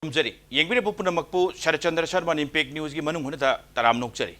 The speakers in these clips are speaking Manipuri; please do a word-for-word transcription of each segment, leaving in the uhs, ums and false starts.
ꯈꯨꯔꯨꯝꯖꯔꯤ꯫ ꯌꯦꯡꯕꯤꯔꯤꯕ ꯄꯨꯝꯅꯃꯛꯄꯨ ꯁꯔꯠꯆꯟꯗ꯭ꯔ ꯁꯔꯃꯟ ꯏꯝꯄꯦꯛ ꯅ꯭ꯌꯨꯁꯀꯤ ꯃꯅꯨꯡ ꯍꯨꯠꯅꯗ ꯇꯔꯥꯝ ꯅꯣꯛꯆꯔꯤ꯫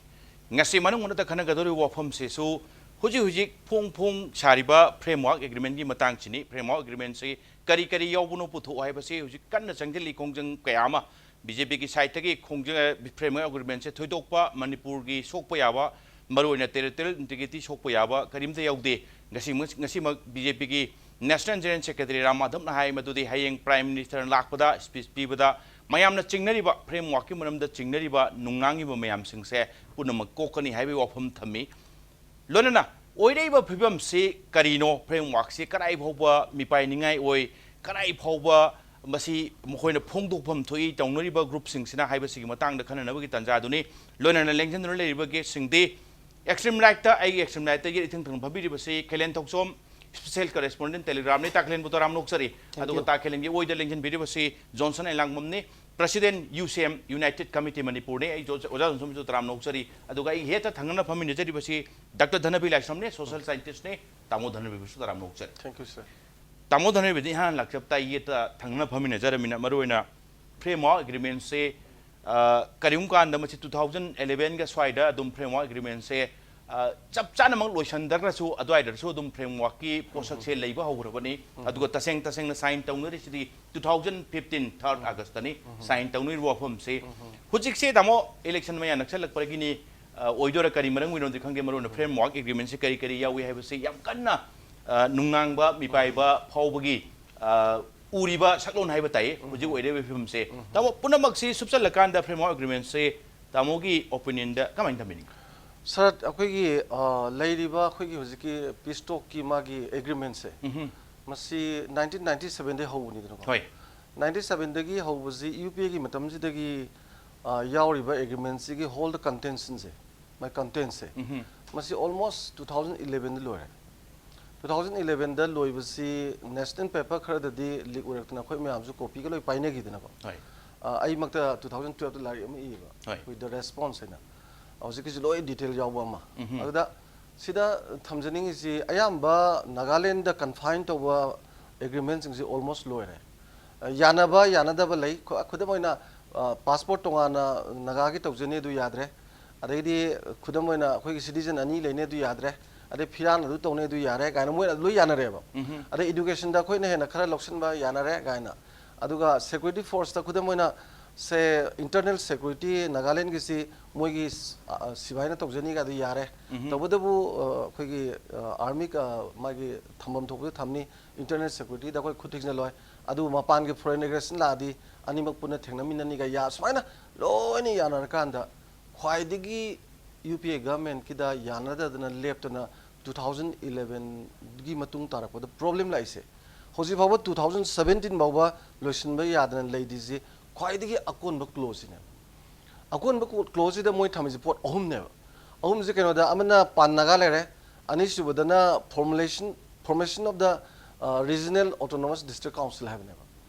ꯉꯁꯤ ꯃꯅꯨꯡ ꯍꯨꯠꯅꯗ ꯈꯟꯅꯒꯗꯧꯔꯤꯕ ꯋꯥꯐꯝꯁꯤꯁꯨ ꯍꯧꯖꯤꯛ ꯍꯧꯖꯤꯛ ꯐꯣꯡ ꯐꯣꯡ ꯁꯥꯔꯤꯕ ꯐ꯭ꯔꯦꯝꯋꯥꯔꯛ ꯑꯦꯒ꯭ꯔꯤꯃꯦꯟꯒꯤ ꯃꯇꯥꯡꯁꯤꯅꯤ꯫ ꯐ꯭ꯔꯦꯝꯋꯥꯔꯛ ꯑꯦꯒ꯭ꯔꯤꯃꯦꯟꯁꯤ ꯀꯔꯤ ꯀꯔꯤ ꯌꯥꯎꯕꯅꯣ ꯄꯨꯊꯣꯛꯑꯣ ꯍꯥꯏꯕꯁꯤ ꯍꯧꯖꯤꯛ ꯀꯟꯅ ꯆꯪꯁꯤꯜꯂꯤ ꯈꯣꯡꯖꯪ ꯀꯌꯥ ꯑꯃ꯫ ꯕꯤ ꯖꯦ ꯄꯤꯒꯤ ꯁꯥꯏꯠꯇꯒꯤ ꯈꯣꯡꯖꯪ, ꯐ꯭ꯔꯦꯝꯋꯥꯔꯛ ꯑꯦꯒ꯭ꯔꯤꯃꯦꯟꯁꯦ ꯊꯣꯏꯗꯣꯛꯄ ꯃꯅꯤꯄꯨꯔꯒꯤ ꯁꯣꯛꯄ ꯌꯥꯕ, ꯃꯔꯨꯑꯣꯏꯅ ꯇꯦꯔꯤꯇꯣꯔꯤꯌꯦꯜ ꯏꯟꯇꯤꯒ꯭ꯔꯤꯇꯤ ꯁꯣꯛꯄ ꯌꯥꯕ ꯀꯔꯤꯝꯇ ꯌꯥꯎꯗꯦ꯫ ꯉꯁꯤ, ꯉꯁꯤꯃꯛ ꯕꯤ ꯖꯦ ꯄꯤꯒꯤ ꯅꯦꯁꯅꯦꯜ ꯖꯦꯅꯔꯦꯜ ꯁꯦꯀ꯭ꯔꯦꯇꯔꯤ ꯔꯥꯝ ꯃꯥꯙꯕꯅ ꯍꯥꯏ ꯃꯗꯨꯗꯤ ꯍꯌꯦꯡ ꯄ꯭ꯔꯥꯏꯝ ꯃꯤꯅꯤꯁꯇꯔꯅ ꯂꯥꯛꯄꯗ ꯁ꯭ꯄꯤꯆ ꯄꯤꯕꯗ ꯃꯌꯥꯝꯅ ꯆꯤꯡꯅꯔꯤꯕ, ꯐ꯭ꯔꯦꯝꯋꯥꯔꯛꯀꯤ ꯃꯔꯝꯗ ꯆꯤꯡꯅꯔꯤꯕ ꯅꯨꯡꯉꯥꯡꯉꯤꯕ ꯃꯌꯥꯝꯁꯤꯡꯁꯦ ꯄꯨꯝꯅꯃꯛ ꯀꯣꯛꯀꯅꯤ ꯍꯥꯏꯕꯒꯤ ꯋꯥꯐꯝ ꯊꯝꯃꯤ꯫ ꯂꯣꯏꯅꯅ ꯑꯣꯏꯔꯛꯏꯕ ꯐꯤꯕꯝꯁꯤ ꯀꯔꯤꯅꯣ, ꯐ꯭ꯔꯦꯝꯋꯥꯔꯛꯁꯤ ꯀꯗꯥꯏ ꯐꯥꯎꯕ ꯃꯤꯄꯥꯏꯅꯤꯡꯉꯥꯏ ꯑꯣꯏ, ꯀꯗꯥꯏ ꯐꯥꯎꯕ ꯃꯁꯤ ꯃꯈꯣꯏꯅ ꯐꯣꯡꯗꯣꯛꯐꯝ ꯊꯣꯛꯏ ꯇꯧꯅꯔꯤꯕ ꯒ꯭ꯔꯨꯞꯁꯤꯡꯁꯤꯅ ꯍꯥꯏꯕꯁꯤꯒꯤ ꯃꯇꯥꯡꯗ ꯈꯟꯅꯅꯕꯒꯤ ꯇꯥꯟꯖꯥꯗꯨꯅꯤ꯫ ꯂꯣꯏꯅꯅ ꯂꯦꯡꯁꯤꯟꯗꯨꯅ ꯂꯩꯔꯤꯕ ꯒꯦꯁꯁꯤꯡꯗꯤ ꯑꯦꯛꯁꯇ꯭ꯔꯤꯝ ꯔꯥꯏꯠꯇ, ꯑꯩꯒꯤ ꯑꯦꯛꯁꯇ꯭ꯔꯤꯝ ꯔꯥꯏꯠꯇꯒꯤ ꯏꯊꯪ ꯊꯪꯅ ꯐꯝꯕꯤꯔꯤꯕꯁꯤ ꯈꯦꯂꯦꯟ ꯊꯧꯆꯣꯝ, ꯁ꯭ꯄꯦꯁꯦꯜ ꯀꯔꯦꯁꯄꯣꯟꯗꯦꯟꯠ ꯇꯦꯂꯤꯒ꯭ꯔꯥꯐꯅꯤ꯫ ꯇꯥ ꯈꯦꯂꯦꯟꯕꯨ ꯇꯔꯥꯝꯅ ꯑꯣꯛꯆꯔꯤ꯫ ꯑꯗꯨꯒ you꯫ ꯇꯥ ꯈꯦꯂꯦꯟꯒꯤ ꯑꯣꯏꯗ ꯂꯦꯡꯁꯤꯟꯕꯤꯔꯤꯕꯁꯤ ꯖꯣꯟꯁꯟ ꯑꯦꯂꯥꯡꯕꯝꯅꯤ, ꯄ꯭ꯔꯁꯤꯗꯦꯟꯠ ꯌꯨ ꯁꯤ ꯑꯦꯝ, ꯌꯨꯅꯥꯏꯇꯦꯗ ꯀꯃꯤꯇꯤ ꯃꯅꯤꯄꯨꯔꯅꯤ꯫ ꯑꯩ ꯖꯣ-, ꯑꯣꯖꯥ ꯖꯣꯟꯁꯟꯕꯨꯁꯨ ꯇꯔꯥꯝꯅ ꯑꯣꯛꯆꯔꯤ꯫ ꯑꯗꯨꯒ ꯑꯩꯒꯤ ꯍꯦꯠꯇ ꯊꯪꯅꯅ ꯐꯝꯃꯤꯟꯅꯖꯔꯤꯕꯁꯤ ꯗꯥꯛꯇꯔ ꯙꯅꯕꯤꯔ ꯂꯥꯏꯁ꯭ꯔꯝꯅꯤ, ꯁꯣꯁꯤꯌꯦꯜ ꯁꯥꯏꯟꯇꯤꯁ꯭ꯠꯅꯤ꯫ ꯇꯥꯃꯣ ꯙꯅꯕꯤꯔꯕꯨꯁꯨ ꯇꯔꯥꯝꯅ ꯑꯣꯛꯆꯔꯤ꯫ Thank you, sir. ꯇꯥꯃꯣ ꯙꯅꯕꯤꯔꯗꯤ ꯏꯍꯥꯟ ꯍꯥꯟꯅ ꯂꯥꯛꯆꯕ ꯇꯥꯏ, ꯌꯦꯠꯇ ꯊꯪꯅꯅ ꯐꯝꯃꯤꯟꯅꯖꯔꯕꯅꯤꯅ꯫ ꯃꯔꯨꯑꯣꯏꯅ ꯐ꯭ꯔꯦꯝꯋꯥꯔꯛ ꯑꯦꯒ꯭ꯔꯤꯃꯦꯟꯁꯦ, ꯑ, ꯀꯔꯤꯒꯨꯝꯕ ꯀꯥꯟꯗ ꯃꯁꯤ ꯇꯨ ꯊꯥꯎꯖꯟ ꯑꯦꯂꯦꯚꯦꯟꯒ ꯁ꯭ꯋꯥꯏꯗ ꯑꯗꯨꯝ ꯐ꯭ꯔꯦꯝꯋꯥꯔꯛ ꯑꯦꯒ꯭ꯔꯤꯃꯦꯟꯁꯦ, ꯑ, ꯆꯞ ꯆꯥꯅꯃꯛ ꯂꯣꯏꯁꯤꯟꯗ꯭ꯔꯒꯁꯨ ꯑꯗꯨꯋꯥꯏꯗꯁꯨ ꯑꯗꯨꯝ ꯐ꯭ꯔꯦꯝꯋꯥꯔꯛꯀꯤ ꯄꯣꯠꯁꯛꯁꯦ ꯂꯩꯕ ꯍꯧꯈ꯭ꯔꯕꯅꯤ꯫ ꯑꯗꯨꯒ ꯇꯁꯦꯡ ꯇꯁꯦꯡꯅ ꯁꯥꯏꯟ ꯇꯧꯅꯔꯤꯁꯤꯗꯤ ꯇꯨ ꯊꯥꯎꯖꯟ ꯐꯤꯐꯇꯤꯟ ꯊꯥꯔꯠ ꯑꯥꯒꯁꯇꯅꯤ ꯁꯥꯏꯟ ꯇꯧꯅꯔꯤꯕ ꯋꯥꯐꯝꯁꯦ꯫ ꯍꯧꯖꯤꯛꯁꯦ ꯇꯥꯃꯣ ꯏꯂꯦꯛꯁꯟ ꯃꯌꯥ ꯅꯛꯁꯜꯂꯛꯄꯗꯒꯤꯅꯤ, ꯑ, ꯑꯣꯏꯗꯣꯏꯔꯥ ꯀꯔꯤ ꯃꯔꯝꯒꯤꯅꯣꯗꯤ ꯈꯪꯗꯦ, ꯃꯔꯨꯑꯣꯏꯅ ꯐ꯭ꯔꯦꯝꯋꯥꯔꯛ ꯑꯦꯒ꯭ꯔꯤꯃꯦꯟꯁꯦ ꯀꯔꯤ ꯀꯔꯤ ꯌꯥꯎꯏ ꯍꯥꯏꯕꯁꯤ ꯌꯥꯝ ꯀꯟꯅ, ꯑ, ꯅꯨꯡꯅꯥꯡꯕ ꯃꯤꯄꯥꯏꯕ ꯐꯥꯎꯕꯒꯤ, ꯑ, ꯎꯔꯤꯕ ꯁꯛꯂꯣꯟ ꯍꯥꯏꯕ ꯇꯥꯏ ꯍꯧꯖꯤꯛ ꯑꯣꯏꯔꯤꯕ ꯐꯤꯕꯝꯁꯦ꯫ ꯇꯥꯃꯣ, ꯄꯨꯝꯅꯃꯛꯁꯤ ꯁꯨꯞꯆꯜꯂꯀꯥꯟꯗ ꯐ꯭ꯔꯦꯝꯋꯥꯔꯛ ꯑꯦꯒ꯭ꯔꯤꯃꯦꯟꯁꯦ ꯇꯥꯃꯣꯒꯤ ꯑꯣꯄꯤꯅꯤꯌꯟꯗ ꯀꯃꯥꯏꯅ ꯊꯝꯕꯤꯅꯤꯡꯉꯤ? ꯁꯥꯔ, ꯑꯩꯈꯣꯏꯒꯤ, ꯑ, ꯂꯩꯔꯤꯕ ꯑꯩꯈꯣꯏꯒꯤ ꯍꯧꯖꯤꯛꯀꯤ ꯄꯤꯁ ꯇꯣꯛꯀꯤ ꯃꯥꯒꯤ ꯑꯦꯒ꯭ꯔꯤꯃꯦꯟꯁꯦ, ꯎꯝꯍꯨꯝ꯫ ꯃꯁꯤ ꯅꯥꯏꯟꯇꯤꯟ ꯅꯥꯏꯟꯇꯤ ꯁꯚꯦꯟꯗꯒꯤ ꯍꯧꯕꯅꯤꯗꯅꯀꯣ꯫ ꯍꯣꯏ꯫ ꯅꯥꯏꯟꯇꯤ ꯁꯚꯦꯟꯗꯒꯤ ꯍꯧꯕꯁꯤ ꯌꯨ ꯄꯤ ꯑꯦꯒꯤ ꯃꯇꯝꯁꯤꯗꯒꯤ, ꯑ, ꯌꯥꯎꯔꯤꯕ ꯑꯦꯒ꯭ꯔꯤꯃꯦꯟꯁꯤꯒꯤ ꯍꯣꯜꯗ ꯀꯟꯇꯦꯟꯁꯤꯡꯁꯦ, ꯃꯥꯏ ꯀꯟꯇꯦꯟꯁꯦ, ꯎꯝꯍꯨꯝ꯫ ꯃꯁꯤ ꯑꯣꯜꯃꯣꯁ ꯇꯨ ꯊꯥꯎꯖꯟ ꯏꯂꯦꯚꯦꯟꯗ ꯂꯣꯏꯔꯦ꯫ ꯇꯨ ꯊꯥꯎꯖꯟ ꯏꯂꯦꯚꯦꯟꯗ ꯂꯣꯏꯕꯁꯤ ꯅꯦꯁꯅꯦꯜ ꯄꯦꯄꯔ ꯈꯔꯗꯗꯤ ꯂꯤꯛ ꯑꯣꯏꯔꯛꯇꯅ ꯑꯩꯈꯣꯏ ꯃꯌꯥꯝꯁꯨ ꯀꯣꯄꯤꯒ ꯂꯣꯏ ꯄꯥꯏꯅꯈꯤꯗꯅꯀꯣ꯫ ꯍꯣꯏ꯫ ꯑ, ꯑꯩꯃꯛꯇ ꯇꯨ ꯊꯥꯎꯖꯟ ꯇꯨꯋꯦꯜꯐꯇ ꯂꯥꯏꯔꯤꯛ ꯑꯃ ꯏꯌꯦꯕ, ꯍꯣꯏ꯫ ꯑꯩꯈꯣꯏ The Response ꯍꯥꯏꯅ꯫ ꯍꯧꯖꯤꯛꯀꯤꯁꯤ ꯂꯣꯏ ꯗꯤꯇꯦꯜ ꯌꯥꯎꯕ ꯑꯃ꯫ ꯎꯝꯍꯨꯝ꯫ ꯑꯗꯨꯗ ꯁꯤꯗ ꯊꯝꯖꯅꯤꯡꯉꯤꯁꯤ ꯑꯌꯥꯝꯕ ꯅꯥꯒꯥꯂꯦꯟꯗ ꯀꯟꯐꯥꯏꯟ ꯇꯧꯕ ꯑꯦꯒ꯭ꯔꯤꯃꯦꯟꯁꯤꯡꯁꯤ ꯑꯣꯜꯃꯣꯁ ꯂꯣꯏꯔꯦ꯫ ꯌꯥꯅꯕ ꯌꯥꯅꯗꯕ ꯂꯩ꯫ ꯈꯨ-, ꯈꯨꯗꯝ ꯑꯣꯏꯅ, ꯑ, ꯄꯥꯁꯄꯣꯔꯠ ꯇꯣꯉꯥꯟꯅ ꯅꯥꯒꯥꯒꯤ ꯇꯧꯖꯅꯤ, ꯑꯗꯨ ꯌꯥꯗ꯭ꯔꯦ꯫ ꯑꯗꯩꯗꯤ ꯈꯨꯗꯝ ꯑꯣꯏꯅ ꯑꯩꯈꯣꯏꯒꯤ ꯁꯤꯇꯤꯖꯟ ꯑꯅꯤ ꯂꯩꯅꯤ, ꯑꯗꯨ ꯌꯥꯗ꯭ꯔꯦ꯫ ꯑꯗꯩ ꯐꯤꯔꯥꯟ ꯑꯗꯨ ꯇꯧꯅꯤ, ꯑꯗꯨ ꯌꯥꯔꯦ ꯀꯥꯏꯅ ꯃꯣꯏꯅ ꯂꯣꯏ ꯌꯥꯅꯔꯦꯕ꯫ ꯎꯝꯍꯨꯝ꯫ ꯑꯗꯩ ꯏꯗꯨꯀꯦꯁꯟꯗ ꯑꯩꯈꯣꯏꯅ ꯍꯦꯟꯅ ꯈꯔ ꯂꯧꯁꯤꯟꯕ ꯌꯥꯅꯔꯦ ꯀꯥꯏꯅ꯫ ꯑꯗꯨꯒ ꯁꯦꯀ꯭ꯌꯨꯔꯤꯇꯤ ꯐꯣꯔꯁꯇ ꯈꯨꯗꯝ ꯑꯣꯏꯅ ꯁꯦ, ꯏꯟꯇꯔꯅꯦꯜ ꯁꯦꯀ꯭ꯌꯨꯔꯤꯇꯤ ꯅꯥꯒꯥꯂꯦꯟꯒꯤꯁꯤ ꯃꯣꯏꯒꯤ ꯁ-, ꯑ, ꯁꯤꯐꯥꯏꯅ ꯇꯧꯖꯅꯤ ꯀꯥꯏꯗꯨ ꯌꯥꯔꯦ꯫ ꯎꯝꯍꯨꯝ꯫ ꯇꯧꯕꯇꯕꯨ, ꯑ, ꯑꯩꯈꯣꯏꯒꯤ, ꯑ, ꯑꯥꯔꯃꯤ, ꯑ, ꯃꯥꯒꯤ ꯊꯝꯐꯝ ꯊꯣꯛꯄꯗ ꯊꯝꯅꯤ꯫ ꯏꯟꯇꯔꯅꯦꯜ ꯁꯦꯀ꯭ꯌꯨꯔꯤꯇꯤꯗ ꯑꯩꯈꯣꯏ ꯈꯨꯠ ꯊꯤꯡꯖꯤꯜꯂꯣꯏ꯫ ꯑꯗꯨꯕꯨ ꯃꯄꯥꯟꯒꯤ ꯐꯣꯔꯦꯟ ꯑꯦꯒ꯭ꯔꯦꯁꯟ ꯂꯥꯛꯑꯗꯤ ꯑꯅꯤꯃꯛ ꯄꯨꯟꯅ ꯊꯦꯡꯅꯃꯤꯟꯅꯅꯤꯒ ꯌꯥ-, ꯁꯨꯃꯥꯏꯅ ꯂꯣꯏꯅ ꯌꯥꯅꯔꯀꯥꯟꯗ ꯈ꯭ꯋꯥꯏꯗꯒꯤ ꯌꯨ ꯄꯤ ꯑꯦ ꯒꯚꯔꯟꯃꯦꯟꯠꯀꯤꯗ ꯌꯥꯅꯗꯗꯅ ꯂꯦꯞꯇꯅ two thousand elevenꯒꯤ ꯃꯇꯨꯡ ꯇꯥꯔꯛꯄꯗ ꯄ꯭ꯔꯣꯕ꯭ꯂꯦꯝ ꯂꯥꯛꯏꯁꯦ꯫ ꯍꯧꯖꯤꯛ ꯐꯥꯎꯕ two thousand seventeen ꯐꯥꯎꯕ ꯂꯣꯏꯁꯤꯟꯕ ꯌꯥꯗꯅ ꯂꯩꯔꯤꯁꯦ ꯈ꯭ꯋꯥꯏꯗꯒꯤ ꯑꯀꯣꯟꯕ ꯀ꯭ꯂꯣꯖꯁꯤꯅꯦ꯫ ꯑꯀꯣꯟꯕ ꯀ꯭ꯂꯣꯖꯁꯤꯗ ꯃꯣꯏ ꯊꯝꯃꯤꯁꯦ ꯄꯣꯠ ꯑꯍꯨꯝꯅꯦꯕ꯫ ꯑꯍꯨꯝꯁꯦ ꯀꯩꯅꯣꯗ, ꯑꯃꯅ ꯄꯥꯟ ꯅꯥꯒꯥ ꯂꯩꯔꯦ, ꯑꯅꯤꯁꯨꯕꯗꯅ formulation, formation of the, ꯑ, regional autonomous district council ꯍꯥꯏꯕꯅꯦꯕ꯫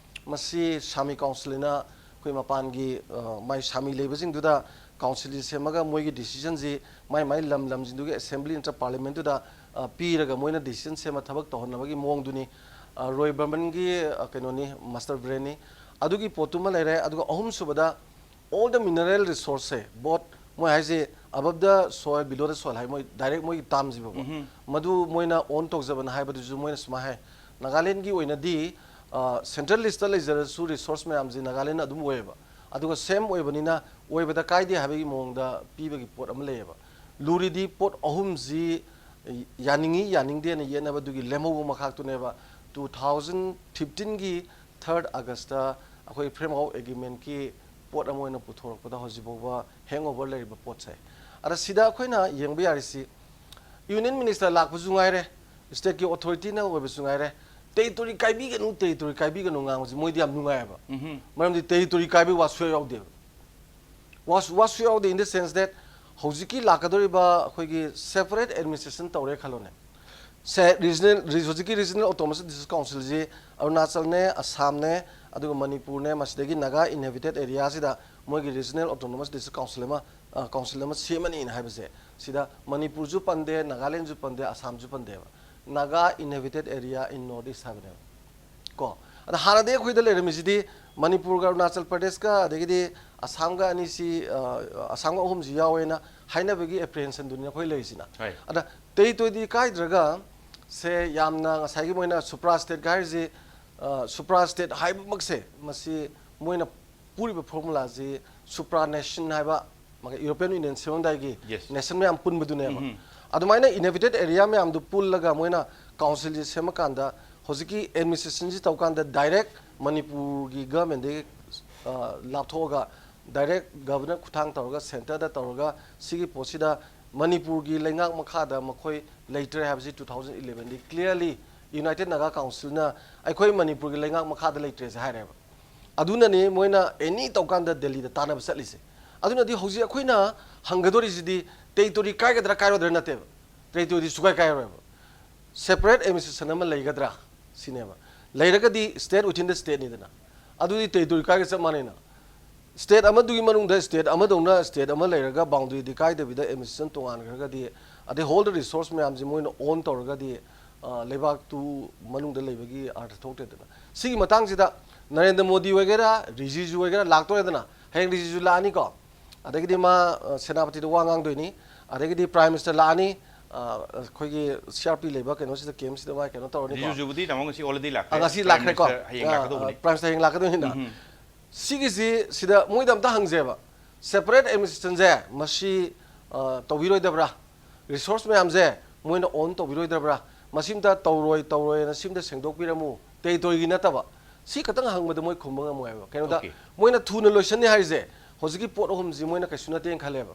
ꯃꯁꯤ ꯁꯥꯃꯤ ꯀꯥꯎꯟꯁꯤꯜꯅ ꯑꯩꯈꯣꯏ ꯃꯄꯥꯟꯒꯤ, ꯑ, ꯃꯥꯏ ꯁꯥꯃꯤ ꯂꯩꯕꯁꯤꯡꯗꯨꯗ ꯀꯥꯎꯟꯁꯤꯜꯁꯤ ꯁꯦꯝꯃꯒ ꯃꯣꯏꯒꯤ ꯗꯤꯁꯤꯖꯟꯁꯤ ꯃꯥꯏ ꯃꯥꯏ ꯂꯝ ꯂꯝꯁꯤꯡꯗꯨꯒꯤ ꯑꯦꯁꯦꯝꯕ꯭ꯂꯤ ꯅꯠꯇ꯭ꯔ ꯄꯥꯔꯂꯤꯌꯥꯃꯦꯟꯠꯇꯨꯗ, ꯑ, ꯄꯤꯔꯒ ꯃꯣꯏꯅ ꯗꯤꯁꯤꯖꯟ ꯁꯦꯝꯃ ꯊꯕꯛ ꯇꯧꯍꯟꯅꯕꯒꯤ ꯃꯑꯣꯡꯗꯨꯅꯤ꯫ ꯑ, ꯔꯣꯏ ꯕꯔꯃꯟꯒꯤ, ꯑ, ꯀꯩꯅꯣꯅꯤ, ꯃꯥꯁꯇꯔ ꯕ꯭ꯔꯦꯟꯅꯤ꯫ ꯑꯗꯨꯒꯤ ꯄꯣꯠꯇꯨꯃ ꯂꯩꯔꯦ꯫ ꯑꯗꯨꯒ ꯑꯍꯨꯝꯁꯨꯕꯗ, all the mineral resourceꯁꯦ, both, ꯃꯣꯏ ꯍꯥꯏꯁꯦ above the soil, below the soil ꯍꯥꯏ, ꯃꯣꯏ ꯗꯥꯏꯔꯦꯛ ꯃꯣꯏꯒꯤ ꯇꯥꯝꯁꯤꯕꯀꯣ꯫ ꯎꯝꯍꯨꯝ꯫ ꯃꯗꯨ ꯃꯣꯏꯅ ꯑꯣꯟ ꯇꯧꯖꯕꯅ ꯍꯥꯏꯕꯗꯨꯁꯨ ꯃꯣꯏꯅ ꯁꯨꯃꯥꯏꯅ ꯍꯥꯏ, ꯅꯥꯒꯥꯂꯦꯟꯒꯤ ꯑꯣꯏꯅꯗꯤ, ꯑ, ꯁꯦꯟꯇ꯭ꯔꯦꯜ ꯂꯤꯁꯇ ꯂꯩꯖꯔꯁꯨ ꯔꯤꯁꯣꯔꯁ ꯃꯌꯥꯝꯁꯤ ꯅꯥꯒꯥꯂꯦꯟꯅ ꯑꯗꯨꯝ ꯑꯣꯏꯌꯦꯕ꯫ ꯑꯗꯨꯒ ꯁꯦꯝ ꯑꯣꯏꯕꯅꯤꯅ ꯑꯣꯏꯕꯗ ꯀꯥꯏꯗꯦ ꯍꯥꯏꯕꯒꯤ ꯃꯑꯣꯡꯗ ꯄꯤꯕꯒꯤ ꯄꯣꯠ ꯑꯃ ꯂꯩꯌꯦꯕ꯫ ꯂꯨꯔꯤꯗꯤ ꯄꯣꯠ ꯑꯍꯨꯝꯁꯤ ꯌꯥꯅꯤꯡꯉꯤ ꯌꯥꯅꯤꯡꯗꯦꯅ ꯌꯦꯠꯅꯕꯗꯨꯒꯤ ꯂꯦꯝꯍꯧꯕ ꯃꯈꯥꯛꯇꯨꯅꯦꯕ꯫ Two thousand fifteenꯒꯤ third Augustꯇ ꯑꯩꯈꯣꯏ framework agreementꯀꯤ ꯄꯣꯠ ꯑꯃ ꯑꯣꯏꯅ ꯄꯨꯊꯣꯔꯛꯄꯗ ꯍꯧꯖꯤꯛ ꯐꯥꯎꯕ hangover ꯂꯩꯔꯤꯕ ꯄꯣꯠꯁꯦ꯫ ꯑꯗ ꯁꯤꯗ ꯑꯩꯈꯣꯏꯅ ꯌꯦꯡꯕ ꯌꯥꯔꯤꯁꯤ, ꯌꯨꯅꯤꯌꯟ ꯃꯤꯅꯤꯁꯇꯔ ꯂꯥꯛꯄꯁꯨ ꯉꯥꯏꯔꯦ, ꯁ꯭ꯇꯦꯠꯀꯤ ꯑꯣꯊꯣꯔꯤꯇꯤꯅ ꯑꯣꯏꯕꯁꯨ ꯉꯥꯏꯔꯦ, ꯇꯦꯔꯤꯇꯣꯔꯤ ꯀꯥꯏꯕꯤꯒꯅꯨ, ꯇꯦꯔꯤꯇꯣꯔꯤ ꯀꯥꯏꯕꯤꯒꯅꯨ ꯉꯥꯡꯕꯁꯤ ꯃꯣꯏꯗꯤ ꯌꯥꯝ ꯅꯨꯡꯉꯥꯏꯌꯦꯕ꯫ ꯎꯝꯍꯨꯝ꯫ ꯃꯔꯝꯗꯤ ꯇꯦꯔꯤꯇꯣꯔꯤ ꯀꯥꯏꯕꯒꯤ ꯋꯥ ꯁꯨꯡꯌꯥꯎ ꯌꯥꯎꯗꯦꯕ꯫ ꯋꯥ ꯁꯨ-, ꯋꯥ ꯁꯨꯡꯌꯥꯎ ꯌꯥꯎꯗꯦ, in the sense that ꯍꯧꯖꯤꯛꯀꯤ ꯂꯥꯛꯀꯗꯧꯔꯤꯕ ꯑꯩꯈꯣꯏꯒꯤ separate administration ꯇꯧꯔꯦ ꯈꯜꯂꯣꯅꯦ꯫ ꯁꯦ, regional, ꯔꯤ-, ꯍꯧꯖꯤꯛꯀꯤ Regional Autonomous District Councilꯁꯤ ꯑꯔꯨꯅꯥꯆꯜꯅꯦ, ꯑꯁꯥꯝꯅꯦ, ꯑꯗꯨꯒ ꯃꯅꯤꯄꯨꯔꯅꯦ, ꯃꯁꯤꯗꯒꯤ ꯅꯥꯒꯥ inhabited areaꯁꯤꯗ ꯃꯣꯏꯒꯤ Regional Autonomous District Council ꯑꯃ, ꯑ, council ꯑꯃ ꯁꯦꯝꯃꯅꯤꯅ ꯍꯥꯏꯕꯁꯦ, ꯁꯤꯗ ꯃꯅꯤꯄꯨꯔꯁꯨ ꯄꯟꯗꯦ, ꯅꯥꯒꯥꯂꯦꯟꯁꯨ ꯄꯟꯗꯦ, ꯑꯁꯥꯝꯁꯨ ꯄꯟꯗꯦꯕ꯫ Naga Inhabited Area in North East ꯍꯥꯏꯕꯅꯦꯕ꯫ ꯀꯣ, ꯑꯗ ꯍꯥꯟꯅꯗꯤ ꯑꯩꯈꯣꯏꯗ ꯂꯩꯔꯝꯃꯤꯁꯤꯗꯤ ꯃꯅꯤꯄꯨꯔꯒ ꯑꯔꯨꯅꯥꯆꯜ ꯄ꯭ꯔꯗꯦꯁꯀ ꯑꯗꯒꯤꯗꯤ ꯑꯁꯥꯝꯒ ꯑꯅꯤꯁꯤ, ꯑ, ꯑꯁꯥꯝꯒ ꯑꯍꯨꯝꯁꯤ ꯌꯥꯎꯋꯦꯅ ꯍꯥꯏꯅꯕꯒꯤ ꯑꯦꯄ꯭ꯔꯤꯍꯦꯟꯁꯟꯗꯨꯅꯤ ꯑꯩꯈꯣꯏ ꯂꯩꯔꯤꯁꯤꯅ꯫ ꯍꯣꯏ꯫ ꯑꯗ ꯇꯦꯔꯤꯇꯣꯔꯤꯗꯤ ꯀꯥꯏꯗ꯭ꯔꯒ ꯁꯦ ꯌꯥꯝꯅ ꯉꯁꯥꯏꯒꯤ ꯃꯣꯏꯅ ꯁꯨꯄ꯭ꯔꯥ ꯁ꯭ꯇꯦꯠꯀ ꯍꯥꯏꯔꯤꯁꯤ, ꯑ, ꯁꯨꯄ꯭ꯔꯥ ꯁ꯭ꯇꯦꯠ ꯍꯥꯏꯕꯃꯛꯁꯦ ꯃꯁꯤ ꯃꯣꯏꯅ ꯄꯨꯔꯤꯕ ꯐꯣꯔꯃꯨꯂꯥꯁꯤ ꯁꯨꯄ꯭ꯔꯥ ꯅꯦꯁꯟ ꯍꯥꯏꯕ ꯃꯥꯒꯤ ꯌꯨꯔꯣꯄꯤꯌꯟ ꯌꯨꯅꯤꯌꯟ ꯁꯦꯝꯃꯝꯗꯥꯏꯒꯤ Yes. ꯅꯦꯁꯟ ꯃꯌꯥꯝ ꯄꯨꯟꯕꯗꯨꯅꯦꯕ꯫ ꯎꯝ. ꯑꯗꯨꯃꯥꯏꯅ ꯏꯟꯍꯦꯕꯤꯇꯦꯠ ꯑꯦꯔꯤꯌꯥ ꯃꯌꯥꯝꯗꯨ ꯄꯨꯜꯂꯒ ꯃꯣꯏꯅ ꯀꯥꯎꯟꯁꯤꯜꯁꯤ ꯁꯦꯝꯃꯀꯥꯟꯗ ꯍꯧꯖꯤꯛꯀꯤ ꯑꯦꯗꯃꯤꯅꯤꯁꯇ꯭ꯔꯦꯁꯟꯁꯤ ꯇꯧꯀꯥꯟꯗ ꯗꯥꯏꯔꯦꯛ ꯃꯅꯤꯄꯨꯔꯒꯤ ꯒꯚꯔꯟꯃꯦꯟꯗꯒꯤ, ꯑ, ꯂꯥꯞꯊꯣꯛꯑꯒ ꯗꯥꯏꯔꯦꯛ ꯒꯚꯔꯅꯔ ꯈꯨꯠꯊꯥꯡ ꯇꯧꯔꯒ ꯁꯦꯟꯇꯔꯗ ꯇꯧꯔꯒ ꯁꯤꯒꯤ ꯄꯣꯠꯁꯤꯗ ꯃꯅꯤꯄꯨꯔꯒꯤ ꯂꯩꯉꯥꯛ ꯃꯈꯥꯗ ꯃꯈꯣꯏ ꯂꯩꯇ꯭ꯔꯦ ꯍꯥꯏꯕꯁꯤ two thousand elevenꯗꯤ clearly United Naga Councilꯅ ꯑꯩꯈꯣꯏ ꯃꯅꯤꯄꯨꯔꯒꯤ ꯂꯩꯉꯥꯛ ꯃꯈꯥꯗ ꯂꯩꯇ꯭ꯔꯦꯁꯦ ꯍꯥꯏꯔꯦꯕ꯫ ꯑꯗꯨꯅꯅꯤ ꯃꯣꯏꯅ ꯑꯦꯅꯤ ꯇꯧꯀꯥꯟꯗ ꯗꯦꯜꯂꯤꯗ ꯇꯥꯟꯅꯕ ꯆꯠꯂꯤꯁꯦ꯫ ꯑꯗꯨꯅꯗꯤ ꯍꯧꯖꯤꯛ ꯑꯩꯈꯣꯏꯅ ꯍꯪꯒꯗꯣꯔꯤꯁꯤꯗꯤ ꯇꯦꯔꯤꯇꯣꯔꯤ ꯀꯥꯏꯒꯗ꯭ꯔꯥ ꯀꯥꯏꯔꯣꯏꯗ꯭ꯔꯥ ꯅꯠꯇꯦꯕ꯫ ꯇꯦꯔꯤꯇꯣꯔꯤꯗꯤ ꯁꯨꯀꯥꯏ ꯀꯥꯏꯔꯣꯏꯕ꯫ ꯁꯦꯄꯔꯦꯠ ꯑꯦꯗꯃꯤꯅꯤꯁꯇ꯭ꯔꯦꯁꯟ ꯑꯃ ꯂꯩꯒꯗ꯭ꯔꯥ ꯁꯤꯅꯦꯕ꯫ ꯂꯩꯔꯒꯗꯤ state within the stateꯅꯤꯗꯅ꯫ ꯑꯗꯨꯗꯤ ꯇꯦꯔꯤꯇꯣꯔꯤ ꯀꯥꯏꯒ ꯆꯞ ꯃꯥꯟꯅꯩꯅ꯫ ꯁ꯭ꯇꯦꯠ ꯑꯃꯗꯨꯒꯤ ꯃꯅꯨꯡꯗ ꯁ꯭ꯇꯦꯠ ꯑꯃꯗꯧꯅ ꯁ꯭ꯇꯦꯠ ꯑꯃ ꯂꯩꯔꯒ ꯕꯥꯎꯟꯗꯔꯤꯗꯤ ꯀꯥꯏꯗꯕꯤꯗ ꯑꯦꯗꯃꯤꯅꯤꯁꯇ꯭ꯔꯦꯁꯟ ꯇꯣꯉꯥꯟꯈ꯭ꯔꯒꯗꯤ, ꯑꯗꯩ ꯍꯣꯜ ꯗ ꯔꯤꯁꯣꯔꯁ ꯃꯌꯥꯝꯁꯦ ꯃꯣꯏꯅ ꯑꯣꯟ ꯇꯧꯔꯒꯗꯤ, ꯑ, ꯂꯩꯕꯥꯛꯇꯨ ꯃꯅꯨꯡꯗ ꯂꯩꯕꯒꯤ ꯑꯥꯔꯊ ꯊꯣꯛꯇꯦꯗꯅ꯫ ꯁꯤꯒꯤ ꯃꯇꯥꯡꯁꯤꯗ ꯅꯔꯦꯟꯗ꯭ꯔ ꯃꯣꯗꯤ ꯑꯣꯏꯒꯦꯔꯥ, ꯔꯤꯖꯤꯖꯨ ꯑꯣꯏꯒꯦꯔꯥ ꯂꯥꯛꯇꯣꯔꯦꯗꯅ꯫ ꯍꯌꯦꯡ ꯔꯤꯖꯤꯖꯨ ꯂꯥꯛꯑꯅꯤꯀꯣ, ꯑꯗꯒꯤꯗꯤ ꯃꯥ, ꯑ, ꯁꯦꯅꯥꯄꯇꯤꯗ ꯋꯥ ꯉꯥꯡꯗꯣꯏꯅꯤ, ꯑꯗꯒꯤꯗꯤ ꯄ꯭ꯔꯥꯏꯝ ꯃꯤꯅꯤꯁꯇꯔ ꯂꯥꯛꯑꯅꯤ, ꯑ, ꯑꯩꯈꯣꯏꯒꯤ ꯁꯤ ꯑꯥꯔ ꯄꯤ ꯂꯩꯕ ꯀꯩꯅꯣꯁꯤꯗ, ꯀꯦꯝꯁꯤꯗ ꯃꯥ ꯀꯩꯅꯣ ꯇꯧꯔꯅꯤꯀꯣ꯫ ꯔꯤꯖꯤꯖꯨꯕꯨꯗꯤ ꯇꯥꯃꯣ ꯉꯁꯤ already ꯂꯥꯛꯈ꯭ꯔꯦ꯫ ꯑ, ꯉꯁꯤ Prime ꯂꯥꯛꯈ꯭ꯔꯦꯀꯣ꯫ Minister ꯍꯌꯦꯡ ꯑ, ꯂꯥꯛꯀꯗꯧꯕꯅꯤ꯫ ꯑ, ꯄ꯭ꯔꯥꯏꯝ ꯃꯤꯅꯤꯁꯇꯔ ꯍꯌꯦꯡ ꯂꯥꯛꯀꯗꯣꯏꯅꯤꯅ꯫ ꯎꯝ. ꯁꯤꯒꯤꯁꯤ ꯁꯤꯗ ꯃꯣꯏꯗ ꯑꯝꯇ ꯍꯪꯖꯦꯕ, ꯁꯦꯄꯔꯦꯠ ꯑꯦꯗꯃꯤꯅꯤꯁꯇ꯭ꯔꯦꯁꯟꯁꯦ ꯃꯁꯤ, ꯑ, ꯇꯧꯕꯤꯔꯣꯏꯗꯕ꯭ꯔꯥ? ꯔꯤꯁꯣꯔꯁ ꯃꯌꯥꯝꯁꯦ ꯃꯣꯏꯅ ꯑꯣꯟ ꯇꯧꯕꯤꯔꯣꯏꯗꯕ꯭ꯔꯥ? ꯃꯁꯤꯝꯇ ꯇꯧꯔꯣꯏ, ꯇꯧꯔꯣꯏꯅ ꯁꯤꯝꯇ ꯁꯦꯡꯗꯣꯛꯄꯤꯔꯝꯃꯨ꯫ ꯇꯦꯔꯤꯇꯣꯔꯤꯒꯤ ꯅꯠꯇꯕ꯫ ꯁꯤ ꯈꯛꯇꯪ ꯍꯪꯕꯗ ꯃꯣꯏ ꯈꯨꯝꯕ ꯉꯝꯃꯣꯏ ꯍꯥꯏꯕ꯫ ꯀꯩꯅꯣꯗ Okay. ꯃꯣꯏꯅ ꯊꯨꯅ ꯂꯣꯏꯁꯟꯅꯤ ꯍꯥꯏꯔꯤꯁꯦ ꯍꯧꯖꯤꯛꯀꯤ ꯄꯣꯠ ꯑꯍꯨꯝꯁꯤ ꯃꯣꯏꯅ ꯀꯩꯁꯨ ꯅꯠꯇꯦꯅ ꯈꯜꯂꯦꯕ꯫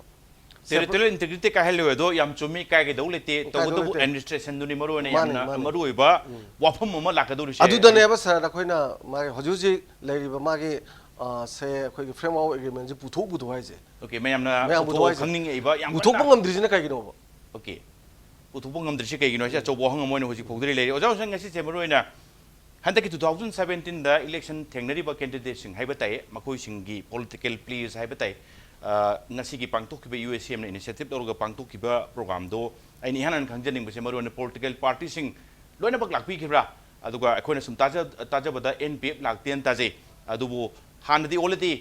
Territorial integrity ꯀꯥꯏꯍꯜꯂꯣꯏ, ꯑꯗꯣ ꯌꯥꯝ ꯆꯨꯝꯃꯤ, ꯀꯥꯏꯒꯗꯧ ꯂꯩꯇꯦ꯫ ꯀꯥꯏꯗꯧ ꯇꯧꯕꯇꯕꯨ ꯂꯩꯇꯦ꯫ Administrationꯗꯨꯅꯤ ꯃꯔꯨ ꯑꯣꯏꯅ ꯃꯥꯅꯤ, ꯌꯥꯝꯅ ꯃꯥꯅꯤ꯫ ꯃꯔꯨ ꯑꯣꯏꯕ ꯋꯥꯐꯝ ꯑꯃ ꯂꯥꯛꯀꯗꯧꯔꯤꯁꯦ꯫ ꯑꯗꯨꯗꯅꯦꯕ ꯁꯥꯔ ꯑꯩꯈꯣꯏꯅ ꯃꯥꯒꯤ ꯍꯧꯖꯤꯛ ꯍꯧꯖꯤꯛ ꯂꯩꯔꯤꯕ ꯃꯥꯒꯤ, ꯑ, ꯁꯦ ꯑꯩꯈꯣꯏꯒꯤ framework agreementꯁꯤ ꯄꯨꯊꯣꯛ ꯄꯨꯊꯣꯛ ꯍꯥꯏꯁꯦ꯫ Okay, ꯃꯌꯥꯝꯅ ꯃꯌꯥꯝ ꯄꯨꯊꯣꯛ ꯄꯨꯊꯣꯛ ꯍꯥꯏꯁꯦ꯫ ꯈꯪꯅꯤꯡꯉꯛꯏꯕ ꯌꯥꯝ ꯄꯨꯊꯣꯛꯄ ꯀꯟꯅ꯫ ꯉꯝꯗ꯭ꯔꯤꯁꯤꯅ ꯀꯩꯒꯤꯅꯣꯕ? Okay. ꯄꯨꯊꯣꯛꯄ ꯉꯝꯗ꯭ꯔꯤꯁꯤ ꯀꯩꯒꯤꯅꯣ ꯍꯥꯏꯁꯦ ꯑꯆꯧꯕ ꯋꯥꯍꯪ ꯑꯃ ꯑꯣꯏꯅ ꯍꯧꯖꯤꯛ ꯐꯥꯎꯗ ꯂꯩꯔꯤ꯫ ꯑꯣꯖꯥ ꯍꯣꯁꯦꯟ, ꯉꯁꯤꯁꯦ ꯃꯔꯨ ꯑꯣꯏꯅ ꯍꯟꯗꯛꯀꯤ two thousand seventeenꯗ election ꯊꯦꯡꯅꯔꯤꯕ candidateꯁꯤꯡ ꯍꯥꯏꯕ ꯇꯥꯏ, ꯃꯈꯣꯏꯁꯤꯡꯒꯤ political pleas ꯍꯥꯏꯕ ꯇꯥꯏ, ꯑ, ꯉꯁꯤꯒꯤ ꯄꯥꯡꯊꯣꯛꯈꯤꯕ UACMꯅ initiative ꯂꯧꯔꯒ ꯄꯥꯡꯊꯣꯛꯈꯤꯕ programꯗꯣ ꯑꯩꯅ ꯏꯍꯥꯟ ꯍꯥꯟꯅ ꯈꯪꯖꯅꯤꯡꯕꯁꯦ ꯃꯔꯨ ꯑꯣꯏꯅ political partyꯁꯤꯡ ꯂꯣꯏꯅꯃꯛ ꯂꯥꯛꯄꯤꯈꯤꯕ꯭ꯔꯥ? ꯑꯗꯨꯒ ꯑꯩꯈꯣꯏꯅ ꯁꯨꯝ ꯇꯥꯖ ꯇꯥꯖꯕꯗ ꯑꯦꯟ ꯄꯤ ꯑꯦꯐ ꯂꯥꯛꯇꯦꯅ ꯇꯥꯖꯩ꯫ ꯑꯗꯨꯕꯨ ꯍꯥꯟꯅꯗꯤ already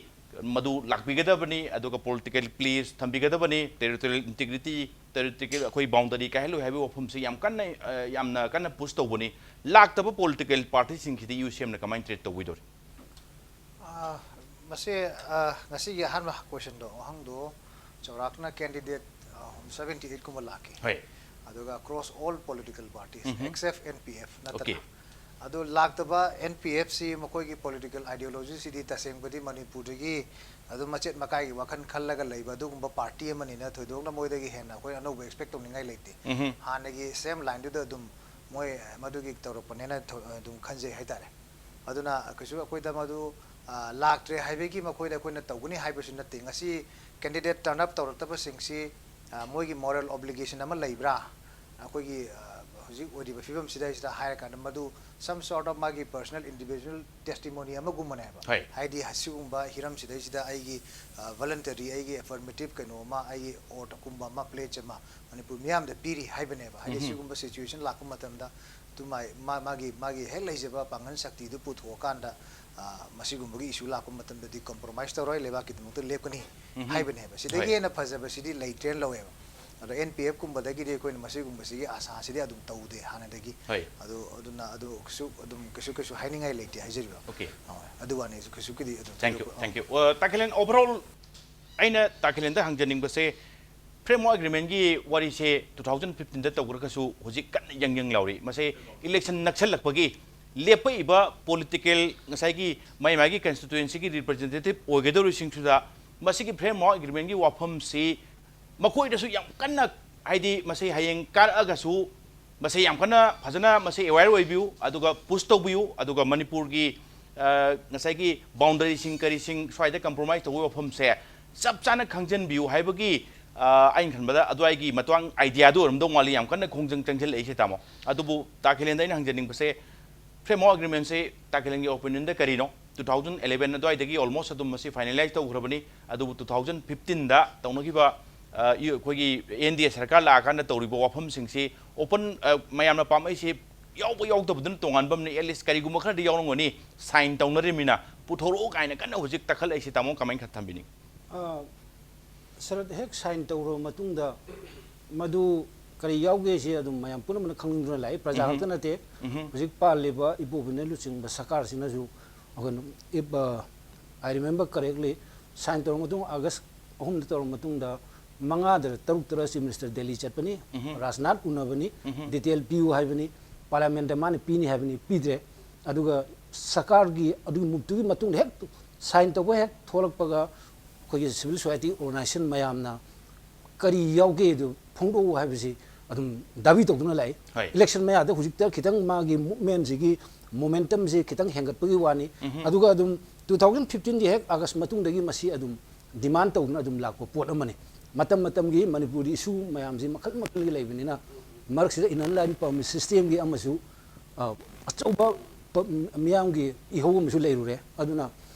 ꯃꯗꯨ ꯂꯥꯛꯄꯤꯒꯗꯕꯅꯤ, ꯑꯗꯨꯒ political pledge ꯊꯝꯕꯤꯒꯗꯕꯅꯤ, territorial integrity, territorial ꯑꯩꯈꯣꯏ boundary ꯀꯥꯏꯍꯜꯂꯣꯏ ꯍꯥꯏꯕ ꯋꯥꯐꯝꯁꯤ ꯌꯥꯝ ꯀꯟꯅ, ꯑ, ꯌꯥꯝꯅ ꯀꯟꯅ push ꯇꯧꯕꯅꯤ꯫ ꯂꯥꯛꯇꯕ political party ꯁꯤꯡꯁꯤꯗꯤ ꯌꯨ ꯁꯤ ꯑꯦꯝꯅ ꯀꯃꯥꯏꯅ treat ꯇꯧꯕꯤꯗꯣꯔꯤ? ꯑ, ꯃꯁꯤ, ꯑ, ꯉꯁꯤꯒꯤ ꯑꯍꯥꯟꯕ question ꯗꯣ, ꯋꯥꯍꯪꯗꯣ ꯆꯥꯎꯔꯥꯛꯅ candidate, ꯑ, seventy eight ꯀꯨꯝꯕ ꯂꯥꯛꯈꯤ꯫ ꯍꯣꯏ꯫ ꯑꯗꯨꯒ across all political parties, ꯎꯝꯍꯨꯝ꯫ Except N P F ꯅꯠꯇꯅ꯫ Okay꯫ ꯑꯗꯨ ꯂꯥꯛꯇꯕ N P F ꯁꯤ ꯃꯈꯣꯏꯒꯤ political ideology ꯁꯤꯗꯤ ꯇꯁꯦꯡꯕꯗꯤ ꯃꯅꯤꯄꯨꯔꯗꯒꯤ ꯑꯗꯨꯝ ꯃꯆꯦꯠ ꯃꯀꯥꯏꯒꯤ ꯋꯥꯈꯜ ꯈꯜꯂꯒ ꯂꯩꯕ ꯑꯗꯨꯒꯨꯝꯕ party ꯑꯃꯅꯤꯅ ꯊꯣꯏꯗꯣꯛꯅ ꯃꯣꯏꯗꯒꯤ ꯍꯦꯟꯅ ꯑꯩꯈꯣꯏ ꯑꯅꯧꯕ expect ꯇꯧꯅꯤꯡꯉꯥꯏ ꯂꯩꯇꯦ꯫ ꯎꯝꯍꯨꯝ꯫ ꯍꯥꯟꯅꯒꯤ same line ꯗꯨꯗ ꯑꯗꯨꯝ ꯃꯣꯏ ꯃꯗꯨꯒꯤ ꯇꯧꯔꯛꯄꯅꯦꯅ ꯊꯣ-, ꯑꯗꯨꯝ ꯈꯟꯖꯩ ꯍꯥꯏꯇꯥꯔꯦ꯫ ꯑꯗꯨꯅ ꯀꯩꯁꯨ ꯑꯩꯈꯣꯏꯗ ꯃꯗꯨ, ꯑ, ꯂꯥꯛꯇ꯭ꯔꯦ ꯍꯥꯏꯕꯒꯤ ꯃꯈꯣꯏꯗ ꯑꯩꯈꯣꯏꯅ ꯇꯧꯒꯅꯤ ꯍꯥꯏꯕꯁꯨ ꯅꯠꯇꯦ꯫ ꯉꯁꯤ candidate turn up ꯇꯧꯔꯛꯇꯕꯁꯤꯡꯁꯤ, ꯑ, ꯃꯣꯏꯒꯤ moral obligation ꯑꯃ ꯂꯩꯕ꯭ꯔꯥ? ꯑꯩꯈꯣꯏꯒꯤ, ꯑ, ꯍꯧꯖꯤꯛ ꯑꯣꯏꯔꯤꯕ ꯐꯤꯕꯝꯁꯤꯗꯩꯁꯤꯗ ꯍꯥꯏꯔꯀꯥꯟꯗ ꯃꯗꯨ some sort of ꯃꯥꯒꯤ personal individual testimony ꯑꯃꯒꯨꯝꯕꯅꯦꯕ꯫ ꯍꯣꯏ꯫ ꯍꯥꯏꯗꯤ ꯑꯁꯤꯒꯨꯝꯕ ꯍꯤꯔꯝꯁꯤꯗꯩꯁꯤꯗ ꯑꯩꯒꯤ, ꯑ, voluntary, ꯑꯩꯒꯤ affirmative ꯀꯩꯅꯣ ꯑꯃ, ꯑꯩꯒꯤ oath ꯀꯨꯝꯕ ꯑꯃ, pledge ꯑꯃ ꯃꯅꯤꯄꯨꯔ ꯃꯤꯌꯥꯝꯗ ꯄꯤꯔꯤ ꯍꯥꯏꯕꯅꯦꯕ꯫ ꯍꯥꯏꯗꯤ ꯎꯝꯍꯨꯝ꯫ ꯁꯤꯒꯨꯝꯕ situation ꯂꯥꯛꯄ ꯃꯇꯝꯗ ꯑꯗꯨꯃꯥꯏ-, ꯃꯥ-, ꯃꯥꯒꯤ, ꯃꯥꯒꯤ ꯍꯦꯛ ꯂꯩꯖꯕ ꯄꯥꯡꯒꯜ ꯁꯛꯇꯤꯗꯨ ꯄꯨꯊꯣꯛꯑꯀꯥꯟꯗ, ꯑ, ꯃꯁꯤꯒꯨꯝꯕꯒꯤ issue ꯂꯥꯛꯄ ꯃꯇꯝꯗꯗꯤ compromise ꯇꯧꯔꯣꯏ, ꯂꯩꯕꯥꯛꯀꯤꯗꯃꯛꯇ ꯂꯦꯞꯀꯅꯤ ꯎꯝꯍꯨꯝ꯫ ꯍꯥꯏꯕꯅꯦꯕ꯫ ꯁꯤꯗꯒꯤ ꯍꯣꯏ꯫ ꯍꯦꯟꯅ ꯐꯖꯕꯁꯤꯗꯤ ꯂꯩꯇ꯭ꯔꯦꯅ ꯂꯧꯋꯦꯕ꯫ ꯑꯗꯣ N P F ꯀꯨꯝꯕꯗꯒꯤꯗꯤ ꯑꯩꯈꯣꯏꯅ ꯃꯁꯤꯒꯨꯝꯕꯁꯤꯒꯤ ꯑꯥꯁꯥꯁꯤꯗꯤ ꯑꯗꯨꯝ ꯇꯧꯗꯦ ꯍꯥꯟꯅꯗꯒꯤ꯫ ꯍꯣꯏ꯫ ꯑꯗꯨ, ꯑꯗꯨꯅ ꯑꯗꯨ ꯀꯩꯁꯨ ꯑꯗꯨꯝ ꯀꯩꯁꯨ, ꯀꯩꯁꯨ ꯍꯥꯏꯅꯤꯡꯉꯥꯏ ꯂꯩꯇꯦ ꯍꯥꯏꯖꯔꯤꯕ꯫ Okay꯫ ꯍꯣꯏ꯫ ꯑꯗꯨ ꯋꯥꯅꯤ, ꯀꯩꯁꯨ ꯀꯩꯗꯤ ꯑꯗꯨꯝ Thank you, ꯊꯣꯏꯗꯣꯛꯄ, thank you꯫ ꯑ, ꯇꯥ ꯈꯦꯂꯦꯟ, overall ꯑꯩꯅ ꯇꯥ ꯈꯦꯂꯦꯟꯗ ꯍꯪꯖꯅꯤꯡꯕꯁꯦ, framework agreement ꯒꯤ ꯋꯥꯔꯤꯁꯦ two thousand fifteen ꯗ ꯇꯧꯈ꯭ꯔꯒꯁꯨ ꯍꯧꯖꯤꯛ ꯀꯟꯅ ꯌꯪ ꯌꯪ ꯂꯥꯎꯔꯤ꯫ ꯃꯁꯦ election ꯅꯛꯁꯜꯂꯛꯄꯒꯤ ꯂꯦꯞꯄꯛꯏꯕ political, ꯉꯁꯥꯏꯒꯤ ꯃꯥꯏ ꯃꯥꯏꯒꯤ constituency ꯒꯤ representative ꯑꯣꯏꯒꯗꯧꯔꯤꯁꯤꯡꯁꯤꯗ ꯃꯁꯤꯒꯤ framework agreement ꯒꯤ ꯋꯥꯐꯝꯁꯤ ꯃꯈꯣꯏꯗꯁꯨ ꯌꯥꯝ ꯀꯟꯅ, ꯍꯥꯏꯗꯤ ꯃꯁꯤ ꯍꯌꯦꯡ ꯀꯥꯔꯛꯑꯒꯁꯨ ꯃꯁꯤ ꯌꯥꯝ ꯀꯟꯅ ꯐꯖꯅ ꯃꯁꯤ aware ꯑꯣꯏꯕꯤꯌꯨ, ꯑꯗꯨꯒ push ꯇꯧꯕꯤꯌꯨ, ꯑꯗꯨꯒ ꯃꯅꯤꯄꯨꯔꯒꯤ, ꯑ, ꯉꯁꯥꯏꯒꯤ boundary ꯁꯤꯡ ꯀꯔꯤꯁꯤꯡ ꯁ꯭ꯋꯥꯏꯗ compromise ꯇꯧꯕꯒꯤ ꯋꯥꯐꯝꯁꯦ ꯆꯞ ꯆꯥꯅ ꯈꯪꯖꯤꯟꯕꯤꯌꯨ ꯍꯥꯏꯕꯒꯤ, ꯑ, ꯑꯩꯅ ꯈꯟꯕꯗ ꯑꯗꯨꯋꯥꯏꯒꯤ ꯃꯇꯥꯡ idea ꯗꯨ ꯑꯣꯏꯔꯝꯗꯧ ꯃꯥꯜꯂꯤ, ꯌꯥꯝ ꯀꯟꯅ ꯈꯣꯡꯖꯪ ꯆꯪꯁꯤꯜꯂꯛꯏꯁꯦ, ꯇꯥꯃꯣ꯫ ꯑꯗꯨꯕꯨ ꯇꯥ ꯈꯦꯂꯦꯟꯗ ꯑꯩꯅ ꯍꯪꯖꯅꯤꯡꯕꯁꯦ, framework agreement ꯁꯦ ꯇꯥ ꯈꯦꯂꯦꯟꯒꯤ opinion ꯗ ꯀꯔꯤꯅꯣ? Two thousand eleven ꯑꯗꯨꯋꯥꯏꯗꯒꯤ almost ꯑꯗꯨꯝ ꯃꯁꯤ finalize ꯇꯧꯈ꯭ꯔꯕꯅꯤ꯫ ꯑꯗꯨꯕꯨ two thousand fifteen ꯗ ꯇꯧꯅꯈꯤꯕ, ꯑ, ꯏ-, ꯑꯩꯈꯣꯏꯒꯤ N D A ꯁꯔꯀꯥꯔ ꯂꯥꯛꯑꯀꯥꯟꯗ ꯇꯧꯔꯤꯕ ꯋꯥꯐꯝꯁꯤꯡꯁꯤ open, ꯑ, ꯃꯌꯥꯝꯅ ꯄꯥꯝꯃꯛꯏꯁꯤ ꯌꯥꯎꯕ ꯌꯥꯎꯗꯕꯗꯨꯅ ꯇꯣꯉꯥꯟꯕ ꯑꯃꯅꯤ, at least ꯀꯔꯤꯒꯨꯝꯕ ꯈꯔꯗꯤ ꯌꯥꯎꯔꯝꯒꯅꯤ, ꯁꯥꯏꯟ ꯇꯧꯅꯔꯤꯕꯅꯤꯅ ꯄꯨꯊꯣꯔꯛꯑꯣ ꯀꯥꯏꯅ ꯀꯟꯅ ꯍꯧꯖꯤꯛ ꯇꯛꯈꯠꯂꯛꯏꯁꯤ꯫ ꯇꯥꯃꯣ, ꯀꯃꯥꯏꯅ ꯈꯔ ꯊꯝꯕꯤꯅꯤꯡꯉꯤ? ꯑ, ꯁꯔꯠ ꯍꯦꯛ ꯁꯥꯏꯟ ꯇꯧꯔꯕ ꯃꯇꯨꯡꯗ ꯃꯗꯨ ꯀꯔꯤ ꯌꯥꯎꯒꯦꯁꯤ ꯑꯗꯨꯝ ꯃꯌꯥꯝ ꯄꯨꯝꯅꯃꯛꯅ ꯈꯪꯅꯤꯡꯗꯨꯅ ꯂꯥꯛꯏ, ꯄ꯭ꯔꯖꯥ ꯎꯝꯍꯨꯝ꯫ ꯈꯛꯇ ꯅꯠꯇꯦ꯫ ꯎꯝꯍꯨꯝ꯫ ꯍꯧꯖꯤꯛ ꯄꯥꯜꯂꯤꯕ ꯏꯕꯣꯕꯤꯅ ꯂꯨꯆꯤꯡꯕ ꯁꯔꯀꯥꯔꯁꯤꯅꯁꯨ ꯑꯩꯈꯣꯏꯅ, if, ꯑ, I remember correctly, ꯁꯥꯏꯟ ꯇꯧꯔꯕ ꯃꯇꯨꯡ, ꯑꯥꯒꯁ ꯑꯍꯨꯝꯗ ꯇꯧꯔꯕ ꯃꯇꯨꯡꯗ, ꯃꯉꯥꯗ ꯇꯔꯨꯛꯇꯔ ꯆꯤꯐ ꯃꯤꯅꯤꯁꯇꯔ ꯗꯦꯜꯂꯤ ꯆꯠꯄꯅꯤ, ꯎꯝꯍꯨꯝ꯫ ꯔꯥꯖꯅꯥꯊ ꯎꯅꯕꯅꯤ, ꯎꯝꯍꯨꯝ꯫ ꯗꯤꯇꯦꯜ ꯄꯤꯌꯨ ꯍꯥꯏꯕꯅꯤ, ꯄꯥꯔꯂꯤꯌꯥꯃꯦꯟꯗ ꯃꯥꯅ ꯄꯤꯅꯤ ꯍꯥꯏꯕꯅꯤ, ꯄꯤꯗ꯭ꯔꯦ꯫ ꯑꯗꯨꯒ ꯁꯔꯀꯥꯔꯒꯤ ꯑꯗꯨꯒꯤ ꯃꯨꯞꯇꯨꯒꯤ ꯃꯇꯨꯡꯗ ꯍꯦꯛ ꯁꯥꯏꯟ ꯇꯧꯕ ꯍꯦꯛ ꯊꯣꯛꯂꯛꯄꯒ ꯑꯩꯈꯣꯏꯒꯤ ꯁꯤꯚꯤꯜ ꯁꯣꯁꯥꯏꯇꯤ ꯑꯣꯔꯒꯅꯥꯏꯖꯦꯁꯟ ꯃꯌꯥꯝꯅ ꯀꯔꯤ ꯌꯥꯎꯒꯦ ꯑꯗꯨ ꯐꯣꯡꯗꯣꯛꯎ ꯍꯥꯏꯕꯁꯤ ꯑꯗꯨꯝ ꯗꯥꯕꯤ ꯇꯧꯗꯨꯅ ꯂꯥꯛꯏ꯫ ꯍꯣꯏ꯫ ꯏꯂꯦꯛꯁꯟ ꯃꯌꯥꯗ ꯍꯧꯖꯤꯛꯇ ꯈꯤꯇꯪ ꯃꯥꯒꯤ ꯃꯨꯞꯃꯦꯟꯁꯤꯒꯤ ꯃꯣꯃꯦꯟꯇꯝꯁꯤ ꯈꯤꯇꯪ ꯍꯦꯟꯒꯠꯄꯒꯤ ꯋꯥꯅꯤ꯫ ꯎꯝꯍꯨꯝ꯫ ꯑꯗꯨꯒ ꯑꯗꯨꯝ two thousand fifteenꯒꯤ ꯍꯦꯛ ꯑꯥꯒꯁ ꯃꯇꯨꯡꯗꯒꯤ ꯃꯁꯤ ꯑꯗꯨꯝ ꯗꯤꯃꯥꯟ ꯇꯧꯗꯨꯅ ꯑꯗꯨꯝ ꯂꯥꯛꯄ ꯄꯣꯠ ꯑꯃꯅꯤ꯫ ꯃꯇꯝ ꯃꯇꯝꯒꯤ ꯃꯅꯤꯄꯨꯔꯒꯤ ꯏꯁꯨ ꯃꯌꯥꯝꯁꯤ ꯃꯈꯜ ꯃꯈꯜꯒꯤ ꯂꯩꯕꯅꯤꯅ, ꯃꯔꯛꯁꯤꯗ ꯏꯅꯔꯟ ꯂꯥꯏꯟ ꯄꯔꯃꯤꯠ ꯁꯤꯁꯇꯦꯝꯒꯤ ꯑꯃꯁꯨ, ꯑ, ꯑꯆꯧꯕ ꯄ-, ꯃꯤꯌꯥꯝꯒꯤ ꯏꯍꯧ ꯑꯃꯁꯨ ꯂꯩꯔꯨꯔꯦ꯫ ꯑꯗꯨꯅ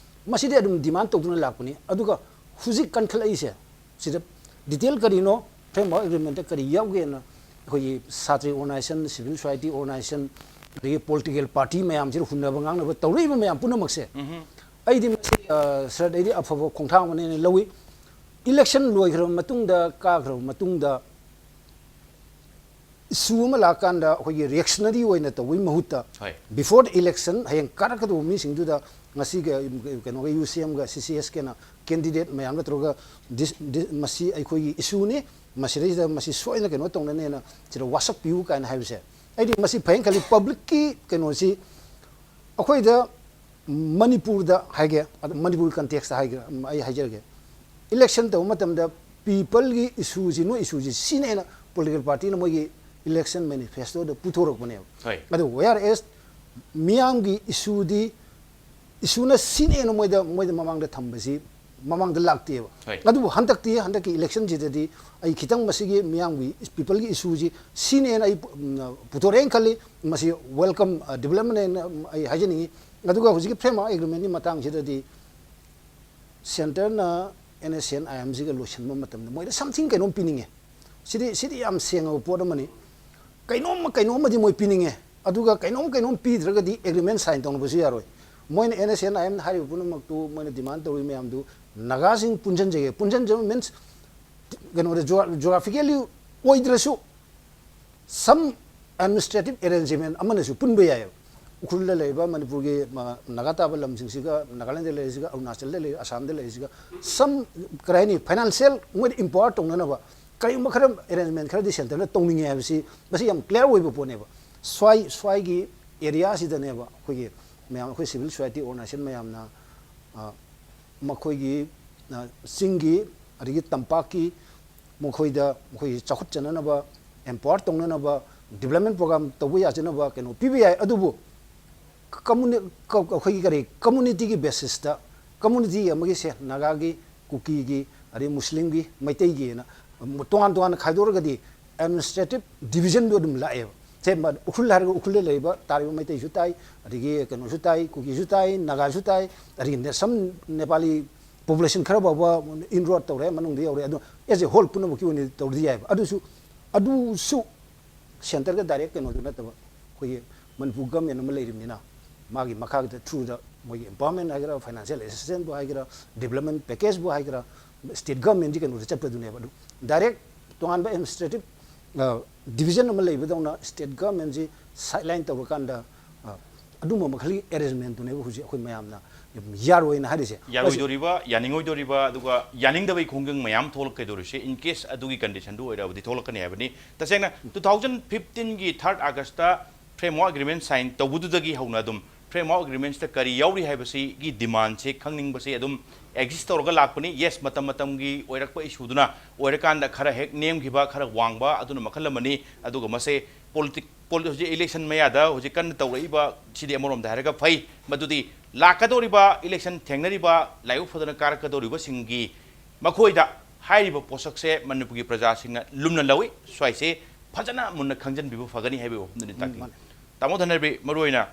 ꯃꯁꯤꯗꯤ ꯑꯗꯨꯝ ꯗꯤꯃꯥꯟ ꯇꯧꯗꯨꯅ ꯂꯥꯛꯄꯅꯤ꯫ ꯑꯗꯨꯒ ꯍꯧꯖꯤꯛ ꯀꯟꯈꯠꯂꯛꯏꯁꯦ, ꯁꯤꯗ ꯗꯤꯇꯦꯜ ꯀꯔꯤꯅꯣ, ꯐ꯭ꯔꯦꯝꯋꯥꯔꯛ ꯑꯦꯒ꯭ꯔꯤꯃꯦꯟꯇ ꯀꯔꯤ ꯌꯥꯎꯒꯦꯅ ꯑꯩꯈꯣꯏꯒꯤ ꯁꯥꯇ꯭ꯔ ꯑꯣꯔꯒꯅꯥꯏꯖꯦꯁꯟ, ꯁꯤꯚꯤꯜ ꯁꯣꯁꯥꯏꯇꯤ ꯑꯣꯔꯒꯅꯥꯏꯖꯦꯁꯟ, ꯑꯗꯒꯤ ꯄꯣꯂꯤꯇꯤꯀꯦꯜ ꯄꯥꯔꯇꯤ ꯃꯌꯥꯝꯁꯤꯅ ꯍꯨꯟꯅꯕ ꯉꯥꯡꯅꯕ ꯇꯧꯔꯛꯏꯕ ꯃꯌꯥꯝ ꯄꯨꯝꯅꯃꯛꯁꯦ, ꯎꯝꯍꯨꯝ꯫ ꯑꯩꯗꯤ ꯃꯁꯤ, ꯑ, ꯁꯔꯠ, ꯑꯩꯗꯤ ꯑꯐꯕ ꯈꯣꯡꯊꯥꯡ ꯑꯃꯅꯦꯅ ꯂꯧꯏ꯫ ꯏꯂꯦꯛꯁꯟ ꯂꯣꯏꯈ꯭ꯔꯕ ꯃꯇꯨꯡꯗ, ꯀꯥꯈ꯭ꯔꯕ ꯃꯇꯨꯡꯗ, ꯏꯁꯨ ꯑꯃ ꯂꯥꯛꯀꯥꯟꯗ ꯑꯩꯈꯣꯏꯒꯤ ꯔꯤꯌꯦꯛꯁꯅꯔꯤ ꯑꯣꯏꯅ ꯇꯧꯕꯒꯤ ꯃꯍꯨꯠꯇ, ꯍꯣꯏ꯫ Before the election, ꯍꯌꯦꯡ ꯀꯥꯔꯛꯀꯗꯧꯕ ꯃꯤꯁꯤꯡꯗꯨꯗ ꯉꯁꯤꯒ ꯀꯩꯅꯣꯒ, ꯌꯨ ꯁꯤ ꯑꯦꯝꯒ ꯁꯤ ꯁꯤ ꯑꯦꯁꯀꯅ ꯀꯦꯟꯗꯤꯗꯦꯠ ꯃꯌꯥꯝꯒ ꯇꯧꯔꯒ, this, this, ꯃꯁꯤ ꯑꯩꯈꯣꯏꯒꯤ ꯏꯁꯨꯅꯤ, ꯃꯁꯤꯗꯩꯁꯤꯗ ꯃꯁꯤ ꯁꯣꯏꯗꯅ ꯀꯩꯅꯣ ꯇꯧꯅꯅꯦꯅ ꯁꯤꯗ ꯋꯥꯁꯛꯄꯤꯌꯨ ꯀꯥꯏꯅ ꯍꯥꯏꯕꯁꯦ, ꯑꯩꯗꯤ ꯃꯁꯤ ꯐꯩꯅ ꯈꯜꯂꯤ꯫ ꯄꯕ꯭ꯂꯤꯛꯀꯤ ꯀꯩꯅꯣꯁꯤ ꯑꯩꯈꯣꯏꯗ ꯃꯅꯤꯄꯨꯔꯗ ꯍꯥꯏꯒꯦ, ꯑꯗ ꯃꯅꯤꯄꯨꯔ ꯀꯟꯇꯦꯛꯁꯇ ꯍꯥꯏꯒꯦ, ꯑꯩ ꯍꯥꯏꯖꯔꯒꯦ, ꯏꯂꯦꯛꯁꯟ ꯇꯧꯕ ꯃꯇꯝꯗ ꯄꯤꯄꯜꯒꯤ ꯏꯁꯨꯁꯤ, ꯅꯣꯏ ꯏꯁꯨꯁꯤ ꯁꯤꯅꯦꯅ ꯄꯣꯂꯤꯇꯤꯀꯦꯜ ꯄꯥꯔꯇꯤꯅ ꯃꯣꯏꯒꯤ ꯏꯂꯦꯛꯁꯟ ꯃꯦꯅꯤꯐꯦꯁꯇꯣꯗ ꯄꯨꯊꯣꯔꯛꯄꯅꯦꯕ꯫ ꯍꯣꯏ꯫ ꯑꯗꯨ whereas ꯃꯤꯌꯥꯝꯒꯤ ꯏꯁꯨꯗꯤ, ꯏꯁꯨꯅ ꯁꯤꯅꯦꯅ ꯃꯣꯏꯗ, ꯃꯣꯏꯗ ꯃꯃꯥꯡꯗ ꯊꯝꯕꯁꯤ ꯃꯃꯥꯡꯗ ꯂꯥꯛꯇꯦꯕ꯫ ꯍꯣꯏ꯫ ꯑꯗꯨꯕꯨ ꯍꯟꯗꯛꯇꯤ, ꯍꯟꯗꯛꯀꯤ ꯏꯂꯦꯛꯁꯟꯁꯤꯗꯗꯤ ꯑꯩ ꯈꯤꯇꯪ ꯃꯁꯤꯒꯤ ꯃꯤꯌꯥꯝꯒꯤ, ꯄꯤꯄꯜꯒꯤ ꯏꯁꯨꯁꯤ ꯁꯤꯅꯦꯅ ꯑꯩ ꯄꯨ-, ꯎꯝ, ꯄꯨꯊꯣꯔꯛꯑꯦꯅ ꯈꯜꯂꯤ꯫ ꯃꯁꯤ ꯋꯦꯜꯀꯝ, ꯑ, ꯗꯤꯕꯂꯞꯃꯦꯟꯅꯦꯅ ꯑꯩ ꯍꯥꯏꯖꯅꯤꯡꯉꯤ꯫ ꯑꯗꯨꯒ ꯍꯧꯖꯤꯛꯀꯤ ꯐ꯭ꯔꯦꯝꯋꯥꯔꯛ ꯑꯦꯒ꯭ꯔꯤꯃꯦꯟꯒꯤ ꯃꯇꯥꯡꯁꯤꯗꯗꯤ ꯁꯦꯟꯇꯔꯅ ꯑꯦꯟ ꯑꯦꯁ ꯑꯦꯟ ꯑꯥꯏ ꯑꯦꯝꯁꯤꯒ ꯂꯣꯏꯁꯤꯟꯕ ꯃꯇꯝꯗ ꯃꯣꯏꯗ ꯁꯝꯊꯤꯡ ꯀꯩꯅꯣꯝ ꯄꯤꯅꯤꯡꯉꯦ꯫ ꯁꯤꯗꯤ, ꯁꯤꯗꯤ ꯌꯥꯝ ꯁꯦꯡꯉꯕ ꯄꯣꯠ ꯑꯃꯅꯤ꯫ ꯀꯩꯅꯣꯝꯃ, ꯀꯩꯅꯣꯝꯃꯗꯤ ꯃꯣꯏ ꯄꯤꯅꯤꯡꯉꯦ꯫ ꯑꯗꯨꯒ ꯀꯩꯅꯣꯝ ꯀꯩꯅꯣꯝ ꯄꯤꯗ꯭ꯔꯒꯗꯤ ꯑꯦꯒ꯭ꯔꯤꯃꯦꯟ ꯁꯥꯏꯟ ꯇꯧꯅꯕꯁꯨ ꯌꯥꯔꯣꯏ꯫ ꯃꯣꯏꯅ N S N I M ꯍꯥꯏꯔꯤꯕ ꯄꯨꯝꯅꯃꯛꯇꯨ, ꯃꯣꯏꯅ ꯗꯤꯃꯥꯟ ꯇꯧꯔꯤ ꯃꯌꯥꯝꯗꯨ, ꯅꯥꯒꯥꯁꯤꯡ ꯄꯨꯟꯁꯤꯟꯖꯒꯦ, ꯄꯨꯟꯁꯤꯟꯖꯕ ꯃꯤꯟꯁ ꯀꯩꯅꯣꯗ, ꯖꯣꯒ꯭ꯔꯥꯐꯤꯀꯦꯜꯂꯤ ꯑꯣꯏꯗ꯭ꯔꯁꯨ ꯁꯝ ꯑꯦꯗꯃꯤꯅꯤꯁꯇ꯭ꯔꯦꯇꯤꯚ ꯑꯦꯔꯦꯟꯖꯃꯦꯟ ꯑꯃꯅꯁꯨ ꯄꯨꯟꯕ ꯌꯥꯏꯑꯕ꯫ ꯎꯈ꯭ꯔꯨꯜꯗ ꯂꯩꯔꯤꯕ ꯃꯅꯤꯄꯨꯔꯒꯤ ꯃ-, ꯅꯥꯒꯥ ꯇꯥꯕ ꯂꯝꯁꯤꯡꯁꯤꯒ, ꯅꯥꯒꯥꯂꯦꯟꯗ ꯂꯩꯔꯤꯁꯤꯒ, ꯑꯔꯨꯅꯥꯆꯜꯗ ꯂꯩꯔꯤ, ꯑꯁꯥꯝꯗ ꯂꯩꯔꯤꯁꯤꯒ, ꯁꯝ ꯀꯔꯤ ꯍꯥꯏꯅꯤ, ꯐꯥꯏꯅꯥꯟꯁꯤꯌꯦꯜ ꯃꯣꯏꯗ ꯏꯝꯄꯥꯋꯔ ꯇꯧꯅꯅꯕ ꯀꯔꯤꯒꯨꯝꯕ ꯈꯔ ꯑꯦꯔꯦꯟꯖꯃꯦꯟ ꯈꯔꯗꯤ ꯁꯦꯟꯇꯔꯅ ꯇꯧꯅꯤꯡꯉꯦ ꯍꯥꯏꯕꯁꯤ ꯃꯁꯤ ꯌꯥꯝ ꯀ꯭ꯂꯤꯌꯥꯔ ꯑꯣꯏꯕ ꯄꯣꯠꯅꯦꯕ꯫ ꯁ꯭ꯋꯥꯏ ꯁ꯭ꯋꯥꯏꯒꯤ ꯑꯦꯔꯤꯌꯥꯁꯤꯗꯅꯦꯕ ꯑꯩꯈꯣꯏꯒꯤ ꯃꯌꯥꯝ, ꯑꯩꯈꯣꯏ ꯁꯤꯚꯤꯜ ꯁꯣꯁꯥꯏꯇꯤ ꯑꯣꯔꯒꯅꯥꯏꯖꯦꯁꯟ ꯃꯌꯥꯝꯅ, ꯑ, ꯃꯈꯣꯏꯒꯤ, ꯑ, ꯆꯤꯡꯒꯤ ꯑꯗꯒꯤ ꯇꯝꯄꯥꯛꯀꯤ ꯃꯈꯣꯏꯗ, ꯃꯈꯣꯏꯒꯤ ꯆꯥꯎꯈꯠꯆꯅꯅꯕ, ꯑꯦꯝꯄꯥꯋꯔ ꯇꯧꯅꯅꯕ, ꯗꯤꯕ꯭ꯂꯞꯃꯦꯟ ꯄ꯭ꯔꯣꯒ꯭ꯔꯥꯝ ꯇꯧꯕ ꯌꯥꯖꯅꯕ ꯀꯩꯅꯣ ꯄꯤꯕ ꯌꯥꯏ꯫ ꯑꯗꯨꯕꯨ ꯀꯝꯃꯨꯅꯤ-, ꯀ-, ꯑꯩꯈꯣꯏꯒꯤ ꯀꯔꯤ, ꯀꯝꯃꯨꯅꯤꯇꯤꯒꯤ ꯕꯦꯁꯤꯁꯇ, ꯀꯝꯃꯨꯅꯤꯇꯤ ꯑꯃꯒꯤ, ꯁꯦ, ꯅꯥꯒꯥꯒꯤ, ꯀꯨꯀꯤꯒꯤ, ꯑꯗꯩ ꯃꯨꯁꯂꯤꯝꯒꯤ, ꯃꯩꯇꯩꯒꯤꯅ ꯇꯣꯉꯥꯟ ꯇꯣꯉꯥꯟꯅ ꯈꯥꯏꯗꯣꯛꯑꯒꯗꯤ ꯑꯦꯗꯃꯤꯅꯤꯁꯇ꯭ꯔꯦꯇꯤꯚ ꯗꯤꯕꯤꯖꯟꯗꯣ ꯑꯗꯨꯝ ꯂꯥꯛꯑꯦꯕ꯫ ꯁꯦ, ꯃ-, ꯎꯈ꯭ꯔꯨꯜ ꯍꯥꯏꯔꯒ ꯎꯈ꯭ꯔꯨꯜꯗ ꯂꯩꯔꯤꯕ ꯇꯥꯔꯤꯕ ꯃꯩꯇꯩꯁꯨ ꯇꯥꯏ, ꯑꯗꯒꯤ ꯀꯩꯅꯣꯁꯨ ꯇꯥꯏ, ꯀꯨꯀꯤꯁꯨ ꯇꯥꯏ, ꯅꯥꯒꯥꯁꯨ ꯇꯥꯏ, ꯑꯗꯒꯤ ꯅꯦ-, ꯁꯝ ꯅꯦꯄꯥꯂꯤ ꯄꯣꯄꯨꯂꯦꯁꯟ ꯈꯔ ꯐꯥꯎꯕ ꯏꯟꯔꯣꯗ ꯇꯧꯔꯦ, ꯃꯅꯨꯡꯗ ꯌꯧꯔꯦ꯫ ꯑꯗꯣ ꯑꯦꯖ ꯑꯦ ꯍꯣꯜ ꯄꯨꯝꯅꯃꯛꯀꯤ ꯑꯣꯏꯅ ꯇꯧꯔꯗꯤ ꯌꯥꯏꯑꯕ꯫ ꯑꯗꯨꯁꯨ, ꯑꯗꯨꯁꯨ ꯁꯦꯟꯇꯔꯒ ꯗꯥꯏꯔꯦꯛ ꯀꯩꯅꯣꯗꯨ ꯅꯠꯇꯕ, ꯑꯩꯈꯣꯏꯒꯤ ꯃꯅꯤꯄꯨꯔ ꯒꯃꯦꯟ ꯑꯃ ꯂꯩꯔꯤꯕꯅꯤꯅ, ꯃꯥꯒꯤ ꯃꯈꯥꯗ ꯊ꯭ꯔꯨꯗ ꯃꯣꯏꯒꯤ ꯑꯦꯝꯄꯥꯋꯔꯃꯦꯟ ꯍꯥꯏꯒꯦꯔꯥ, ꯐꯥꯏꯅꯥꯟꯁꯤꯌꯦꯜ ꯑꯦꯁꯤꯁꯇꯦꯟꯁꯕꯨ ꯍꯥꯏꯒꯦꯔꯥ, ꯗꯤꯕ꯭ꯂꯞꯃꯦꯟ ꯄꯦꯀꯦꯖꯕꯨ ꯍꯥꯏꯒꯦꯔꯥ, ꯁ꯭ꯇꯦꯠ ꯒꯃꯦꯟꯒꯤ ꯀꯩꯅꯣꯗ ꯆꯠꯄꯗꯨꯅꯦꯕ꯫ ꯑꯗꯨ ꯗꯥꯏꯔꯦꯛ ꯇꯣꯉꯥꯟꯕ ꯑꯦꯗꯃꯤꯅꯤꯁꯇ꯭ꯔꯦꯇꯤꯚ ꯗꯤꯕꯤꯖꯟ ꯑꯃ ꯂꯩꯕꯗꯧꯅ ꯁ꯭ꯇꯦꯠ ꯒꯃꯦꯟꯁꯤ ꯁꯥꯏꯠꯂꯥꯏꯟ ꯇꯧꯔꯀꯥꯟꯗ, ꯑ, ꯑꯗꯨꯝꯕ ꯃꯈꯜꯒꯤ ꯑꯦꯔꯦꯟꯖꯃꯦꯟꯇꯨꯅꯦꯕ ꯍꯧꯖꯤꯛ ꯑꯩꯈꯣꯏ ꯃꯌꯥꯝꯅ ꯌꯥꯔꯣꯏꯅ ꯍꯥꯏꯔꯤꯁꯦ꯫ ꯌꯥꯔꯣꯏꯗꯣꯔꯤꯕ, ꯌꯥꯅꯤꯡꯉꯣꯏꯗꯣꯔꯤꯕ, ꯑꯗꯨꯒ ꯌꯥꯅꯤꯡꯗꯕꯒꯤ ꯈꯣꯡꯖꯪ ꯃꯌꯥꯝ ꯊꯣꯛꯂꯛꯀꯗꯧꯔꯤꯁꯦ꯫ In case ꯑꯗꯨꯒꯤ ꯀꯟꯗꯤꯁꯟꯗꯨ ꯑꯣꯏꯔꯕꯗꯤ ꯊꯣꯛꯂꯛꯀꯅꯤ ꯍꯥꯏꯕꯅꯤ꯫ ꯇꯁꯦꯡꯅ, two thousand fifteenꯒꯤ third Augustꯇ framework agreement sign ꯇꯧꯕꯗꯨꯗꯒꯤ ꯍꯧꯅ ꯑꯗꯨꯝ framework agreementsꯇ ꯀꯔꯤ ꯌꯥꯎꯔꯤ ꯍꯥꯏꯕꯁꯤꯒꯤ demandꯁꯦ ꯈꯪꯅꯤꯡꯕꯁꯦ ꯑꯗꯨꯝ exist ꯇꯧꯔꯒ ꯂꯥꯛꯄꯅꯤ꯫ Yes, ꯃꯇꯝ ꯃꯇꯝꯒꯤ ꯑꯣꯏꯔꯛꯄ issueꯗꯨꯅ ꯑꯣꯏꯔꯀꯥꯟꯗ ꯈꯔ ꯍꯦꯛ ꯅꯦꯝꯈꯤꯕ, ꯈꯔ ꯋꯥꯡꯕ, ꯑꯗꯨꯅ ꯃꯈꯜ ꯑꯃꯅꯤ꯫ ꯑꯗꯨꯒ ꯃꯁꯦ ꯄꯣꯂꯤꯇꯤꯛ-, ꯄꯣꯂꯤ-, ꯍꯧꯖꯤꯛ election ꯃꯌꯥꯗ ꯍꯧꯖꯤꯛ ꯀꯟꯅ ꯇꯧꯔꯛꯏꯕ ꯁꯤꯗꯤ ꯑꯃꯔꯣꯝꯗ ꯍꯥꯏꯔꯒ ꯐꯩ, ꯃꯗꯨꯗꯤ ꯂꯥꯛꯀꯗꯧꯔꯤꯕ election ꯊꯦꯡꯅꯔꯤꯕ ꯂꯥꯏꯕꯛ ꯐꯗꯅ ꯀꯥꯔꯛꯀꯗꯧꯔꯤꯕꯁꯤꯡꯒꯤ ꯃꯈꯣꯏꯗ ꯍꯥꯏꯔꯤꯕ ꯄꯣꯠꯁꯛꯁꯦ ꯃꯅꯤꯄꯨꯔꯒꯤ ꯄ꯭ꯔꯖꯥꯁꯤꯡꯅ ꯂꯨꯝꯅ ꯂꯧꯏ꯫ ꯁ꯭ꯋꯥꯏꯁꯦ ꯐꯖꯅ ꯃꯨꯟꯅ ꯈꯪꯖꯤꯟꯕꯤꯕ ꯐꯒꯅꯤ ꯍꯥꯏꯕꯒꯤ ꯋꯥꯐꯝꯗꯨꯅꯤ ꯇꯥꯛꯄꯤ꯫ ꯃꯥꯅꯤ꯫ ꯇꯥꯃꯣ ꯙꯅꯕꯤꯔ, ꯃꯔꯨꯑꯣꯏꯅ,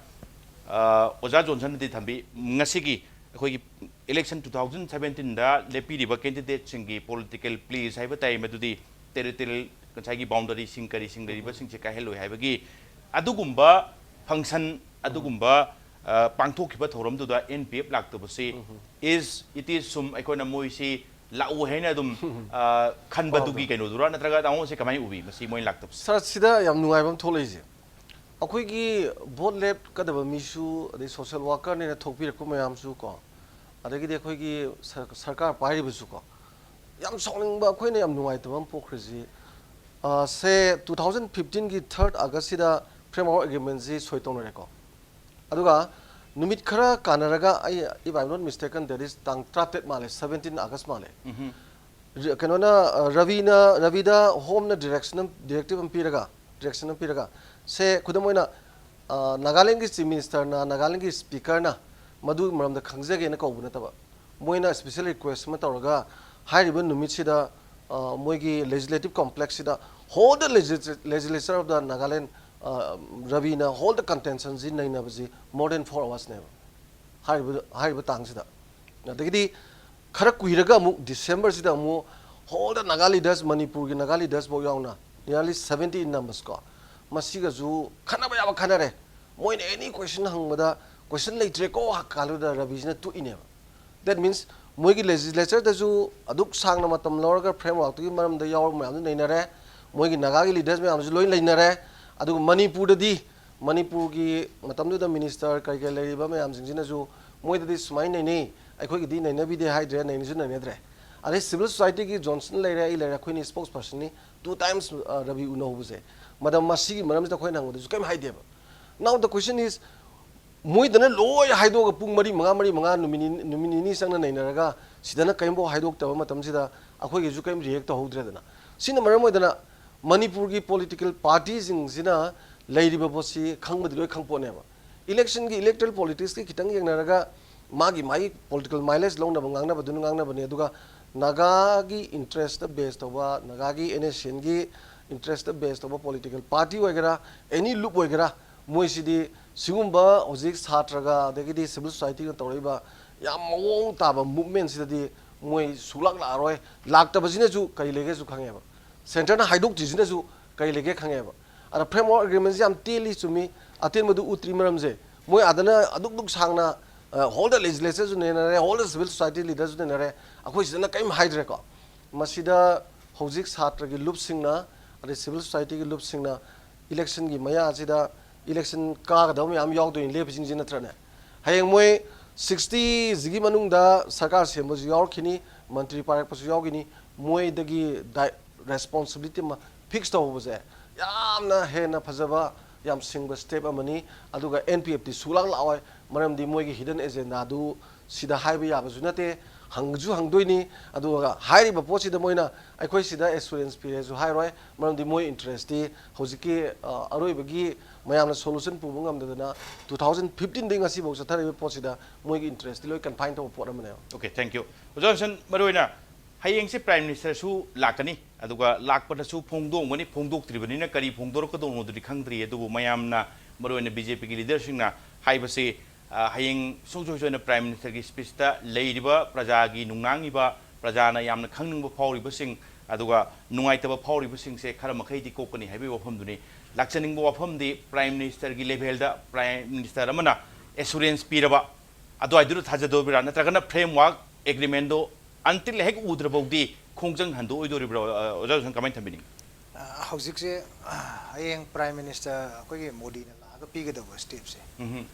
ꯑ, ꯑꯣꯖꯥ ꯖꯣꯟꯁꯟꯅꯗꯤ ꯊꯝꯕꯤ, ꯉꯁꯤꯒꯤ ꯑꯩꯈꯣꯏꯒꯤ election two thousand seventeenꯗ ꯂꯦꯞꯄꯤꯔꯤꯕ candidateꯁꯤꯡꯒꯤ political pleas ꯍꯥꯏꯕ ꯇꯥꯏ, ꯃꯗꯨꯗꯤ territorial ꯉꯁꯥꯏꯒꯤ boundaryꯁꯤꯡ ꯀꯔꯤꯁꯤꯡ ꯂꯩꯔꯤꯕꯁꯤꯡꯁꯦ ꯀꯥꯏꯍꯜꯂꯣꯏ ꯍꯥꯏꯕꯒꯤ ꯑꯗꯨꯒꯨꯝꯕ function, ꯑꯗꯨꯒꯨꯝꯕ ꯑ, ꯄꯥꯡꯊꯣꯛꯈꯤꯕ ꯊꯧꯔꯝꯗꯨꯗ N P F ꯂꯥꯛꯇꯕꯁꯤ, is it is ꯁꯨꯝ ꯑꯩꯈꯣꯏꯅ ꯃꯣꯏꯁꯤ ꯂꯥꯛꯎ ꯍꯥꯏꯅ ꯑꯗꯨꯝ ꯑ, ꯈꯟꯕꯗꯨꯒꯤ ꯀꯩꯅꯣꯗꯨꯔꯥ, ꯅꯠꯇ꯭ꯔꯒ ꯇꯥꯃꯣꯁꯦ ꯀꯃꯥꯏꯅ ꯎꯕꯤ ꯃꯁꯤ ꯃꯣꯏꯅ ꯂꯥꯛꯇꯕꯁꯤ? ꯁꯥꯔ, ꯁꯤꯗ ꯌꯥꯝ ꯅꯨꯡꯉꯥꯏꯕ ꯑꯃ ꯊꯣꯛꯂꯛꯏꯁꯦ, ꯑꯩꯈꯣꯏꯒꯤ ꯚꯣꯠ ꯂꯦꯞꯀꯗꯕ ꯃꯤꯁꯨ, ꯑꯗꯩ social workerꯅꯦꯅ ꯊꯣꯛꯄꯤꯔꯛꯄ ꯃꯌꯥꯝꯁꯨ ꯀꯣ, ꯑꯗꯒꯤꯗꯤ ꯑꯩꯈꯣꯏꯒꯤ ꯁꯔ- ꯁꯔꯀꯥꯔ ꯄꯥꯏꯔꯤꯕꯁꯨ ꯀꯣ, ꯌꯥꯝ ꯁꯥꯎꯅꯤꯡꯕ, ꯑꯩꯈꯣꯏꯅ ꯌꯥꯝ ꯅꯨꯡꯉꯥꯏꯇꯕ ꯑꯃ ꯄꯣꯛꯈ꯭ꯔꯤꯁꯤ, ꯑ, ꯁꯦ two thousand fifteenꯒꯤ third Augustꯁꯤꯗ framework agreementꯁꯤ ꯁꯣꯏ ꯇꯧꯅꯔꯦꯀꯣ꯫ ꯑꯗꯨꯒ ꯅꯨꯃꯤꯠ ꯈꯔ ꯀꯥꯟꯅꯔꯒ, ꯑꯩ, if I'm not mistaken, that is ꯇꯥꯡ ꯇꯔꯥꯇꯔꯦꯠ ꯃꯥꯜꯂꯦ, seventeen August ꯃꯥꯜꯂꯦ꯫ ꯔꯤ- ꯀꯩꯅꯣꯅ, ꯑ, ꯔꯕꯤꯅ, ꯔꯕꯤꯗ Homeꯅ direction ꯑꯃ, directive ꯑꯃ ꯄꯤꯔꯒ, direction ꯑꯃ ꯄꯤꯔꯒ, ꯁꯦ, ꯈꯨꯗꯝ ꯑꯣꯏꯅ, ꯑ, ꯅꯥꯒꯥꯂꯦꯟꯒꯤ Chief Ministerꯅ, ꯅꯥꯒꯥꯂꯦꯟꯒꯤ Speakerꯅ ꯃꯗꯨꯒꯤ ꯃꯔꯝꯗ ꯈꯪꯖꯒꯦꯅ ꯀꯧꯕ ꯅꯠꯇꯕ, ꯃꯣꯏꯅ special request ꯑꯃ ꯇꯧꯔꯒ, ꯍꯥꯏꯔꯤꯕ ꯅꯨꯃꯤꯠꯁꯤꯗ, ꯑ, ꯃꯣꯏꯒꯤ legislative complexꯁꯤꯗ, whole the legis- legislature of the Nagaland, ꯑ, ꯔꯕꯤꯅ whole the contentionꯁꯤ ꯅꯩꯅꯕꯁꯤ more than four hoursꯅꯦꯕ, ꯍꯥꯏꯔꯤꯕ, ꯍꯥꯏꯔꯤꯕ ꯇꯥꯡꯁꯤꯗ꯫ ꯑꯗꯒꯤꯗꯤ ꯈꯔ ꯀꯨꯏꯔꯒ ꯑꯃꯨꯛ Decemberꯁꯤꯗ ꯑꯃꯨꯛ whole the Naga leaders, ꯃꯅꯤꯄꯨꯔꯒꯤ Naga leaders ꯐꯥꯎ ꯌꯥꯎꯅ, nearly seventy in numbers ꯀꯣ, ꯃꯁꯤꯒꯁꯨ ꯈꯟꯅꯕ ꯌꯥꯕ ꯈꯟꯅꯔꯦ꯫ ꯃꯣꯏꯅ any question ꯍꯪꯕꯗ, question ꯂꯩꯇ꯭ꯔꯦꯀꯣ ꯍꯥꯏ ꯀꯥꯟꯗꯨꯗ ꯔꯕꯤꯁꯤꯅ ꯇꯣꯛꯏꯅꯦꯕ꯫ That means, ꯃꯣꯏꯒꯤ legislatureꯗꯁꯨ ꯑꯗꯨꯛ ꯁꯥꯡꯅ ꯃꯇꯝ ꯂꯧꯔꯒ frameworkꯇꯨꯒꯤ ꯃꯔꯝꯗ ꯌꯥꯎꯔꯕ ꯃꯌꯥꯝꯗꯨ ꯅꯩꯅꯔꯦ, ꯃꯣꯏꯒꯤ ꯅꯥꯒꯥꯒꯤ leaders ꯃꯌꯥꯝꯁꯨ ꯂꯣꯏ ꯂꯩꯅꯔꯦ, ꯑꯗꯨꯒ ꯃꯅꯤꯄꯨꯔꯗꯗꯤ, ꯃꯅꯤꯄꯨꯔꯒꯤ ꯃꯇꯝꯗꯨꯗ minister ꯀꯔꯤ ꯀꯔꯤ ꯂꯩꯔꯤꯕ ꯃꯌꯥꯝꯁꯤꯡꯁꯤꯅꯁꯨ ꯃꯣꯏꯗꯗꯤ ꯁꯨꯃꯥꯏꯅ ꯅꯩꯅꯩ, ꯑꯩꯈꯣꯏꯒꯤꯗꯤ ꯅꯩꯅꯕꯤꯗꯦ ꯍꯥꯏꯗ꯭ꯔꯦ, ꯅꯩꯅꯁꯨ ꯅꯩꯅꯗ꯭ꯔꯦ꯫ ꯑꯗꯩ civil societyꯒꯤ ꯖꯣꯟꯁꯟ ꯂꯩꯔꯦ, ꯑꯩ ꯂꯩꯔꯦ, ꯑꯩꯈꯣꯏꯅꯤ spokespersonꯅꯤ, two times, ꯑ, ꯔꯕꯤ ꯎꯅꯍꯧꯕꯁꯦ꯫ ꯃꯗꯝ ꯃꯁꯤꯒꯤ ꯃꯔꯝꯁꯤꯗ ꯑꯩꯈꯣꯏꯅ ꯍꯪꯕꯗꯁꯨ ꯀꯩꯝ ꯍꯥꯏꯗꯦꯕ꯫ Now the question is, ꯃꯣꯏꯗꯅ ꯂꯣꯏ ꯍꯥꯏꯗꯣꯛꯑꯒ ꯄꯨꯡ ꯃꯔꯤ, ꯃꯉꯥ, ꯃꯔꯤ, ꯃꯉꯥ, ꯅꯨꯃꯤꯠ ꯅꯤ-, ꯅꯨꯃꯤꯠ ꯅꯤꯅꯤ ꯆꯪꯅ ꯅꯩꯅꯔꯒ ꯁꯤꯗꯅ ꯀꯔꯤꯝꯐꯥꯎ ꯍꯥꯏꯗꯣꯛꯇꯕ ꯃꯇꯝꯁꯤꯗ ꯑꯩꯈꯣꯏꯒꯤꯁꯨ ꯀꯔꯤꯝ react ꯇꯧꯍꯧꯗ꯭ꯔꯦꯗꯅ꯫ ꯁꯤꯅ ꯃꯔꯝ ꯑꯣꯏꯗꯅ ꯃꯅꯤꯄꯨꯔꯒꯤ political partyꯁꯤꯡꯁꯤꯅ ꯂꯩꯔꯤꯕ ꯄꯣꯠꯁꯤ ꯈꯪꯕꯗꯤ ꯂꯣꯏ ꯈꯪꯄꯣꯠꯅꯦꯕ꯫ Electionꯒꯤ, electoral politicsꯀꯤ ꯈꯤꯇꯪ ꯌꯦꯡꯅꯔꯒ ꯃꯥꯒꯤ, ꯃꯥꯒꯤ political mileage ꯂꯧꯅꯕ ꯉꯥꯡꯅꯕꯗꯨꯅ ꯉꯥꯡꯅꯕꯅꯦ, ꯑꯗꯨꯒ ꯅꯥꯒꯥꯒꯤ interest base ꯇꯧꯕ, ꯅꯥꯒꯥꯒꯤ NSCNꯒꯤ interest base ꯇꯧꯕ political party ꯑꯣꯏꯒꯦꯔꯥ, any loop ꯑꯣꯏꯒꯦꯔꯥ, ꯃꯣꯏꯁꯤꯗꯤ ꯁꯤꯒꯨꯝꯕ ꯍꯧꯖꯤꯛ ꯁꯥꯇ꯭ꯔꯒ ꯑꯗꯒꯤꯗꯤ civil societyꯅ ꯇꯧꯔꯛꯏꯕ ꯌꯥꯝ ꯃꯑꯣꯡ ꯇꯥꯕ movementꯁꯤꯗꯗꯤ ꯃꯣꯏ ꯁꯨꯛꯂꯥꯛ ꯂꯥꯛꯑꯔꯣꯏ꯫ ꯂꯥꯛꯇꯕꯁꯤꯅꯁꯨ ꯀꯔꯤ ꯂꯩꯒꯦꯁꯨ ꯈꯪꯉꯦꯕ, centreꯅ ꯍꯥꯏꯗꯣꯛꯇ꯭ꯔꯤꯁꯤꯅꯁꯨ ꯀꯔꯤ ꯂꯩꯒꯦ ꯈꯪꯉꯦꯕ꯫ ꯑꯗ ꯐ꯭ꯔꯦꯝꯋꯥꯔꯛ ꯑꯦꯒ꯭ꯔꯤꯃꯦꯟꯁꯦ ꯌꯥꯝ ꯇꯦꯜꯂꯤ, ꯆꯨꯝꯃꯤ꯫ ꯑꯇꯦꯟꯕꯗꯨ ꯎꯠꯇ꯭ꯔꯤ꯫ ꯃꯔꯝꯁꯦ, ꯃꯣꯏ ꯑꯥꯗꯅ ꯑꯗꯨꯛ ꯗꯨꯛ ꯁꯥꯡꯅ, ꯑ, ꯍꯣꯜꯗ ꯂꯦꯖꯤꯁꯂꯦꯆꯔꯁꯨ ꯅꯦꯅꯔꯦ, ꯍꯣꯜꯗ ꯁꯤꯚꯤꯜ ꯁꯣꯁꯥꯏꯇꯤ ꯂꯤꯗꯔꯁꯨ ꯅꯦꯅꯔꯦ, ꯑꯩꯈꯣꯏ ꯁꯤꯗꯅ ꯀꯔꯤꯝ ꯍꯥꯏꯗ꯭ꯔꯦꯀꯣ꯫ ꯃꯁꯤꯗ ꯍꯧꯖꯤꯛ ꯁꯥꯇ꯭ꯔꯒꯤ ꯂꯨꯞꯁꯤꯡꯅ, ꯑꯗꯩ ꯁꯤꯚꯤꯜ ꯁꯣꯁꯥꯏꯇꯤꯒꯤ ꯂꯨꯞꯁꯤꯡꯅ ꯏꯂꯦꯛꯁꯟꯒꯤ ꯃꯌꯥꯁꯤꯗ ꯏꯂꯦꯛꯁꯟ ꯀꯥꯒꯗꯕ ꯃꯌꯥꯝ ꯌꯥꯎꯗꯣꯏꯅꯤ ꯂꯦꯞꯄꯤꯁꯤꯡꯁꯤ, ꯅꯠꯇ꯭ꯔꯅꯦ? ꯍꯌꯦꯡ ꯃꯣꯏ ꯁꯤꯛꯁꯇꯤꯁꯤꯒꯤ ꯃꯅꯨꯡꯗ ꯁꯔꯀꯥꯔ ꯁꯦꯝꯕꯁꯨ ꯌꯥꯎꯔꯛꯈꯤꯅꯤ, ꯃꯟꯇ꯭ꯔꯤ ꯄꯥꯏꯔꯛꯄꯁꯨ ꯌꯥꯎꯈꯤꯅꯤ꯫ ꯃꯣꯏꯗꯒꯤ ꯗꯥꯏ-, ꯔꯦꯁꯄꯣꯟꯁꯤꯕꯤꯂꯤꯇꯤ ꯑꯃ ꯐꯤꯛꯁ ꯇꯧꯍꯧꯕꯁꯦ ꯌꯥꯝꯅ ꯍꯦꯟꯅ ꯐꯖꯕ, ꯌꯥꯝ ꯁꯤꯡꯕ ꯁ꯭ꯇꯦꯞ ꯑꯃꯅꯤ꯫ ꯑꯗꯨꯒ ꯑꯦꯟ ꯄꯤ ꯑꯦꯐ ꯇꯤ ꯁꯨꯛꯂꯥꯛ ꯂꯥꯛꯑꯣꯏ, ꯃꯔꯝꯗꯤ ꯃꯣꯏꯒꯤ ꯍꯤꯗꯟ ꯑꯦꯖꯦꯟꯗꯥꯗꯨ ꯁꯤꯗ ꯍꯥꯏꯕ ꯌꯥꯕꯁꯨ ꯅꯠꯇꯦ, ꯍꯪꯁꯨ ꯍꯪꯗꯣꯏꯅꯤ꯫ ꯑꯗꯨꯒ ꯍꯥꯏꯔꯤꯕ ꯄꯣꯠꯁꯤꯗ ꯃꯣꯏꯅ ꯑꯩꯈꯣꯏ ꯁꯤꯗ ꯑꯦꯁꯨꯔꯦꯟꯁ ꯄꯤꯔꯦꯁꯨ ꯍꯥꯏꯔꯣꯏ, ꯃꯔꯝꯗꯤ ꯃꯣꯏ ꯏꯟꯇꯔꯦꯁꯇꯤ ꯍꯧꯖꯤꯛꯀꯤ, ꯑ, ꯑꯔꯣꯏꯕꯒꯤ ꯃꯌꯥꯝꯅ ꯁꯣꯂꯨꯁꯟ ꯄꯨꯕ ꯉꯝꯗꯗꯅ two thousand fifteenꯗꯒꯤ ꯉꯁꯤꯐꯥꯎ ꯆꯠꯊꯔꯤꯕ ꯄꯣꯠꯁꯤꯗ ꯃꯣꯏꯒꯤ ꯏꯟꯇꯔꯦꯁꯇꯤ ꯂꯣꯏ ꯀꯟꯐꯥꯏꯟ ꯇꯧꯕ ꯄꯣꯠ ꯑꯃꯅꯦꯕ꯫ Okay, thank you. ꯑꯣꯖꯥ ꯖꯣꯟꯁꯟ, ꯃꯔꯨꯑꯣꯏꯅ ꯍꯌꯦꯡꯁꯦ Prime Ministerꯁꯨ ꯂꯥꯛꯀꯅꯤ, ꯑꯗꯨꯒ ꯂꯥꯛꯄꯗꯁꯨ ꯐꯣꯡꯗꯣꯛꯑꯝꯒꯅꯤ, ꯐꯣꯡꯗꯣꯛꯇ꯭ꯔꯤꯕꯅꯤꯅ ꯀꯔꯤ ꯐꯣꯡꯗꯣꯔꯛꯀꯗꯧꯅꯣꯗꯨꯗꯤ ꯈꯪꯗ꯭ꯔꯤ꯫ ꯑꯗꯨꯕꯨ ꯃꯌꯥꯝꯅ, ꯃꯔꯨꯑꯣꯏꯅ ꯕꯤ ꯖꯦ ꯄꯤꯒꯤ ꯂꯤꯗꯔꯁꯤꯡꯅ ꯍꯥꯏꯕꯁꯤ, ꯑ, ꯍꯌꯦꯡ ꯁꯨꯡꯁꯣꯏ ꯁꯣꯏꯗꯅ Prime Ministerꯒꯤ speechꯇ ꯂꯩꯔꯤꯕ ꯄ꯭ꯔꯖꯥꯒꯤ ꯅꯨꯡꯉꯥꯡꯉꯤꯕ, ꯄ꯭ꯔꯖꯥꯅ ꯌꯥꯝꯅ ꯈꯪꯅꯤꯡꯕ ꯐꯥꯎꯔꯤꯕꯁꯤꯡ, ꯑꯗꯨꯒ ꯅꯨꯡꯉꯥꯏꯇꯕ ꯐꯥꯎꯔꯤꯕꯁꯤꯡꯁꯦ ꯈꯔ ꯃꯈꯩꯗꯤ ꯀꯣꯛꯀꯅꯤ ꯍꯥꯏꯕꯒꯤ ꯋꯥꯐꯝꯗꯨꯅꯤ꯫ ꯂꯥꯛꯆꯅꯤꯡꯕ ꯋꯥꯐꯝꯗꯤ Prime Ministerꯒꯤ levelꯗ Prime Minister ꯑꯃꯅ assurance ꯄꯤꯔꯕ ꯑꯗꯨꯋꯥꯏꯗꯨꯗ ꯊꯥꯖꯗꯧꯔꯤꯕ꯭ꯔꯥ, ꯅꯠꯇ꯭ꯔꯒꯅ framework agreementꯗꯣ until ꯍꯦꯛ ꯎꯗ꯭ꯔꯐꯥꯎꯗꯤ ꯈꯣꯡꯖꯪ ꯍꯟꯗꯣꯛꯑꯣꯏꯗꯣꯔꯤꯕ꯭ꯔꯥ? ꯑ, ꯑꯣꯖꯥ ꯖꯣꯟꯁꯟ ꯀꯃꯥꯏꯅ ꯊꯝꯕꯤꯅꯤꯡꯉꯤ? ꯑ, ꯍꯧꯖꯤꯛꯁꯦ, ꯑ, ꯍꯌꯦꯡ Prime Minister ꯑꯩꯈꯣꯏꯒꯤ ꯃꯣꯗꯤꯅ ꯂꯥꯛꯑꯒ ꯄꯤꯒꯗꯧꯕ stepꯁꯦ, ꯎꯝꯍꯨꯝ.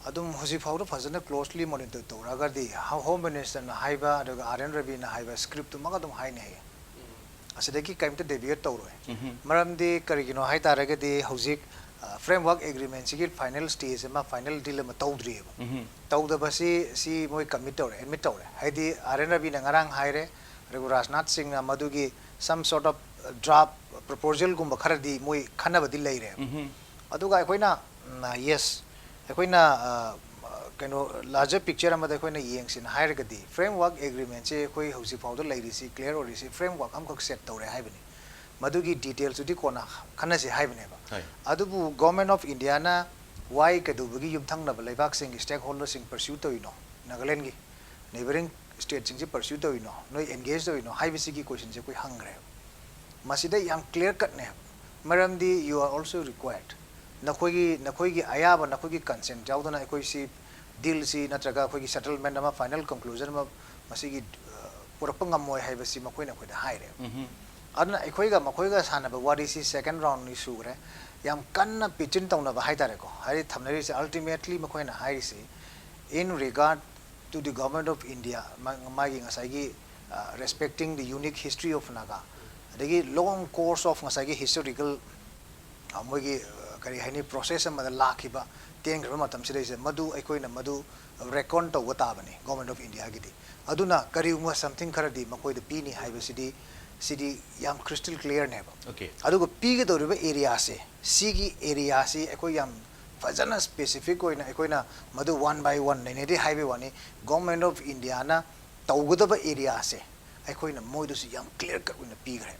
ꯑꯗꯨꯝ ꯍꯧꯖꯤꯛ ꯐꯥꯎꯗ ꯐꯖꯅ closely monitor ꯇꯧꯔꯛꯑꯒꯗꯤ, ꯍ-, Home Ministerꯅ ꯍꯥꯏꯕ, ꯑꯗꯨꯒ ꯑꯥꯔ ꯑꯦꯟ ꯔꯕꯤꯅ ꯍꯥꯏꯕ scriptꯇꯨꯃꯛ ꯑꯗꯨꯝ ꯍꯥꯏꯅꯩ꯫ ꯑꯁꯤꯗꯒꯤ ꯀꯔꯤꯝꯇ deviate ꯇꯧꯔꯣꯏ꯫ ꯎꯝꯍꯨꯝ. ꯃꯔꯝꯗꯤ ꯀꯔꯤꯒꯤꯅꯣ ꯍꯥꯏ ꯇꯥꯔꯒꯗꯤ, ꯍꯧꯖꯤꯛ, ꯑ, framework agreementꯁꯤꯒꯤ final stage ꯑꯃ, final deal ꯑꯃ ꯇꯧꯗ꯭ꯔꯤꯑꯕ꯫ ꯎꯝꯍꯨꯝ. ꯇꯧꯗꯕꯁꯤ, ꯁꯤ ꯃꯣꯏ commit ꯇꯧꯔꯦ, admit ꯇꯧꯔꯦ꯫ ꯍꯥꯏꯗꯤ ꯑꯥꯔ ꯑꯦꯟ ꯔꯕꯤꯅ ꯉꯔꯥꯡ ꯍꯥꯏꯔꯦ, ꯑꯗꯨꯒ ꯔꯥꯖꯅꯥꯊ ꯁꯤꯡꯅ ꯃꯗꯨꯒꯤ some sort of draft proposalꯒꯨꯝꯕ ꯈꯔꯗꯤ ꯃꯣꯏ ꯈꯟꯅꯕꯗꯤ ꯂꯩꯔꯦꯕ꯫ ꯎꯝꯍꯨꯝ. ꯑꯗꯨꯒ ꯑꯩꯈꯣꯏꯅ, ꯎꯝ, yes, ꯑꯩꯈꯣꯏꯅ, ꯑ, ꯀꯩꯅꯣ, larger picture ꯑꯃꯗ ꯑꯩꯈꯣꯏꯅ ꯌꯦꯡꯁꯤꯅ ꯍꯥꯏꯔꯒꯗꯤ, framework agreementꯁꯦ ꯑꯩꯈꯣꯏ ꯍꯧꯖꯤꯛ ꯐꯥꯎꯗ ꯂꯩꯔꯤꯁꯤ, clear ꯑꯣꯏꯔꯤꯁꯤ, framework ꯑꯃꯈꯛ set ꯇꯧꯔꯦ ꯍꯥꯏꯕꯅꯤ꯫ ꯃꯗꯨꯒꯤ detailsꯇꯨꯗꯤ ꯀꯣꯟꯅ ꯈꯟꯅꯁꯤ ꯍꯥꯏꯕꯅꯦꯕ꯫ ꯍꯣꯏ. ꯑꯗꯨꯕꯨ Government of Indiaꯅ why ꯀꯩꯗꯧꯕꯒꯤ ꯌꯨꯝꯊꯪꯅꯕ ꯂꯩꯕꯥꯛꯁꯤꯡꯒꯤ stakeholderꯁꯤꯡ pursue ꯇꯧꯔꯤꯅꯣ, ꯅꯥꯒꯥꯂꯦꯟꯒꯤ neighbouring stateꯁꯤꯡꯁꯦ pursue ꯇꯧꯔꯤꯅꯣ, ꯅꯣꯏ engage ꯇꯧꯔꯤꯅꯣ ꯍꯥꯏꯕꯁꯤꯒꯤ questionꯁꯦ ꯑꯩꯈꯣꯏ ꯍꯪꯈ꯭ꯔꯦꯕ꯫ ꯃꯁꯤꯗ ꯌꯥꯝ clear cutꯅꯦꯕ꯫ ꯃꯔꯝꯗꯤ you are also required, ꯅꯈꯣꯏꯒꯤ ꯅꯈꯣꯏꯒꯤ ꯑꯌꯥꯕ, ꯅꯈꯣꯏꯒꯤ consent ꯌꯥꯎꯗꯅ ꯑꯩꯈꯣꯏꯁꯤ dealꯁꯤ ꯅꯠꯇ꯭ꯔꯒ ꯑꯩꯈꯣꯏꯒꯤ settlement ꯑꯃ, final conclusion ꯑꯃ ꯃꯁꯤꯒꯤ ꯄꯨꯔꯛꯄ ꯉꯝꯃꯣꯏ ꯍꯥꯏꯕꯁꯤ ꯃꯈꯣꯏꯅ ꯑꯩꯈꯣꯏꯗ ꯍꯥꯏꯔꯦ꯫ ꯑꯗꯨꯅ ꯑꯩꯈꯣꯏꯒ ꯃꯈꯣꯏꯒ ꯁꯥꯟꯅꯕ ꯋꯥꯔꯤꯁꯤ second roundꯅꯤ ꯁꯨꯈ꯭ꯔꯦ꯫ ꯌꯥꯝ ꯀꯟꯅ ꯄꯤꯆꯤꯟ ꯇꯧꯅꯕ ꯍꯥꯏꯇꯥꯔꯦꯀꯣ, ꯍꯥꯏꯗꯤ ꯊꯝꯅꯔꯤꯁꯦ ultimately ꯃꯈꯣꯏꯅ ꯍꯥꯏꯔꯤꯁꯤ in regard to the Government of India, ꯃꯥꯒꯤ ꯉꯁꯥꯏꯒꯤ respecting the unique history of Naga, ꯑꯗꯒꯤ long course of ꯉꯁꯥꯏꯒꯤ historical ꯃꯣꯏꯒꯤ ꯀꯔꯤ ꯍꯥꯏꯅꯤ, process ꯑꯃꯗ ꯂꯥꯛꯈꯤꯕ, ꯇꯦꯟꯈ꯭ꯔꯕ ꯃꯇꯝꯁꯤꯗꯩꯁꯤꯗ ꯃꯗꯨ ꯑꯩꯈꯣꯏꯅ ꯃꯗꯨ reckon ꯇꯧꯕ ꯇꯥꯕꯅꯤ Government of Indiaꯒꯤꯗꯤ꯫ ꯑꯗꯨꯅ ꯀꯔꯤꯒꯨꯝꯕ something ꯈꯔꯗꯤ ꯃꯈꯣꯏꯗ ꯄꯤꯅꯤ ꯍꯥꯏꯕꯁꯤꯗꯤ, ꯁꯤꯗꯤ ꯌꯥꯝ crystal clearꯅꯦꯕ꯫ Okay. ꯑꯗꯨꯒ ꯄꯤꯒꯗꯧꯔꯤꯕ areaꯁꯦ, ꯁꯤꯒꯤ areaꯁꯤ ꯑꯩꯈꯣꯏ ꯌꯥꯝ ꯐꯖꯅ specific ꯑꯣꯏꯅ ꯑꯩꯈꯣꯏꯅ ꯃꯗꯨ one by one ꯅꯩꯅꯗꯦ ꯍꯥꯏꯕꯒꯤ ꯋꯥꯅꯤ꯫ Government of Indiaꯅ ꯇꯧꯒꯗꯕ areaꯁꯦ ꯑꯩꯈꯣꯏꯅ ꯃꯣꯏꯗꯁꯨ ꯌꯥꯝ clear cut ꯑꯣꯏꯅ ꯄꯤꯈ꯭ꯔꯦ꯫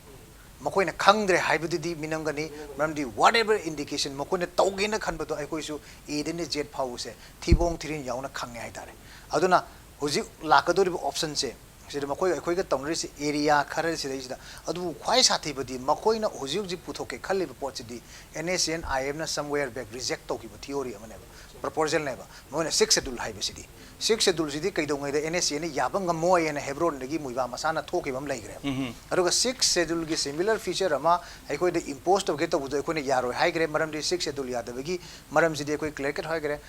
ꯃꯈꯣꯏꯅ ꯈꯪꯗ꯭ꯔꯦ ꯍꯥꯏꯕꯗꯨꯗꯤ ꯃꯤꯅꯝꯒꯅꯤ, ꯃꯔꯝꯗꯤ whatever indication ꯃꯈꯣꯏꯅ ꯇꯧꯒꯦꯅ ꯈꯟꯕꯗꯣ ꯑꯩꯈꯣꯏꯁꯨ Aꯗꯩꯅ Z ꯐꯥꯎꯕꯁꯦ ꯊꯤꯕꯣꯡ ꯊꯤꯔꯤꯟ ꯌꯥꯎꯅ ꯈꯪꯉꯦ ꯍꯥꯏꯇꯥꯔꯦ꯫ ꯑꯗꯨꯅ ꯍꯧꯖꯤꯛ ꯂꯥꯛꯀꯗꯧꯔꯤꯕ optionꯁꯦ ꯁꯤꯗ ꯃꯈꯣꯏꯒ ꯑꯩꯈꯣꯏꯒ ꯇꯧꯅꯔꯤꯁꯦ area ꯈꯔ ꯁꯤꯗꯩꯁꯤꯗ꯫ ꯑꯗꯨꯕꯨ ꯈ꯭ꯋꯥꯏ ꯁꯥꯊꯤꯕꯗꯤ ꯃꯈꯣꯏꯅ ꯍꯧꯖꯤꯛ ꯍꯧꯖꯤꯛ ꯄꯨꯊꯣꯛꯀꯦ ꯈꯜꯂꯤꯕ ꯄꯣꯠꯁꯤꯗꯤ NSCN IMꯅ somewhere back reject ꯇꯧꯈꯤꯕ theory ꯑꯃꯅꯦꯕ, proposalꯅꯦꯕ꯫ ꯃꯣꯏꯅ Sixth Schedule ꯍꯥꯏꯕꯁꯤꯗꯤ, Sixth Scheduleꯁꯤꯗꯤ ꯀꯩꯗꯧꯉꯩꯗ NSCNꯅ ꯌꯥꯕ ꯉꯝꯃꯣꯏ ꯍꯥꯏꯅ ꯍꯦꯕ꯭ꯔꯣꯟꯗꯒꯤ ꯃꯨꯏꯕꯥ ꯃꯁꯥꯅ ꯊꯣꯛꯈꯤꯕ ꯑꯃ ꯂꯩꯈ꯭ꯔꯦꯕ꯫ ꯑꯗꯨꯒ Sixth Scheduleꯒꯤ similar feature ꯑꯃ ꯑꯩꯈꯣꯏꯗ impose ꯇꯧꯒꯦ ꯇꯧꯕꯗꯣ ꯑꯩꯈꯣꯏꯅ ꯌꯥꯔꯣꯏ ꯍꯥꯏꯈ꯭ꯔꯦ, ꯃꯔꯝꯗꯤ Sixth Schedule ꯌꯥꯗꯕꯒꯤ ꯃꯔꯝꯁꯤꯗꯤ ꯑꯩꯈꯣꯏ clear cut ꯍꯥꯏꯈ꯭ꯔꯦ꯫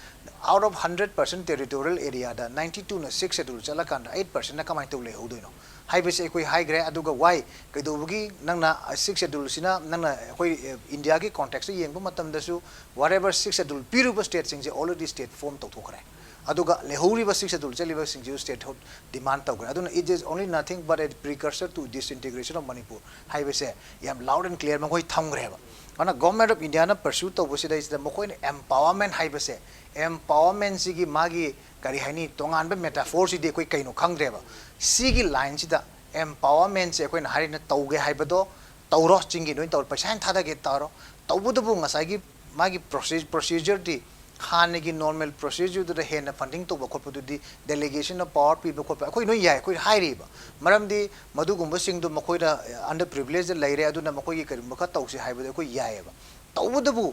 Out of hundred percent territorial areaꯗ ninety twoꯅ Sixth Schedule ꯆꯠꯂꯀꯥꯟꯗ eight percentꯅ ꯀꯃꯥꯏꯅ ꯇꯧ ꯂꯩꯍꯧꯗꯣꯏꯅꯣ ꯍꯥꯏꯕꯁꯤ ꯑꯩꯈꯣꯏ ꯍꯥꯏꯈ꯭ꯔꯦ꯫ ꯑꯗꯨꯒ why, ꯀꯩꯗꯧꯕꯒꯤ ꯅꯪꯅ Sixth Scheduleꯁꯤꯅ, ꯅꯪꯅ ꯑꯩꯈꯣꯏ Indiaꯒꯤ contextꯇ ꯌꯦꯡꯕ ꯃꯇꯝꯗꯁꯨ whatever Sixth Schedule ꯄꯤꯔꯨꯕ stateꯁꯤꯡꯁꯦ already state form ꯇꯧꯊꯣꯛꯈ꯭ꯔꯦ꯫ ꯑꯗꯨꯒ ꯂꯩꯍꯧꯔꯤꯕ Sixth Schedule ꯆꯠꯂꯤꯕꯁꯤꯡꯁꯤꯁꯨ statehood demand ꯇꯧꯈ꯭ꯔꯦ꯫ ꯑꯗꯨꯅ it is only nothing but a precursor to disintegration of Manipur ꯍꯥꯏꯕꯁꯦ ꯌꯥꯝ loud and clear ꯃꯈꯣꯏ ꯊꯝꯈ꯭ꯔꯦꯕ꯫ ꯑꯗꯨꯅ Government of Indiaꯅ pursue ꯇꯧꯕꯁꯤꯗꯩꯁꯤꯗ ꯃꯈꯣꯏꯅ empowerment ꯍꯥꯏꯕꯁꯦ, empowermentꯁꯤꯒꯤ ꯃꯥꯒꯤ ꯀꯔꯤ ꯍꯥꯏꯅꯤ, ꯇꯣꯉꯥꯟꯕ metaphorꯁꯤꯗꯤ ꯑꯩꯈꯣꯏ ꯀꯩꯅꯣ ꯈꯪꯗ꯭ꯔꯦꯕ꯫ ꯁꯤꯒꯤ lineꯁꯤꯗ empowermentꯁꯦ ꯑꯩꯈꯣꯏꯅ ꯍꯥꯏꯔꯤꯅ ꯇꯧꯒꯦ ꯍꯥꯏꯕꯗꯣ ꯇꯧꯔꯣ, ꯆꯤꯡꯒꯤ ꯂꯣꯏ ꯇꯧꯔꯣ, ꯄꯩꯁꯥ ꯍꯦꯟꯅ ꯊꯥꯗꯒꯦ ꯇꯧꯔꯣ, ꯇꯧꯕꯇꯕꯨ ꯉꯁꯥꯏꯒꯤ ꯃꯥꯒꯤ procedureꯗꯤ ꯍꯥꯟꯅꯒꯤ ꯅꯣꯔꯃꯦꯜ ꯄ꯭ꯔꯣꯁꯤꯖꯔꯗꯨꯗ ꯍꯦꯟꯅ ꯐꯟꯗꯤꯡ ꯇꯧꯕ ꯈꯣꯠꯄꯗꯨꯗꯤ, ꯗꯦꯂꯤꯒꯦꯁꯟ ꯑꯣꯐ ꯄꯋꯥꯔ ꯄꯤꯕ ꯈꯣꯠꯄ ꯑꯩꯈꯣꯏ ꯂꯣꯏ ꯌꯥꯏ, ꯑꯩꯈꯣꯏ ꯍꯥꯏꯔꯤꯕ꯫ ꯃꯔꯝꯗꯤ ꯃꯗꯨꯒꯨꯝꯕꯁꯤꯡꯗꯨ ꯃꯈꯣꯏꯅ ꯑꯟꯗꯔ ꯄ꯭ꯔꯤꯚꯤꯂꯦꯖꯇ ꯂꯩꯔꯦ, ꯑꯗꯨꯅ ꯃꯈꯣꯏꯒꯤ ꯀꯔꯤꯒꯨꯝꯕ ꯈꯔ ꯇꯧꯁꯤ ꯍꯥꯏꯕꯗ ꯑꯩꯈꯣꯏ ꯌꯥꯏꯑꯕ꯫ ꯇꯧꯕꯇꯕꯨ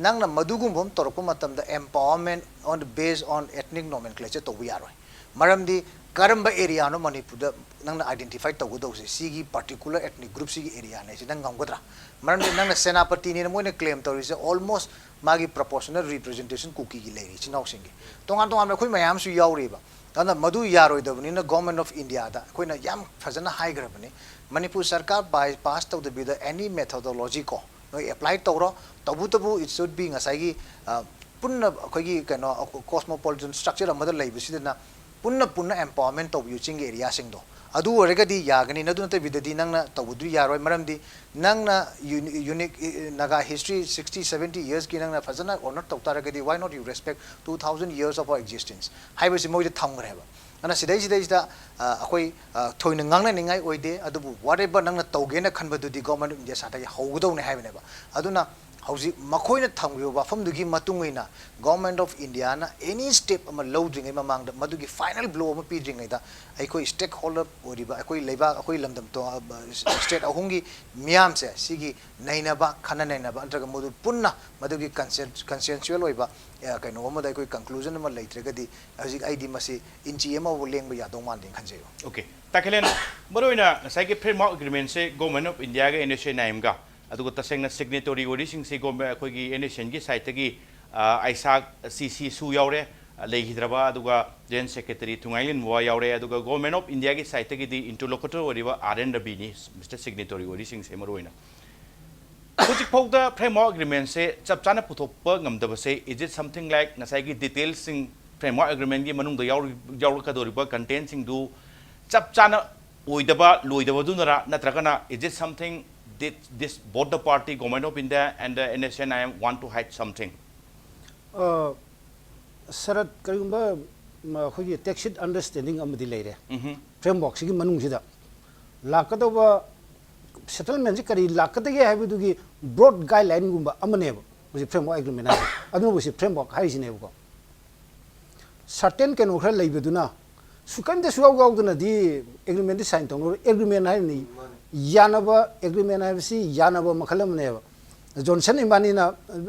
ꯅꯪꯅ ꯃꯗꯨꯒꯨꯝꯕ ꯑꯃ ꯇꯧꯔꯛꯄ ꯃꯇꯝꯗ empowerment on the based on ethnic nomenclature ꯇꯧꯕ ꯌꯥꯔꯣꯏ꯫ ꯃꯔꯝꯗꯤ ꯀꯔꯝꯕ ꯑꯦꯔꯤꯌꯥꯅꯣ ꯃꯅꯤꯄꯨꯔꯗ ꯅꯪꯅ ꯑꯥꯏꯗꯦꯟꯇꯤꯐꯥꯏ ꯇꯧꯒꯗꯧꯁꯦ, ꯁꯤꯒꯤ ꯄꯥꯔꯇꯤꯀꯨꯂꯔ ꯑꯦꯊꯅꯤꯛ ꯒ꯭ꯔꯨꯞꯁꯤꯒꯤ ꯑꯦꯔꯤꯌꯥꯅꯦ ꯁꯤ ꯅꯪ ꯉꯝꯒꯗ꯭ꯔꯥ? ꯃꯔꯝꯗꯤ ꯅꯪꯅ ꯁꯦꯅꯥꯄꯇꯤꯅꯦꯅ ꯃꯣꯏꯅ ꯀ꯭ꯂꯦꯝ ꯇꯧꯔꯤꯁꯦ almost ꯃꯥꯒꯤ ꯄ꯭ꯔꯣꯄꯣꯔꯁꯅꯦꯜ ꯔꯤꯄ꯭ꯔꯖꯦꯟꯇꯦꯁꯟ ꯀꯨꯀꯤꯒꯤ ꯂꯩꯔꯤ ꯏꯆꯤꯟ ꯏꯅꯥꯎꯁꯤꯡꯒꯤ꯫ ꯇꯣꯉꯥꯟ ꯇꯣꯉꯥꯟꯕ ꯑꯩꯈꯣꯏ ꯃꯌꯥꯝꯁꯨ ꯌꯥꯎꯔꯤꯕ꯫ ꯑꯗꯨꯅ ꯃꯗꯨ ꯌꯥꯔꯣꯏꯗꯕꯅꯤꯅ Government of India ꯗ ꯑꯩꯈꯣꯏꯅ ꯌꯥꯝ ꯐꯖꯅ ꯍꯥꯏꯈ꯭ꯔꯕꯅꯤ, ꯃꯅꯤꯄꯨꯔ ꯁꯔꯀꯥꯔ ꯕꯥꯏ ꯄꯥꯁ ꯇꯧꯗꯕꯤꯗ ꯑꯦꯅꯤ ꯃꯦꯊꯣꯗꯣꯂꯣꯖꯤ ꯀꯣ ꯅꯣꯏ ꯑꯦꯄ꯭ꯂꯥꯏ ꯇꯧꯔꯣ꯫ ꯇꯧꯕꯇꯕꯨ it should be ꯉꯁꯥꯏꯒꯤ ꯑ, ꯄꯨꯟꯅ ꯑꯩꯈꯣꯏꯒꯤ ꯀꯩꯅꯣ ꯀꯣꯁꯃꯣꯄꯣꯂꯤꯇꯟ ꯁ꯭ꯇ꯭ꯔꯛꯆꯔ ꯑꯃꯗ ꯂꯩꯕꯁꯤꯗꯅ ꯄꯨꯟꯅ ꯄꯨꯟꯅ ꯑꯦꯝꯄꯥꯋꯔꯃꯦꯟ ꯇꯧꯕꯤꯌꯨ ꯆꯤꯡꯒꯤ ꯑꯦꯔꯤꯌꯥꯁꯤꯡꯗꯣ꯫ ꯑꯗꯨ ꯑꯣꯏꯔꯒꯗꯤ ꯌꯥꯒꯅꯤ꯫ ꯑꯗꯨ ꯅꯠꯇꯕꯤꯗꯗꯤ ꯅꯪꯅ ꯇꯧꯕꯗꯨ ꯌꯥꯔꯣꯏ꯫ ꯃꯔꯝꯗꯤ ꯅꯪꯅ unique Naga history sixty seventy ꯌꯔꯁꯀꯤ ꯅꯪꯅ ꯐꯖꯅ ꯑꯣꯅꯔ ꯇꯧ ꯇꯥꯔꯒꯗꯤ, why not you respect two thousand years of our existence ꯍꯥꯏꯕꯁꯤ ꯃꯣꯏꯗ ꯊꯝꯈ꯭ꯔꯦꯕ꯫ ꯑꯗꯨꯅ ꯁꯤꯗꯩꯁꯤꯗꯩꯁꯤꯗ ꯑ, ꯑꯩꯈꯣꯏ ꯑ, ꯊꯣꯏꯅ ꯉꯥꯡꯅꯅꯤꯡꯉꯥꯏ ꯑꯣꯏꯗꯦ꯫ ꯑꯗꯨꯕꯨ whatever ꯅꯪꯅ ꯇꯧꯒꯦꯅ ꯈꯟꯕꯗꯨꯗꯤ Government of India side ꯇꯒꯤ ꯍꯧꯒꯗꯧꯅꯦ ꯍꯥꯏꯕꯅꯦꯕ꯫ ꯑꯗꯨꯅ ꯍꯧꯖꯤꯛ ꯃꯈꯣꯏꯅ ꯊꯝꯈꯤꯕ ꯋꯥꯐꯝꯗꯨꯒꯤ ꯃꯇꯨꯡ ꯏꯟꯅ Government of India ꯅ ꯑꯦꯅꯤ ꯁ꯭ꯇꯦꯞ ꯑꯃ ꯂꯧꯗ꯭ꯔꯤꯉꯩ ꯃꯃꯥꯡꯗ, ꯃꯗꯨꯒꯤ ꯐꯥꯏꯅꯦꯜ ꯕ꯭ꯂꯣ ꯑꯃ ꯄꯤꯗ꯭ꯔꯤꯉꯩꯗ, ꯑꯩꯈꯣꯏ ꯁ꯭ꯇꯦꯛ ꯍꯣꯜꯗꯔ ꯑꯣꯏꯔꯤꯕ ꯑꯩꯈꯣꯏ ꯂꯩꯕꯥꯛ, ꯑꯩꯈꯣꯏ ꯂꯝꯗꯝ ꯇꯣ-, ꯑ, ꯁ꯭ꯇꯦꯠ ꯑꯍꯨꯝꯒꯤ ꯃꯤꯌꯥꯝꯁꯦ ꯁꯤꯒꯤ ꯅꯩꯅꯕ, ꯈꯟꯅ ꯅꯩꯅꯕ ꯅꯠꯇ꯭ꯔꯒ ꯃꯗꯨ ꯄꯨꯟꯅ ꯃꯗꯨꯒꯤ ꯀꯟꯁꯦꯟ-, ꯀꯟꯁꯦꯟꯁꯨꯋꯦꯜ ꯑꯣꯏꯕ ꯑ, ꯀꯩꯅꯣ ꯑꯃꯗ ꯑꯩꯈꯣꯏ ꯀꯟꯀ꯭ꯂꯨꯖꯟ ꯑꯃ ꯂꯩꯇ꯭ꯔꯒꯗꯤ ꯍꯧꯖꯤꯛ ꯑꯩꯗꯤ ꯃꯁꯤ ꯏꯟꯆꯤ ꯑꯃꯐꯥꯎ ꯂꯦꯡꯕ ꯌꯥꯗꯧ ꯃꯥꯟꯗꯦꯅ ꯈꯟꯖꯩꯕ꯫ ꯑꯣꯀꯦ꯫ ꯇꯥꯈꯦꯂꯦꯟ, ꯃꯔꯨꯑꯣꯏꯅ ꯉꯁꯥꯏꯒꯤ ꯐ꯭ꯔꯦꯝꯋꯥꯔꯛ ꯑꯦꯒ꯭ꯔꯤꯃꯦꯟꯁꯦ Government of India ꯒ N S N I M ꯒ, ꯑꯗꯨꯒ ꯇꯁꯦꯡꯅ ꯁꯤꯒꯅꯦꯇꯣꯔꯤ ꯑꯣꯏꯔꯤꯁꯤꯡꯁꯤ ꯒꯣꯔꯃꯦ-, ꯑꯩꯈꯣꯏꯒꯤ N S N ꯒꯤ ꯁꯥꯏꯠꯇꯒꯤ, ꯑ, ꯑꯥꯏꯁꯥꯛ ꯁꯤ ꯁꯤꯁꯨ ꯌꯥꯎꯔꯦ, ꯑ, ꯂꯩꯈꯤꯗ꯭ꯔꯕ, ꯑꯗꯨꯒ ꯖꯣꯏꯟꯠ ꯁꯦꯀ꯭ꯔꯦꯇꯔꯤ ꯊꯨꯉꯥꯏꯂꯦꯟ ꯕꯕꯥ ꯌꯥꯎꯔꯦ, ꯑꯗꯨꯒ Government of India ꯒꯤ ꯁꯥꯏꯠꯇꯒꯤꯗꯤ ꯏꯟꯇꯔꯂꯣꯀꯨꯇꯔ ꯑꯣꯏꯔꯤꯕ R N Ravi ꯅꯤ, ꯃꯤꯁꯇꯔ ꯁꯤꯒꯅꯦꯇꯣꯔꯤ ꯑꯣꯏꯔꯤꯁꯤꯡꯁꯦ ꯃꯔꯨꯑꯣꯏꯅ꯫ ꯍꯧꯖꯤꯛ ꯐꯥꯎꯗ ꯐ꯭ꯔꯦꯝꯋꯥꯔꯛ ꯑꯦꯒ꯭ꯔꯤꯃꯦꯟꯁꯦ ꯆꯞ ꯆꯥꯅ ꯄꯨꯊꯣꯛꯄ ꯉꯝꯗꯕꯁꯦ, is it something like ꯉꯁꯥꯏꯒꯤ ꯗꯤꯇꯦꯜꯁꯤꯡ, ꯐ꯭ꯔꯦꯝꯋꯥꯔꯛ ꯑꯦꯒ꯭ꯔꯤꯃꯦꯟꯒꯤ ꯃꯅꯨꯡꯗ ꯌꯥꯎꯔꯤ-, ꯌꯥꯎꯔꯛꯀꯗꯧꯔꯤꯕ ꯀꯟꯇꯦꯟꯁꯤꯡꯗꯨ ꯆꯞ ꯆꯥꯅ ꯑꯣꯏꯗꯕ, ꯂꯣꯏꯗꯕꯗꯨꯅꯔ, ꯅꯠꯇ꯭ꯔꯒꯅ is it something that this both the party, Government of India and the N S N I M want to hide something? ꯑ, ꯁꯔꯠ, ꯀꯔꯤꯒꯨꯝꯕ, ꯃ, ꯑꯩꯈꯣꯏꯒꯤ ꯇꯦꯛꯁꯤꯠ ꯑꯟꯗꯔꯁ꯭ꯇꯦꯟꯗꯤꯡ ꯑꯃꯗꯤ ꯂꯩꯔꯦ꯫ ꯎꯝꯍꯨꯝ꯫ ꯐ꯭ꯔꯦꯝꯋꯥꯔꯛꯁꯤꯒꯤ ꯃꯅꯨꯡꯁꯤꯗ ꯂꯥꯛꯀꯗꯧꯕ ꯁꯦꯇꯜꯃꯦꯟꯁꯤ ꯀꯔꯤ ꯂꯥꯛꯀꯗꯒꯦ ꯍꯥꯏꯕꯗꯨꯒꯤ ꯕ꯭ꯔꯣꯗ ꯒꯥꯏꯗꯂꯥꯏꯟꯒꯨꯝꯕ ꯑꯃꯅꯦꯕ꯫ ꯐ꯭ꯔꯦꯝꯋꯥꯔꯛ ꯑꯦꯒ꯭ꯔꯤꯃꯦꯟ ꯍꯥꯏꯁꯦ꯫ ꯑꯗꯨꯅꯕꯨ ꯁꯤ ꯐ꯭ꯔꯦꯝꯋꯥꯔꯛ ꯍꯥꯏꯁꯤꯅꯦꯕꯀꯣ꯫ ꯁꯔꯇꯦꯟ ꯀꯩꯅꯣ ꯈꯔ ꯂꯩꯕꯗꯨꯅ ꯁꯨ ꯀꯔꯤꯝꯇ ꯁꯨꯌꯥꯎ ꯌꯥꯎꯗꯅꯗꯤ ꯑꯦꯒ꯭ꯔꯤꯃꯦꯟꯗꯤ ꯁꯥꯏꯟ ꯇꯧꯅꯔꯣꯏ꯫ ꯑꯦꯒ꯭ꯔꯤꯃꯦꯟ ꯍꯥꯏꯔꯤꯅꯤ ꯌꯥꯅꯕ, ꯑꯦꯒ꯭ꯔꯤꯃꯦꯟ ꯍꯥꯏꯕꯁꯤ ꯌꯥꯅꯕ ꯃꯈꯜ ꯑꯃꯅꯦꯕ꯫ ꯖꯣꯟꯁꯟ ꯏꯕꯥꯅꯤꯅ,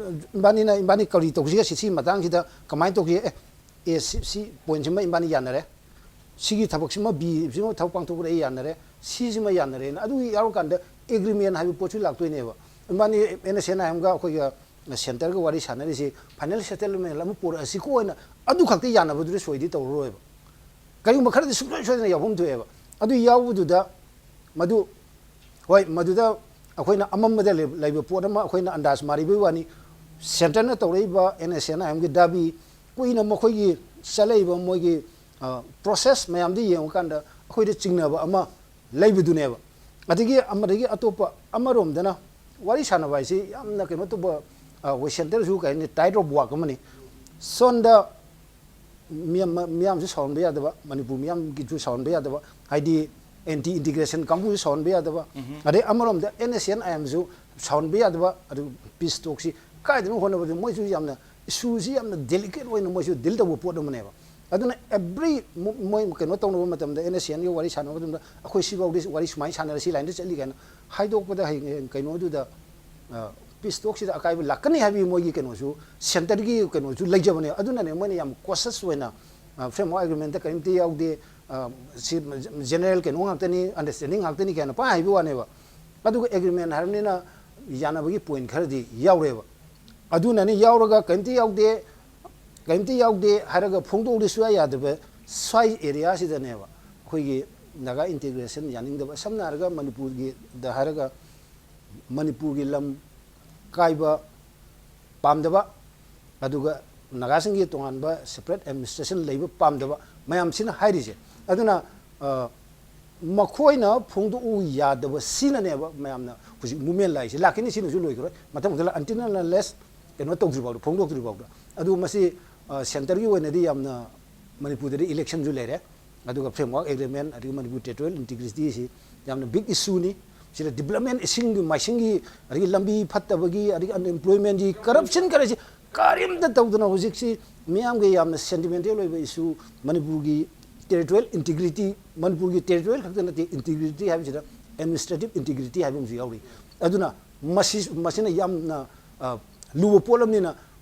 ꯏꯕꯥꯅꯤꯅ, ꯏꯕꯥꯅꯤ ꯀꯔꯤ ꯇꯧꯁꯤꯒꯦ ꯁꯤ, ꯁꯤ ꯃꯇꯥꯡꯁꯤꯗ ꯀꯃꯥꯏꯅ ꯇꯧꯁꯤꯒꯦ? ꯑꯦ, ꯑꯦ, ꯁꯤ, ꯁꯤ ꯄꯣꯏꯟꯁꯤꯃ ꯏꯕꯥꯅꯤ ꯌꯥꯅꯔꯦ, ꯁꯤꯒꯤ ꯊꯕꯛꯁꯤꯃ, ꯕꯤꯁꯤꯃ ꯊꯕꯛ ꯄꯥꯡꯊꯣꯛꯄꯗ ꯑꯩ ꯌꯥꯅꯔꯦ, ꯁꯤꯁꯤꯃ ꯌꯥꯅꯔꯦꯅ꯫ ꯑꯗꯨ ꯌꯥꯎꯔꯀꯥꯟꯗ ꯑꯦꯒ꯭ꯔꯤꯃꯦꯟ ꯍꯥꯏꯕ ꯄꯣꯠꯁꯨ ꯂꯥꯛꯇꯣꯏꯅꯦꯕ꯫ ꯏꯕꯥꯅꯤ ꯑꯦꯟ ꯑꯦꯁ ꯑꯦꯟ ꯑꯥꯏ ꯑꯦꯝꯒ ꯑꯩꯈꯣꯏꯒ ꯁꯦꯟꯇꯔꯒ ꯋꯥꯔꯤ ꯁꯥꯟꯅꯔꯤꯁꯤ ꯐꯥꯏꯅꯦꯜ ꯁꯦꯇꯜꯃꯦꯟ ꯑꯃ ꯄꯨꯔꯛꯑꯁꯤꯀꯣ ꯍꯥꯏꯅ ꯑꯗꯨ ꯈꯛꯇ ꯌꯥꯅꯕꯗꯨꯗꯤ ꯁꯣꯏꯗꯤ ꯇꯧꯔꯔꯣꯏꯕ꯫ ꯀꯔꯤꯒꯨꯝꯕ ꯈꯔꯗꯤ ꯁꯨꯡꯁꯣꯏ ꯁꯣꯏꯗꯅ ꯌꯥꯎꯐꯝ ꯊꯣꯛꯑꯦꯕ꯫ ꯑꯗꯨ ꯌꯥꯎꯕꯗꯨꯗ ꯃꯗꯨ, ꯍꯣꯏ, ꯃꯗꯨꯗ ꯑꯩꯈꯣꯏꯅ ꯑꯃꯝꯕꯗ ꯂꯩ-, ꯂꯩꯕ ꯄꯣꯠ ꯑꯃ ꯑꯩꯈꯣꯏꯅ ꯑꯟꯗꯥꯖ ꯃꯥꯔꯤꯕꯩ ꯋꯥꯅꯤ꯫ ꯁꯦꯟꯇꯔꯅ ꯇꯧꯔꯛꯏꯕ ꯑꯦꯟ ꯑꯦꯁ ꯑꯦꯟ ꯑꯥꯏ ꯑꯦꯝꯒꯤ ꯗꯥꯕꯤ, ꯀꯨꯏꯅ ꯃꯈꯣꯏꯒꯤ ꯆꯠꯂꯛꯏꯕ ꯃꯣꯏꯒꯤ, ꯑ, ꯄ꯭ꯔꯣꯁꯦꯁ ꯃꯌꯥꯝꯗꯨ ꯌꯦꯡꯉꯀꯥꯟꯗ ꯑꯩꯈꯣꯏꯗ ꯆꯤꯡꯅꯕ ꯑꯃ ꯂꯩꯕꯗꯨꯅꯦꯕ꯫ ꯑꯗꯒꯤ ꯑꯃꯗꯒꯤ ꯑꯇꯣꯞꯄ ꯑꯃꯔꯣꯝꯗꯅ ꯋꯥꯔꯤ ꯁꯥꯟꯅꯕ ꯍꯥꯏꯁꯤ ꯌꯥꯝꯅ ꯀꯩꯅꯣ ꯇꯧꯕ, ꯑ, ꯑꯩꯈꯣꯏ ꯁꯦꯟꯇꯔꯁꯨ ꯀꯩ ꯍꯥꯏꯅꯤ, ꯇꯥꯏꯠ ꯔꯣꯞ ꯋꯥꯛ ꯑꯃꯅꯤ꯫ ꯁꯣꯝꯗ ꯃꯤꯌꯥꯝ, ꯃꯤꯌꯥꯝꯁꯨ ꯁꯥꯎꯍꯟꯕ ꯌꯥꯗꯕ, ꯃꯅꯤꯄꯨꯔ ꯃꯤꯌꯥꯝꯒꯤꯁꯨ ꯁꯥꯎꯍꯟꯕ ꯌꯥꯗꯕ, ꯍꯥꯏꯗꯤ ꯑꯦꯟꯇꯤ ꯏꯟꯇꯤꯒ꯭ꯔꯦꯁꯟ ꯀꯥꯡꯕꯨꯁꯨ ꯁꯥꯎꯍꯟꯕ ꯌꯥꯗꯕ, ꯑꯗꯩ ꯑꯃꯔꯣꯝꯗ ꯑꯦꯟ ꯑꯦꯁ ꯑꯦꯟ ꯑꯥꯏ ꯑꯦꯝꯁꯨ ꯁꯥꯎꯍꯟꯕ ꯌꯥꯗꯕ꯫ ꯑꯗꯨ ꯄꯤꯁ ꯇꯣꯛꯁꯤ ꯀꯥꯏꯗꯅꯣ ꯍꯣꯠꯅꯕꯗ ꯃꯣꯏꯁꯨ ꯌꯥꯝꯅ, ꯏꯁꯨꯁꯤ ꯌꯥꯝꯅ ꯗꯦꯂꯤꯀꯦꯠ ꯑꯣꯏꯅ ꯃꯣꯏꯁꯨ ꯗꯤꯜ ꯇꯧꯕ ꯄꯣꯠ ꯑꯃꯅꯦꯕ꯫ ꯑꯗꯨꯅ ꯑꯦꯕ꯭ꯔꯤ ꯃꯣꯏ ꯀꯩꯅꯣ ꯇꯧꯅꯕ ꯃꯇꯝꯗ, ꯑꯦꯟ ꯑꯦꯁ ꯑꯦꯟꯒꯤ ꯋꯥꯔꯤ ꯁꯥꯟꯅꯕ ꯃꯇꯝꯗ, ꯑꯩꯈꯣꯏ ꯁꯤꯐꯥꯎꯗꯤ ꯋꯥꯔꯤ ꯁꯨꯃꯥꯏꯅ ꯁꯥꯟꯅꯔꯦ, ꯁꯤ ꯂꯥꯏꯟꯗ ꯆꯠꯂꯤ ꯀꯥꯏꯅ ꯍꯥꯏꯗꯣꯛꯄꯗ ꯍꯌꯦꯡ ꯀꯩꯅꯣꯗꯨꯗ, ꯑ, ꯄꯤꯁ ꯇꯣꯛꯁꯤꯗ ꯑꯀꯥꯏꯕ ꯂꯥꯛꯀꯅꯤ ꯍꯥꯏꯕꯒꯤ ꯃꯣꯏꯒꯤ ꯀꯩꯅꯣꯁꯨ, ꯁꯦꯟꯇꯔꯒꯤ ꯀꯩꯅꯣꯁꯨ ꯂꯩꯖꯕꯅꯦ꯫ ꯑꯗꯨꯅꯅꯦ ꯃꯣꯏꯅ ꯌꯥꯝ ꯀꯣꯁꯁ ꯑꯣꯏꯅ, ꯑ, ꯐ꯭ꯔꯦꯝꯋꯥꯔꯛ ꯑꯦꯒ꯭ꯔꯤꯃꯦꯟꯇ ꯀꯔꯤꯝꯇ ꯌꯥꯎꯗꯦ, ꯑ, ꯁꯤ ꯖꯦꯅꯔꯦꯜ ꯀꯩꯅꯣ ꯉꯥꯛꯇꯅꯤ, ꯑꯟꯗꯔꯁꯇꯦꯟꯗꯤꯡ ꯉꯥꯛꯇꯅꯤ ꯀꯥꯏꯅ ꯄꯥꯏ ꯍꯥꯏꯕ ꯋꯥꯅꯦꯕ꯫ ꯑꯗꯨꯒ ꯑꯦꯒ꯭ꯔꯤꯃꯦꯟ ꯍꯥꯏꯔꯕꯅꯤꯅ ꯌꯥꯅꯕꯒꯤ ꯄꯣꯏꯟ ꯈꯔꯗꯤ ꯌꯥꯎꯔꯦꯕ꯫ ꯑꯗꯨꯅꯅꯤ ꯌꯥꯎꯔꯒ ꯀꯔꯤꯝꯇ ꯌꯥꯎꯗꯦ, ꯀꯔꯤꯝꯇ ꯌꯥꯎꯗꯦ ꯍꯥꯏꯔꯒ ꯐꯣꯡꯗꯣꯛꯎꯗꯤ ꯁꯨꯡꯌꯥ ꯌꯥꯗꯕ ꯁ꯭ꯋꯥꯏ ꯑꯦꯔꯤꯌꯥꯁꯤꯗꯅꯦꯕ ꯑꯩꯈꯣꯏꯒꯤ ꯅꯥꯒꯥ ꯏꯟꯇꯤꯒ꯭ꯔꯦꯁꯟ ꯌꯥꯅꯤꯡꯗꯕ꯫ ꯁꯝꯅ ꯍꯥꯏꯔꯒ ꯃꯅꯤꯄꯨꯔꯒꯤꯗ ꯍꯥꯏꯔꯒ ꯃꯅꯤꯄꯨꯔꯒꯤ ꯂꯝ ꯀꯥꯏꯕ ꯄꯥꯝꯗꯕ, ꯑꯗꯨꯒ ꯅꯥꯒꯥꯁꯤꯡꯒꯤ ꯇꯣꯉꯥꯟꯕ ꯁꯦꯄꯔꯦꯠ ꯑꯦꯗꯃꯤꯅꯤꯁꯇ꯭ꯔꯦꯁꯟ ꯂꯩꯕ ꯄꯥꯝꯗꯕ ꯃꯌꯥꯝꯁꯤꯅ ꯍꯥꯏꯔꯤꯁꯦ꯫ ꯑꯗꯨꯅ, ꯑ, ꯃꯈꯣꯏꯅ ꯐꯣꯡꯗꯣꯛꯎ ꯌꯥꯗꯕ ꯁꯤꯅꯅꯦꯕ ꯃꯌꯥꯝꯅ ꯍꯧꯖꯤꯛ ꯃꯨꯞꯃꯦꯟ ꯂꯥꯛꯏꯁꯦ꯫ ꯂꯥꯛꯈꯤꯅꯤ, ꯁꯤꯅꯁꯨ ꯂꯣꯏꯈꯤꯔꯣꯏ꯫ ꯃꯊꯪ ꯃꯊꯪ until and unless ꯀꯩꯅꯣ ꯇꯧꯗ꯭ꯔꯤ ꯐꯥꯎꯗ, ꯐꯣꯡꯗꯣꯛꯇ꯭ꯔꯤ ꯐꯥꯎꯗ꯫ ꯑꯗꯨ ꯃꯁꯤ, ꯑ, ꯁꯦꯟꯇꯔꯒꯤ ꯑꯣꯏꯅꯗꯤ ꯌꯥꯝꯅ ꯃꯅꯤꯄꯨꯔꯗꯗꯤ ꯏꯂꯦꯛꯁꯟꯁꯨ ꯂꯩꯔꯦ, ꯑꯗꯨꯒ ꯐ꯭ꯔꯦꯝꯋꯥꯔꯛ ꯑꯦꯒ꯭ꯔꯤꯃꯦꯟ, ꯑꯗꯒꯤ ꯃꯅꯤꯄꯨꯔ ꯇꯦꯔꯤꯇꯣꯔꯤꯌꯦꯜ ꯏꯟꯇꯤꯒ꯭ꯔꯤꯇꯤꯁꯤ ꯌꯥꯝꯅ ꯕꯤꯛ ꯏꯁꯨꯅꯤ꯫ ꯁꯤꯗ development, ꯏꯁꯤꯡꯒꯤ ꯃꯥꯏꯁꯤꯡꯒꯤ, ꯑꯗꯒꯤ ꯂꯝꯕꯤ ꯐꯠꯇꯕꯒꯤ, ꯑꯗꯒꯤ unemploymentꯀꯤ, corruption ꯀꯔꯤꯁꯤ ꯀꯔꯤꯝꯇ ꯇꯧꯗꯅ ꯍꯧꯖꯤꯛꯁꯤ ꯃꯤꯌꯥꯝꯒꯤ ꯌꯥꯝꯅ sentimental ꯑꯣꯏꯕ issue, ꯃꯅꯤꯄꯨꯔꯒꯤ territorial integrity, ꯃꯅꯤꯄꯨꯔꯒꯤ territorial ꯈꯛꯇ ꯅꯠꯇꯦ, integrity ꯍꯥꯏꯕꯁꯤꯗ administrative integrity ꯍꯥꯏꯕ ꯑꯃꯁꯨ ꯌꯥꯎꯔꯤ꯫ ꯑꯗꯨꯅ ꯃꯁꯤ, ꯃꯁꯤꯅ ꯌꯥꯝꯅ, ꯑ, ꯂꯨꯕ ꯄꯣꯠ ꯑꯃꯅꯤꯅ,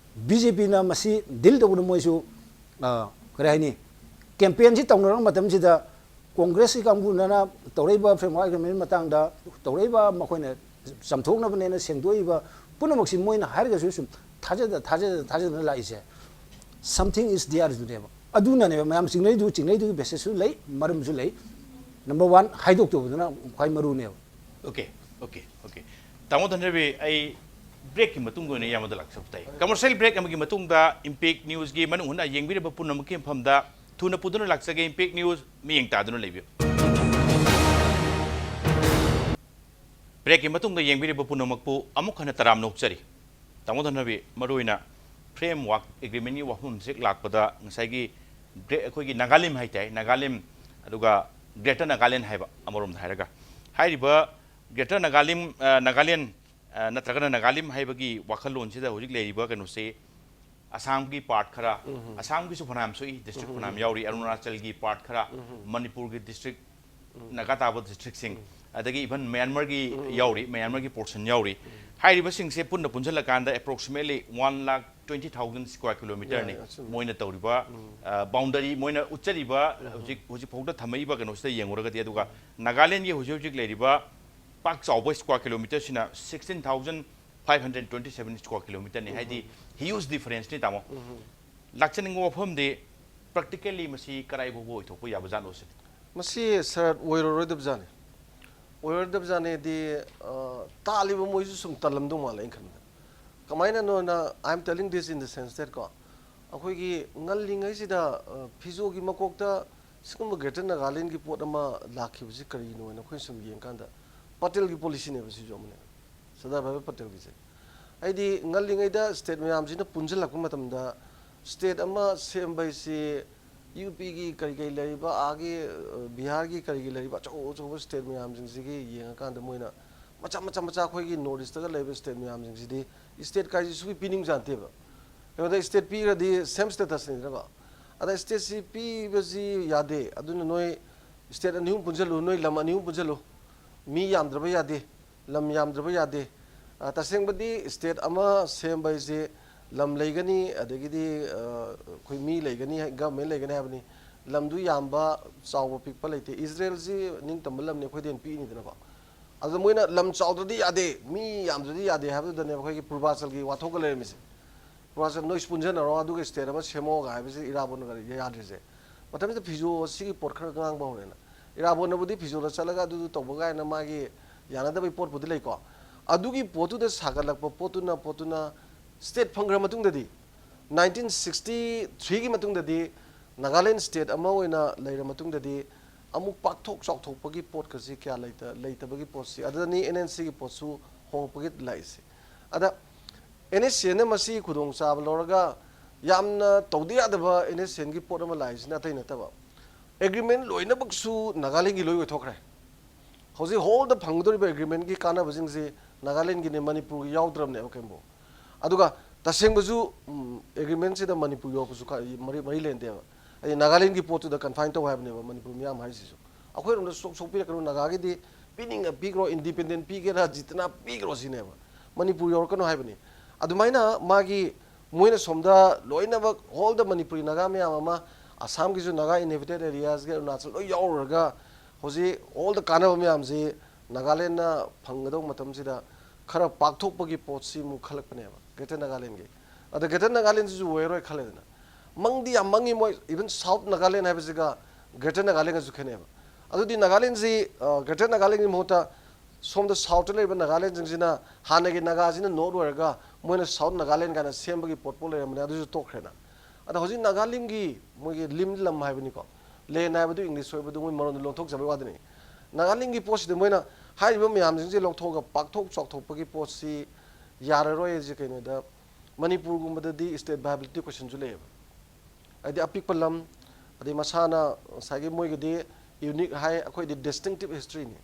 BJPꯅ ꯃꯁꯤ deal ꯇꯧꯕꯗ ꯃꯣꯏꯁꯨ, ꯑ, ꯀꯔꯤ ꯍꯥꯏꯅꯤ, campaignꯁꯤ ꯇꯧꯅꯔꯛꯄ ꯃꯇꯝꯁꯤꯗ Congressꯀꯤ ꯀꯥꯡꯕꯨꯅꯅ ꯇꯧꯔꯛꯏꯕ framework agreement ꯃꯇꯥꯡꯗ ꯇꯧꯔꯛꯏꯕ, ꯃꯈꯣꯏꯅ ꯆꯥꯝꯊꯣꯛꯅꯕꯅꯦꯅ ꯁꯦꯡꯗꯣꯛꯏꯕ ꯄꯨꯝꯅꯃꯛꯁꯤ ꯃꯣꯏꯅ ꯍꯥꯏꯔꯒꯁꯨ ꯁꯨꯝ ꯊꯥꯖꯗ, ꯊꯥꯖꯗ, ꯊꯥꯖꯗꯅ ꯂꯥꯛꯏꯁꯦ, something is there ꯑꯗꯨꯅꯦꯕ꯫ ꯑꯗꯨꯅꯅꯦꯕ ꯃꯌꯥꯝ ꯆꯤꯡꯅꯩꯗꯨ, ꯆꯤꯡꯅꯩꯗꯨꯒꯤ basis ꯁꯨ ꯂꯩ, ꯃꯔꯝꯁꯨ ꯂꯩ꯫ Number one, ꯍꯥꯏꯗꯣꯛꯇꯧꯕꯗꯨꯅ ꯈ꯭ꯋꯥꯏ ꯃꯔꯨꯅꯦꯕ꯫ OK, OK, OK꯫ ꯇꯥꯃꯣ ꯙꯟꯔꯕꯤ, ꯑꯩ breakꯀꯤ ꯃꯇꯨꯡꯗ ꯑꯣꯏꯅ ꯏꯌꯥꯝꯕꯗ ꯂꯥꯛꯆꯕ ꯇꯥꯏ꯫ Commercial break ꯑꯃꯒꯤ ꯃꯇꯨꯡꯗ Impact Newsꯀꯤ ꯃꯅꯨꯡ ꯍꯨꯠꯅ ꯌꯦꯡꯕꯤꯔꯤꯕ ꯄꯨꯝꯅꯃꯛꯀꯤ ꯃꯐꯝꯗ ꯊꯨꯅ ꯄꯨꯗꯨꯅ ꯂꯥꯛꯆꯒꯦ꯫ Impact News ꯃꯤꯠꯌꯦꯡ ꯇꯥꯗꯨꯅ ꯂꯩꯕꯤꯌꯨ꯫ Breakꯀꯤ ꯃꯇꯨꯡꯗ ꯌꯦꯡꯕꯤꯔꯤꯕ ꯄꯨꯝꯅꯃꯛꯄꯨ ꯑꯃꯨꯛ ꯍꯟꯅ ꯇꯔꯥꯝꯅ ꯑꯣꯛꯆꯔꯤ꯫ ꯇꯥꯃꯣ ꯙꯟꯔꯕꯤ, ꯃꯔꯨꯑꯣꯏꯅ framework agreementꯀꯤ ꯋꯥꯐꯝꯁꯦ ꯍꯦꯛ ꯂꯥꯛꯄꯗ ꯉꯁꯥꯏꯒꯤ ꯒ꯭ꯔꯦ-, ꯑꯩꯈꯣꯏꯒꯤ ꯅꯥꯒꯥꯂꯤꯝ ꯍꯥꯏꯇꯥꯔꯦ, ꯅꯥꯒꯥꯂꯤꯝ, ꯑꯗꯨꯒ Greater Nagaland ꯍꯥꯏꯕ ꯑꯃꯔꯣꯝꯗ ꯍꯥꯏꯔꯒ, ꯍꯥꯏꯔꯤꯕ Greater Nagalim, ꯑ, Nagaland, ꯑ, ꯅꯠꯇ꯭ꯔꯒꯅ ꯅꯥꯒꯥꯂꯤꯝ ꯍꯥꯏꯕꯒꯤ ꯋꯥꯈꯜꯂꯣꯟꯁꯤꯗ ꯍꯧꯖꯤꯛ ꯂꯩꯔꯤꯕ ꯀꯩꯅꯣꯁꯦ, ꯑꯁꯥꯝꯒꯤ part ꯈꯔ, ꯑꯁꯥꯝꯒꯤꯁꯨ ꯐꯅꯌꯥꯝ ꯁꯣꯛꯏ, district ꯐꯅꯌꯥꯝ ꯌꯥꯎꯔꯤ, ꯑꯔꯨꯅꯥꯆꯜꯒꯤ part ꯈꯔ, ꯃꯅꯤꯄꯨꯔꯒꯤ district, ꯅꯥꯒꯥ ꯇꯥꯕ districtꯁꯤꯡ, ꯑꯗꯒꯤ even ꯃ꯭ꯌꯥꯟꯃꯥꯔꯒꯤ ꯌꯥꯎꯔꯤ, ꯃ꯭ꯌꯥꯟꯃꯥꯔꯒꯤ portion ꯌꯥꯎꯔꯤ꯫ ꯍꯥꯏꯔꯤꯕꯁꯤꯡꯁꯦ ꯄꯨꯟꯅ ꯄꯨꯟꯁꯤꯜꯂꯀꯥꯟꯗ approximately one lakh twenty thousand square kilometerꯅꯤ ꯌꯥꯏ, ꯑꯆꯨꯝꯕ꯫ ꯃꯣꯏꯅ ꯇꯧꯔꯤꯕ, ꯑ, boundary, ꯃꯣꯏꯅ ꯎꯠꯆꯔꯤꯕ ꯍꯧꯖꯤꯛ, ꯍꯧꯖꯤꯛ ꯐꯥꯎꯗ ꯊꯝꯃꯛꯏꯕ ꯀꯩꯅꯣꯁꯤꯗ ꯌꯦꯡꯉꯨꯔꯒꯗꯤ, ꯑꯗꯨꯒ ꯅꯥꯒꯥꯂꯦꯟꯒꯤ ꯍꯧꯖꯤꯛ ꯍꯧꯖꯤꯛ ꯂꯩꯔꯤꯕ ꯄꯥꯛ ꯆꯥꯎꯕ square kilometerꯁꯤꯅ sixteen thousand five hundred twenty seven square kilometerꯅꯤ꯫ ꯍꯥꯏꯗꯤ huge differenceꯅꯤ, ꯇꯥꯃꯣ꯫ ꯂꯥꯛꯆꯅꯤꯡꯕ ꯋꯥꯐꯝꯗꯤ, practically ꯃꯁꯤ ꯀꯗꯥꯏ ꯐꯥꯎꯕ ꯑꯣꯏꯊꯣꯛꯄ ꯌꯥꯕꯖꯥꯠꯅꯣ ꯁꯤꯅꯤ꯫ ꯃꯁꯤ ꯁꯥꯔ, ꯑꯣꯏꯔꯔꯣꯏꯗꯕꯖꯥꯠꯅꯤ꯫ ꯑꯣꯏꯔꯣꯏꯗꯕꯖꯥꯠꯅꯤꯗꯤ, ꯑ, ꯇꯥꯜꯂꯤꯕ ꯃꯣꯏꯁꯨ ꯁꯨꯝ ꯇꯜꯂꯝꯗꯧ ꯃꯥꯜꯂꯦ ꯑꯩꯅ ꯈꯟꯕꯗ꯫ ꯀꯃꯥꯏꯅꯅꯣꯅ, I am telling this in the sense that ꯀꯣ, ꯑꯩꯈꯣꯏꯒꯤ ꯉꯜꯂꯤꯉꯩꯁꯤꯗ, ꯑ, ꯐꯤꯖꯣꯒꯤ ꯃꯀꯣꯛꯇ ꯁꯤꯒꯨꯝꯕ Greater Nagalandꯒꯤ ꯄꯣꯠ ꯑꯃ ꯂꯥꯛꯈꯤꯕꯁꯤ ꯀꯔꯤꯅꯣ ꯍꯥꯏꯅ ꯑꯩꯈꯣꯏꯅ ꯁꯨꯝ ꯌꯦꯡꯀꯥꯟꯗ, ꯄꯇꯦꯜꯒꯤ policyꯅꯦꯕ ꯁꯤꯁꯨ ꯑꯃꯅꯦ꯫ ꯁꯔꯗꯥꯔ ꯚꯥꯏ ꯄꯇꯦꯜꯒꯤꯁꯦ꯫ ꯍꯥꯏꯗꯤ ꯉꯜꯂꯤꯉꯩꯗ state ꯃꯌꯥꯝꯁꯤꯅ ꯄꯨꯟꯁꯤꯜꯂꯛꯄ ꯃꯇꯝꯗ state ꯑꯃ ꯁꯦꯝꯕ ꯍꯥꯏꯁꯤ ꯌꯨ ꯄꯤꯒꯤ ꯀꯔꯤ ꯀꯔꯤ ꯂꯩꯔꯤꯕ, ꯑꯥꯒꯤ, ꯑ, ꯕꯤꯍꯥꯔꯒꯤ ꯀꯔꯤꯒꯤ ꯂꯩꯔꯤꯕ ꯑꯆꯧ ꯑꯆꯧꯕ ꯁ꯭ꯇꯦꯠ ꯃꯌꯥꯝꯁꯤꯡꯁꯤꯒꯤ ꯌꯦꯡꯉꯀꯥꯟꯗ, ꯃꯣꯏꯅ ꯃꯆꯥ ꯃꯆꯥ ꯃꯆꯥ ꯑꯩꯈꯣꯏꯒꯤ ꯅꯣꯔꯠ ꯏꯁꯇꯒ ꯂꯩꯕ ꯁ꯭ꯇꯦꯠ ꯃꯌꯥꯝꯁꯤꯡꯁꯤꯗꯤ, ꯁ꯭ꯇꯦꯠ ꯀꯥꯏꯁꯤ ꯁꯨꯡꯄꯤ ꯄꯤꯅꯤꯡꯖꯥꯟꯇꯦꯕ꯫ ꯀꯩꯅꯣꯗ ꯁ꯭ꯇꯦꯠ ꯄꯤꯈ꯭ꯔꯗꯤ ꯁꯦꯝ ꯁ꯭ꯇꯦꯇꯁꯅꯤꯗꯅꯀꯣ꯫ ꯑꯗ ꯁ꯭ꯇꯦꯠꯁꯤ ꯄꯤꯕꯁꯤ ꯌꯥꯗꯦ, ꯑꯗꯨꯅ ꯅꯣꯏ ꯁ꯭ꯇꯦꯠ ꯑꯅꯤ ꯑꯍꯨꯝ ꯄꯨꯟꯁꯤꯜꯂꯨ, ꯅꯣꯏ ꯂꯝ ꯑꯅꯤ ꯑꯍꯨꯝ ꯄꯨꯟꯁꯤꯜꯂꯨ, ꯃꯤ ꯌꯥꯝꯗ꯭ꯔꯕ ꯌꯥꯗꯦ, ꯂꯝ ꯌꯥꯝꯗ꯭ꯔꯕ ꯌꯥꯗꯦ꯫ ꯑ, ꯇꯁꯦꯡꯕꯗꯤ ꯁ꯭ꯇꯦꯠ ꯑꯃ ꯁꯦꯝꯕ ꯍꯥꯏꯁꯦ ꯂꯝ ꯂꯩꯒꯅꯤ, ꯑꯗꯒꯤꯗꯤ, ꯑ, ꯑꯩꯈꯣꯏ ꯃꯤ ꯂꯩꯒꯅꯤ, ꯒꯚꯔꯟꯃꯦꯟ ꯂꯩꯒꯅꯤ ꯍꯥꯏꯕꯅꯤ꯫ ꯂꯝꯗꯨ ꯌꯥꯝꯕ, ꯆꯥꯎꯕ, ꯄꯤꯛꯄ ꯂꯩꯇꯦ꯫ ꯏꯖꯔꯦꯜꯁꯤ ꯅꯤꯡꯇꯝꯕ ꯂꯝꯅꯤ, ꯑꯩꯈꯣꯏꯗꯩ ꯍꯦꯟꯅ ꯄꯤꯛꯏꯅꯤꯗꯅꯀꯣ꯫ ꯑꯗꯨꯗ ꯃꯣꯏꯅ ꯂꯝ ꯆꯥꯎꯗ꯭ꯔꯗꯤ ꯌꯥꯗꯦ, ꯃꯤ ꯌꯥꯝꯗ꯭ꯔꯗꯤ ꯌꯥꯗꯦ ꯍꯥꯏꯕꯗꯨꯗꯅꯦꯕ ꯑꯩꯈꯣꯏꯒꯤ ꯄꯨꯔꯕꯥꯆꯜꯒꯤ ꯋꯥꯊꯣꯛꯀ ꯂꯩꯔꯝꯃꯤꯁꯦ꯫ ꯄꯨꯔꯕꯥꯆꯜ ꯅꯣꯏ ꯄꯨꯟꯁꯤꯟꯅꯔꯣ, ꯑꯗꯨꯒ ꯁ꯭ꯇꯦꯠ ꯑꯃ ꯁꯦꯝꯃꯣꯒ ꯍꯥꯏꯕꯁꯤ ꯏꯔꯥꯕꯣꯠꯅꯒ ꯌꯥꯗ꯭ꯔꯤꯁꯦ꯫ ꯃꯇꯝꯁꯤꯗ ꯐꯤꯖꯣ ꯑꯁꯤꯒꯤ ꯄꯣꯠ ꯈꯔ ꯉꯥꯡꯕ ꯍꯧꯔꯦꯅ꯫ ꯏꯔꯥꯕꯣꯠꯅꯕꯨꯗꯤ ꯐꯤꯖꯣꯗ ꯆꯠꯂꯒ ꯑꯗꯨꯗꯨ ꯇꯧꯕ ꯀꯥꯏꯅ ꯃꯥꯒꯤ ꯌꯥꯅꯗꯕꯒꯤ ꯄꯣꯠꯄꯨꯗꯤ ꯂꯩꯀꯣ꯫ ꯑꯗꯨꯒꯤ ꯄꯣꯠꯇꯨꯗ ꯁꯥꯒꯠꯂꯛꯄ ꯄꯣꯠꯇꯨꯅ, ꯄꯣꯠꯇꯨꯅ ꯁ꯭ꯇꯦꯠ ꯐꯪꯈ꯭ꯔ ꯃꯇꯨꯡꯗꯗꯤ, ꯅꯥꯏꯟꯇꯤꯟ ꯁꯤꯛꯁꯇꯤ ꯊ꯭ꯔꯤꯒꯤ ꯃꯇꯨꯡꯗꯗꯤ ꯅꯥꯒꯥꯂꯦꯟ ꯁ꯭ꯇꯦꯠ ꯑꯃ ꯑꯣꯏꯅ ꯂꯩꯔ ꯃꯇꯨꯡꯗꯗꯤ ꯑꯃꯨꯛ ꯄꯥꯛꯊꯣꯛ ꯆꯥꯎꯊꯣꯛꯄꯒꯤ ꯄꯣꯠꯀꯁꯤ ꯀꯌꯥ ꯂꯩꯇ-, ꯂꯩꯇꯕꯒꯤ ꯄꯣꯠꯁꯤ, ꯑꯗꯨꯗꯅꯤ ꯑꯦꯟ ꯑꯦꯟ ꯁꯤꯒꯤ ꯄꯣꯠꯁꯨ ꯍꯣꯡꯉꯛꯄꯒꯤ ꯂꯥꯛꯏꯁꯦ꯫ ꯑꯗ ꯑꯦꯟ ꯑꯦꯁ ꯁꯤ ꯑꯦꯟꯅ ꯃꯁꯤ ꯈꯨꯗꯣꯡꯆꯥꯕ ꯂꯧꯔꯒ ꯌꯥꯝꯅ ꯇꯧꯗ ꯌꯥꯗꯕ ꯑꯦꯟ ꯑꯦꯁ ꯁꯤ ꯑꯦꯟꯒꯤ ꯄꯣꯠ ꯑꯃ ꯂꯥꯛꯏꯁꯤꯅ ꯑꯇꯩ ꯅꯠꯇꯕ, ꯑꯦꯒ꯭ꯔꯤꯃꯦꯟ ꯂꯣꯏꯅꯃꯛꯁꯨ ꯅꯥꯒꯥꯂꯦꯟꯒꯤ ꯂꯣꯏ ꯑꯣꯏꯊꯣꯛꯈ꯭ꯔꯦ꯫ ꯍꯧꯖꯤꯛ ꯍꯣꯜꯗ ꯐꯪꯒꯗꯧꯔꯤꯕ ꯑꯦꯒ꯭ꯔꯤꯃꯦꯟꯒꯤ ꯀꯥꯟꯅꯕꯁꯤꯡꯁꯤ ꯅꯥꯒꯥꯂꯦꯟꯒꯤꯅꯤ, ꯃꯅꯤꯄꯨꯔꯒꯤ ꯌꯥꯎꯗ꯭ꯔꯕꯅꯦꯕ ꯀꯩꯝꯕꯨ꯫ ꯑꯗꯨꯒ ꯇꯁꯦꯡꯕꯁꯨ, ꯎꯝ, ꯑꯦꯒ꯭ꯔꯤꯃꯦꯟꯁꯤꯗ ꯃꯅꯤꯄꯨꯔ ꯌꯧꯔꯛꯄꯁꯨ ꯀ-, ꯃꯔꯤ, ꯃꯔꯤ ꯂꯩꯅꯗꯦꯕ꯫ ꯍꯥꯏꯗꯤ ꯅꯥꯒꯥꯂꯦꯟꯒꯤ ꯄꯣꯠꯇꯨꯗ ꯀꯟꯐꯥꯏꯟ ꯇꯧ ꯍꯥꯏꯕꯅꯦꯕ ꯃꯅꯤꯄꯨꯔ ꯃꯤꯌꯥꯝ ꯍꯥꯏꯁꯤꯁꯨ꯫ ꯑꯩꯈꯣꯏꯔꯣꯝꯗ ꯁꯣꯛ-, ꯁꯣꯛꯄꯤꯔꯛꯀꯅꯨ, ꯅꯥꯒꯥꯒꯤꯗꯤ ꯄꯤꯅꯤꯡꯉ ꯄꯤꯈ꯭ꯔꯣ, ꯏꯟꯗꯤꯄꯦꯟꯗꯦꯟ ꯄꯤꯒꯦꯔꯥ, ꯖꯤꯇꯅꯥ ꯄꯤꯈ꯭ꯔꯣ ꯁꯤꯅꯦꯕ꯫ ꯃꯅꯤꯄꯨꯔ ꯌꯧꯔꯛꯀꯅꯨ ꯍꯥꯏꯕꯅꯤ꯫ ꯑꯗꯨꯃꯥꯏꯅ ꯃꯥꯒꯤ ꯃꯣꯏꯅ ꯁꯣꯝꯗ ꯂꯣꯏꯅꯃꯛ ꯍꯣꯜꯗ ꯃꯅꯤꯄꯨꯔꯤ ꯅꯥꯒꯥ ꯃꯌꯥꯝ ꯑꯃ, ꯑꯁꯥꯝꯒꯤꯁꯨ ꯅꯥꯒꯥ ꯏꯟꯍꯦꯕꯤꯇꯦꯠ ꯑꯦꯔꯤꯌꯥꯁꯒꯤ ꯑꯔꯨꯅꯥꯆꯜ ꯂꯣꯏ ꯌꯥꯎꯔꯨꯔꯒ ꯍꯧꯖꯤꯛ ꯍꯣꯜꯗ ꯀꯥꯟꯅꯕ ꯃꯌꯥꯝꯁꯤ ꯅꯥꯒꯥꯂꯦꯟꯅ ꯐꯪꯒꯗꯧꯕ ꯃꯇꯝꯁꯤꯗ ꯈꯔ ꯄꯥꯛꯊꯣꯛꯄꯒꯤ ꯄꯣꯠꯁꯤ ꯑꯃꯨꯛ ꯈꯜꯂꯛꯄꯅꯦꯕ ꯒ꯭ꯔꯦꯇꯔ ꯅꯥꯒꯥꯂꯦꯟꯒꯤ꯫ ꯑꯗ ꯒ꯭ꯔꯦꯇꯔ ꯅꯥꯒꯥꯂꯦꯟꯁꯤꯁꯨ ꯑꯣꯏꯔꯣꯏ ꯈꯜꯂꯦꯗꯅ꯫ ꯃꯪꯗꯤ ꯌꯥꯝ ꯃꯪꯉꯤ ꯃꯣꯏ, even South Nagaland ꯍꯥꯏꯕꯁꯤꯒ ꯒ꯭ꯔꯦꯇꯔ ꯅꯥꯒꯥꯂꯦꯟꯒꯁꯨ ꯈꯦꯠꯅꯩꯕ꯫ ꯑꯗꯨꯗꯤ ꯅꯥꯒꯥꯂꯦꯟꯁꯤ, ꯑ, ꯒ꯭ꯔꯦꯇꯔ ꯅꯥꯒꯥꯂꯦꯟꯒꯤ ꯃꯍꯨꯠꯇ ꯁꯣꯝꯗ ꯁꯥꯎꯠꯇ ꯂꯩꯔꯤꯕ ꯅꯥꯒꯥꯂꯦꯟꯁꯤꯡꯁꯤꯅ ꯍꯥꯟꯅꯒꯤ ꯅꯥꯒꯥꯁꯤꯅ ꯅꯣꯔꯠ ꯑꯣꯏꯔꯒ ꯃꯣꯏꯅ ꯁꯥꯎꯠ ꯅꯥꯒꯥꯂꯦꯟ ꯀꯥꯏꯅ ꯁꯦꯝꯕꯒꯤ ꯄꯣꯠꯄꯨ ꯂꯩꯔꯝꯕꯅꯦ, ꯑꯗꯨꯁꯨ ꯇꯣꯛꯈ꯭ꯔꯦꯅ꯫ ꯑꯗ ꯍꯧꯖꯤꯛ ꯅꯥꯒꯥꯂꯦꯟꯒꯤ ꯃꯣꯏꯒꯤ ꯂꯤꯝ ꯂꯝ ꯍꯥꯏꯕꯅꯤꯀꯣ, ꯂꯦꯟ ꯍꯥꯏꯕꯗꯨ ꯏꯪꯂꯤꯁ ꯑꯣꯏꯕꯗꯨ ꯃꯣꯏ ꯃꯔꯣꯟꯗ ꯂꯣꯟꯊꯣꯛꯆꯕꯒꯤ ꯋꯥꯗꯅꯤ꯫ ꯅꯥꯒꯥꯂꯦꯟꯒꯤ ꯄꯣꯠꯁꯤꯗ ꯃꯣꯏꯅ ꯍꯥꯏꯔꯤꯕ ꯃꯌꯥꯝꯁꯤꯡꯁꯦ ꯂꯧꯊꯣꯛꯑꯒ ꯄꯥꯛꯊꯣꯛ ꯆꯥꯎꯊꯣꯛꯄꯒꯤ ꯄꯣꯠꯁꯤ ꯌꯥꯔꯔꯣꯏ ꯍꯥꯏꯁꯦ ꯀꯩꯅꯣꯗ, ꯃꯅꯤꯄꯨꯔꯒꯨꯝꯕꯗꯗꯤ ꯁ꯭ꯇꯦꯠ ꯚꯥꯏꯕꯤꯂꯤꯇꯤ ꯀꯣꯏꯁꯟꯁꯨ ꯂꯩꯌꯦꯕ꯫ ꯍꯥꯏꯗꯤ ꯑꯄꯤꯛꯄ ꯂꯝ, ꯑꯗꯩ ꯃꯁꯥꯅ ꯉꯁꯥꯏꯒꯤ ꯃꯣꯏꯒꯤꯗꯤ ꯌꯨꯅꯤꯛ ꯍꯥꯏ, ꯑꯩꯈꯣꯏꯗꯤ ꯗꯤꯁꯇꯤꯡꯇꯤꯞ ꯍꯤꯁꯇ꯭ꯔꯤꯅꯤ,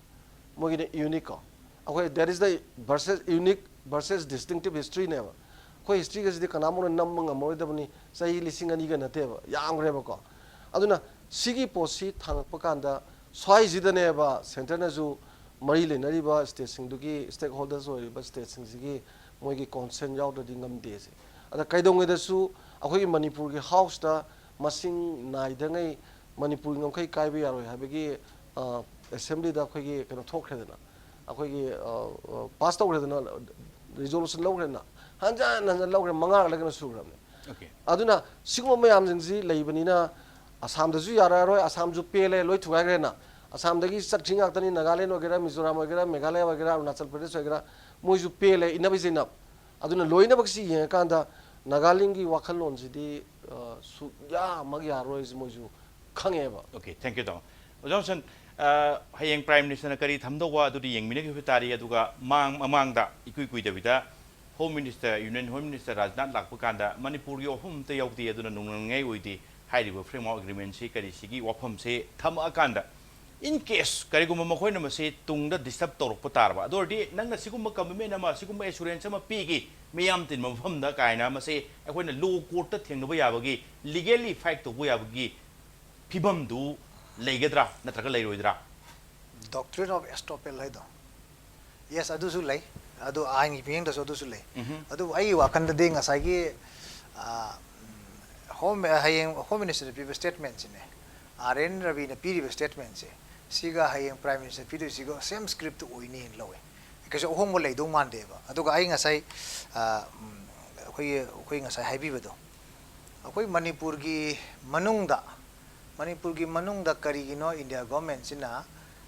ꯃꯣꯏꯒꯤꯗꯤ ꯌꯨꯅꯤꯛ ꯀꯣ꯫ ꯑꯩꯈꯣꯏ that is the versus unique versus distinctive historyꯅꯦꯕ꯫ ꯑꯩꯈꯣꯏ ꯍꯤꯁꯇ꯭ꯔꯤꯒꯁꯤꯗꯤ ꯀꯅꯥꯃꯨꯛꯅ ꯅꯝꯕ ꯉꯝꯃꯔꯣꯏꯗꯕꯅꯤ, ꯆꯍꯤ ꯂꯤꯁꯤꯡ ꯑꯅꯤꯒ ꯅꯠꯇꯦꯕ, ꯌꯥꯝꯈ꯭ꯔꯦꯕꯀꯣ꯫ ꯑꯗꯨꯅ ꯁꯤꯒꯤ ꯄꯣꯠꯁꯤ ꯊꯥꯡꯉꯛꯄ ꯀꯥꯟꯗ ꯁ꯭ꯋꯥꯏꯁꯤꯗꯅꯦꯕ ꯁꯦꯟꯇꯔꯅꯁꯨ ꯃꯔꯤ ꯂꯩꯅꯔꯤꯕ ꯁ꯭ꯇꯦꯠꯁꯤꯡꯗꯨꯒꯤ ꯁ꯭ꯇꯦꯛ ꯍꯣꯜꯗꯔꯁ ꯑꯣꯏꯔꯤꯕ ꯁ꯭ꯇꯦꯠꯁꯤꯡꯁꯤꯒꯤ ꯃꯣꯏꯒꯤ ꯀꯣꯟꯁꯦꯟ ꯌꯥꯎꯗ꯭ꯔꯗꯤ ꯉꯝꯗꯦꯁꯦ꯫ ꯑꯗ ꯀꯩꯗꯧꯉꯩꯗꯁꯨ ꯑꯩꯈꯣꯏꯒꯤ ꯃꯅꯤꯄꯨꯔꯒꯤ ꯍꯥꯎꯁꯇ ꯃꯁꯤꯡ ꯅꯥꯏꯗꯉꯩ ꯃꯅꯤꯄꯨꯔꯒꯤ ꯉꯝꯈꯩ ꯀꯥꯏꯕ ꯌꯥꯔꯣꯏ ꯍꯥꯏꯕꯒꯤ ꯑꯦꯁꯦꯝꯕ꯭ꯂꯤꯗ ꯑꯩꯈꯣꯏꯒꯤ ꯀꯩꯅꯣ ꯊꯣꯛꯈ꯭ꯔꯦꯗꯅ, ꯑꯩꯈꯣꯏꯒꯤ ꯄꯥꯁ ꯇꯧꯈ꯭ꯔꯦꯗꯅ, ꯔꯤꯖꯣꯂꯨꯁꯟ ꯂꯧꯈ꯭ꯔꯦꯗꯅ, ꯍꯟꯖꯟ ꯍꯟꯖꯟ ꯂꯧꯈ꯭ꯔꯦ, ꯃꯉꯥꯔ ꯀꯩꯅꯣ ꯁꯨꯈ꯭ꯔꯕꯅꯦ꯫ Okay. ꯑꯗꯨꯅ ꯁꯤꯒꯨꯝꯕ ꯃꯌꯥꯝꯁꯤꯡꯁꯤ ꯂꯩꯕꯅꯤꯅ ꯑꯁꯥꯝꯗꯁꯨ ꯌꯥꯔꯛꯑꯔꯣꯏ, ꯑꯁꯥꯝꯁꯨ ꯄꯦꯜꯂꯦ, ꯂꯣꯏ ꯊꯨꯒꯥꯏꯈ꯭ꯔꯦꯅ꯫ ꯑꯁꯥꯝꯗꯒꯤ ꯆꯠꯈ꯭ꯔꯤ ꯉꯥꯛꯇꯅꯤ, ꯅꯥꯒꯥꯂꯦꯟ ꯑꯣꯏꯒꯦꯔꯥ, ꯃꯤꯖꯣꯔꯥꯝ ꯑꯣꯏꯒꯦꯔꯥ, ꯃꯦꯘꯥꯂꯌꯥ ꯑꯣꯏꯒꯦꯔꯥ, ꯑꯔꯨꯅꯥꯆꯜ ꯄ꯭ꯔꯗꯦꯁ ꯑꯣꯏꯒꯦꯔꯥ, ꯃꯣꯏꯁꯨ ꯄꯦꯜꯂꯦ, enough is enough꯫ ꯑꯗꯨꯅ ꯂꯣꯏꯅꯃꯛꯁꯤ ꯌꯦꯡꯉꯀꯥꯟꯗ ꯅꯥꯒꯥꯂꯦꯟꯒꯤ ꯋꯥꯈꯜꯂꯣꯟꯁꯤꯗꯤ ꯁꯨꯛꯌꯥꯃꯛ ꯌꯥꯔꯣꯏꯁꯤ ꯃꯣꯏꯁꯨ ꯈꯪꯉꯦꯕ꯫ Okay, thank you, ꯇꯥꯃꯣ꯫ ꯑꯣꯖꯥ ꯍꯣꯁꯟ, ꯍꯌꯦꯡ Prime Ministerꯅ ꯀꯔꯤ ꯊꯝꯗꯧꯕ ꯑꯗꯨꯗꯤ ꯌꯦꯡꯃꯤꯟꯅꯈꯤꯕ ꯇꯥꯔꯤ꯫ ꯑꯗꯨꯒ ꯃꯥꯡ ꯃꯃꯥꯡꯗ ꯏꯀꯨꯏ ꯀꯨꯏꯗꯕꯤꯗ Home Minister, Union Home Minister Rajnath ꯂꯥꯛꯄ ꯀꯥꯟꯗ ꯃꯅꯤꯄꯨꯔꯒꯤ ꯋꯥꯐꯝ ꯑꯝꯇ ꯌꯥꯎꯗꯦ, ꯑꯗꯨꯅ ꯅꯨꯡꯅꯤꯡꯉꯥꯏ ꯑꯣꯏꯗꯦ ꯍꯥꯏꯔꯤꯕ Framework Agreementꯁꯤ ꯀꯔꯤ, ꯁꯤꯒꯤ ꯋꯥꯐꯝꯁꯦ ꯊꯝꯃꯛꯑꯀꯥꯟꯗ, in case ꯀꯔꯤꯒꯨꯝꯕ ꯃꯈꯣꯏꯅ ꯃꯁꯤ ꯇꯨꯡꯗ disturb ꯇꯧꯔꯛꯄ ꯇꯥꯔꯕ, ꯑꯗꯨ ꯑꯣꯏꯔꯗꯤ ꯅꯪꯅ ꯁꯤꯒꯨꯝꯕ commitment ꯑꯃ, ꯁꯤꯒꯨꯝꯕ assurance ꯑꯃ ꯄꯤꯈꯤ ꯃꯤꯌꯥꯝ ꯇꯤꯟꯕ ꯃꯐꯝꯗ ꯀꯥꯏꯅ, ꯃꯁꯤ ꯑꯩꯈꯣꯏꯅ law courtꯇ ꯊꯦꯡꯅꯕ ꯌꯥꯕꯒꯤ, legally fight ꯇꯧꯕ ꯌꯥꯕꯒꯤ ꯐꯤꯕꯝꯗꯨ ꯂꯩꯒꯗ꯭ꯔꯥ ꯅꯠꯇ꯭ꯔꯒ ꯂꯩꯔꯣꯏꯗ꯭ꯔꯥ? Doctrine of estoppel ꯍꯥꯏꯗꯣ, yes, ꯑꯗꯨꯁꯨ ꯂꯩ, ꯑꯗꯨ ꯑꯥꯏꯟꯒꯤ ꯃꯤꯠꯌꯦꯡꯗꯁꯨ ꯑꯗꯨꯁꯨ ꯂꯩ꯫ ꯑꯗꯨꯕꯨ ꯑꯩꯒꯤ ꯋꯥꯈꯜꯗꯗꯤ ꯉꯁꯥꯏꯒꯤ ꯍꯣꯝ ꯍꯌꯦꯡ Home Ministerꯅ ꯄꯤꯕ statementꯁꯤꯅꯦ, ꯑꯥꯔ ꯑꯦꯟ ꯔꯕꯤꯅ ꯄꯤꯔꯤꯕ statementꯁꯦ, ꯁꯤꯒ ꯍꯌꯦꯡ Prime Minister ꯄꯤꯗꯣꯏꯁꯤꯒ same scriptꯇꯨ ꯑꯣꯏꯅꯤꯅ ꯂꯧꯋꯦ꯫ ꯀꯩꯁꯨ ꯑꯍꯣꯡꯕ ꯂꯩꯗꯧ ꯃꯥꯟꯗꯦꯕ꯫ ꯑꯗꯨꯒ ꯑꯩ ꯉꯁꯥꯏ ꯑꯩꯈꯣꯏꯒꯤ ꯑꯩꯈꯣꯏ ꯉꯁꯥꯏ ꯍꯥꯏꯕꯤꯕꯗꯣ, ꯑꯩꯈꯣꯏ ꯃꯅꯤꯄꯨꯔꯒꯤ ꯃꯅꯨꯡꯗ ꯃꯅꯤꯄꯨꯔꯒꯤ ꯃꯅꯨꯡꯗ ꯀꯔꯤꯒꯤꯅꯣ ꯏꯟꯗꯤꯌꯥ ꯒꯣꯔꯃꯦꯟꯁꯤꯅ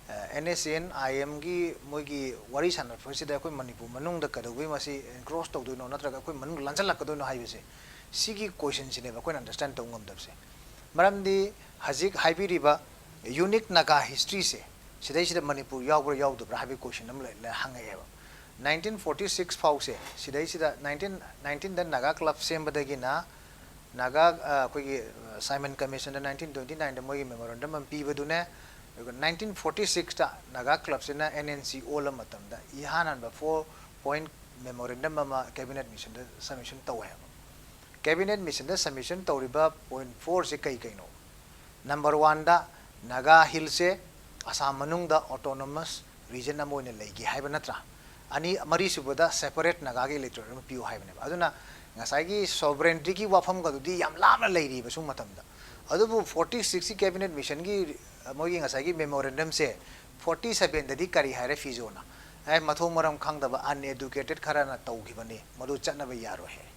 ꯑꯦꯟ ꯑꯦꯁ ꯑꯦꯟ ꯑꯥꯏ ꯑꯦꯝꯒꯤ ꯃꯣꯏꯒꯤ ꯋꯥꯔꯤ ꯁꯥꯟꯅꯔꯛꯄꯁꯤꯗ ꯑꯩꯈꯣꯏ ꯃꯅꯤꯄꯨꯔ ꯃꯅꯨꯡꯗ ꯀꯩꯗꯧꯕꯩ ꯃꯁꯤ ꯑꯦꯟꯀ꯭ꯔꯣꯁ ꯇꯧꯗꯣꯏꯅꯣ, ꯅꯠꯇ꯭ꯔꯒ ꯑꯩꯈꯣꯏ ꯃꯅꯨꯡꯗ ꯂꯥꯟꯁꯤꯜꯂꯛꯀꯗꯣꯏꯅꯣ ꯍꯥꯏꯕꯁꯦ, ꯁꯤꯒꯤ ꯀꯣꯏꯁꯟꯁꯤꯅꯦꯕ ꯑꯩꯈꯣꯏꯅ ꯑꯟꯗꯔꯁ꯭ꯇꯦꯟ ꯇꯧꯕ ꯉꯝꯗꯕꯁꯦ꯫ ꯃꯔꯝꯗꯤ ꯍꯧꯖꯤꯛ ꯍꯥꯏꯕꯤꯔꯤꯕ ꯌꯨꯅꯤꯛ ꯅꯥꯒꯥ ꯍꯤꯁꯇ꯭ꯔꯤꯁꯦ ꯁꯤꯗꯩꯁꯤꯗ ꯃꯅꯤꯄꯨꯔ ꯌꯥꯎꯕ꯭ꯔꯥ ꯌꯥꯎꯗꯕ꯭ꯔꯥ ꯍꯥꯏꯕꯒꯤ ꯀꯣꯏꯁꯟ ꯑꯃ ꯂꯩ- ꯂꯩ- ꯍꯪꯉꯛꯑꯦꯕ꯫ ꯅꯥꯏꯟꯇꯤꯟ ꯐꯣꯔꯇꯤ ꯁꯤꯛꯁ ꯐꯥꯎꯁꯦ ꯁꯤꯗꯩꯁꯤꯗ ꯅꯥꯏꯟꯇꯤꯟ ꯅꯥꯏꯟꯇꯤꯟꯗ ꯅꯥꯒꯥ ꯀ꯭ꯂꯕ ꯁꯦꯝꯕꯗꯒꯤꯅ ꯅꯥꯒꯥ ꯑ, ꯑꯩꯈꯣꯏꯒꯤ ꯁꯥꯏꯃꯟ ꯀꯃꯤꯁꯟꯗ ꯅꯥꯏꯟꯇꯤꯟ ꯇ꯭ꯋꯦꯟꯇꯤ ꯅꯥꯏꯟꯗ ꯃꯣꯏꯒꯤ ꯃꯦꯃꯣꯔꯦꯟꯗꯝ ꯑꯃ ꯄꯤꯕꯗꯨꯅꯦ꯫ ꯑꯗꯨꯒ ꯅꯥꯏꯟꯇꯤꯟ ꯐꯣꯔꯇꯤ ꯁꯤꯛꯁꯇ ꯅꯥꯒꯥ ꯀ꯭ꯂꯕꯁꯤꯅ ꯑꯦꯟ ꯑꯦꯟ ꯁꯤ ꯑꯣꯜꯂ ꯃꯇꯝꯗ ꯏꯍꯥꯟ ꯍꯥꯟꯕ ꯐꯣꯔ ꯄꯣꯏꯟꯠ ꯃꯦꯃꯣꯔꯦꯟꯗꯝ ꯑꯃ ꯀꯦꯕꯤꯅꯦꯠ ꯃꯤꯁꯟꯗ ꯁꯕꯃꯤꯁꯟ ꯇꯧꯋꯦ ꯍꯥꯏꯕ꯫ ꯀꯦꯕꯤꯅꯦꯠ ꯃꯤꯁꯟꯗ ꯁꯕꯃꯤꯁꯟ ꯇꯧꯔꯤꯕ ꯄꯣꯏꯟꯠ ꯐꯣꯔꯁꯦ ꯀꯩ ꯀꯩꯅꯣ? ꯅꯝꯕꯔ ꯋꯥꯟꯗ ꯅꯥꯒꯥ ꯍꯤꯜꯁꯁꯦ ꯑꯁꯥꯝ ꯃꯅꯨꯡꯗ ꯑꯣꯇꯣꯅꯣꯃꯁ ꯔꯤꯖꯟ ꯑꯃ ꯑꯣꯏꯅ ꯂꯩꯒꯦ ꯍꯥꯏꯕ ꯅꯠꯇ꯭ꯔꯥ? ꯑꯅꯤ, ꯃꯔꯤꯁꯨꯕꯗ ꯁꯦꯄꯔꯦꯠ ꯅꯥꯒꯥꯒꯤ ꯏꯂꯦꯛꯇꯣꯔꯦꯠ ꯑꯃ ꯄꯤꯌꯨ ꯍꯥꯏꯕꯅꯦꯕ꯫ ꯑꯗꯨꯅ ꯉꯁꯥꯏꯒꯤ ꯁꯣꯕꯔꯦꯟꯇꯤꯒꯤ ꯋꯥꯐꯝꯒꯗꯨꯗꯤ ꯌꯥꯝ ꯂꯥꯞꯅ ꯂꯩꯔꯤꯕ ꯁꯨꯝ ꯃꯇꯝꯗ꯫ ꯑꯗꯨꯕꯨ ꯐꯣꯔꯇꯤ ꯁꯤꯛꯁꯀꯤ ꯀꯦꯕꯤꯅꯦꯠ ꯃꯤꯁꯟꯒꯤ, ꯑ, ꯃꯣꯏꯒꯤ ꯉꯁꯥꯏꯒꯤ ꯃꯦꯃꯣꯔꯦꯟꯗꯝꯁꯦ ꯐꯣꯔꯇꯤ ꯁꯕꯦꯟꯗꯗꯤ ꯀꯔꯤ ꯍꯥꯏꯔꯦ ꯐꯤꯖꯣꯅ? ꯑꯦ, ꯃꯊꯣꯡ ꯃꯔꯝ ꯈꯪꯗꯕ ꯑꯟꯑꯦꯗꯨꯀꯦꯇꯦꯠ ꯈꯔꯅ ꯇꯧꯈꯤꯕꯅꯤ, ꯃꯗꯨ ꯆꯠꯅꯕ ꯌꯥꯔꯣꯏ ꯍꯥꯏ꯫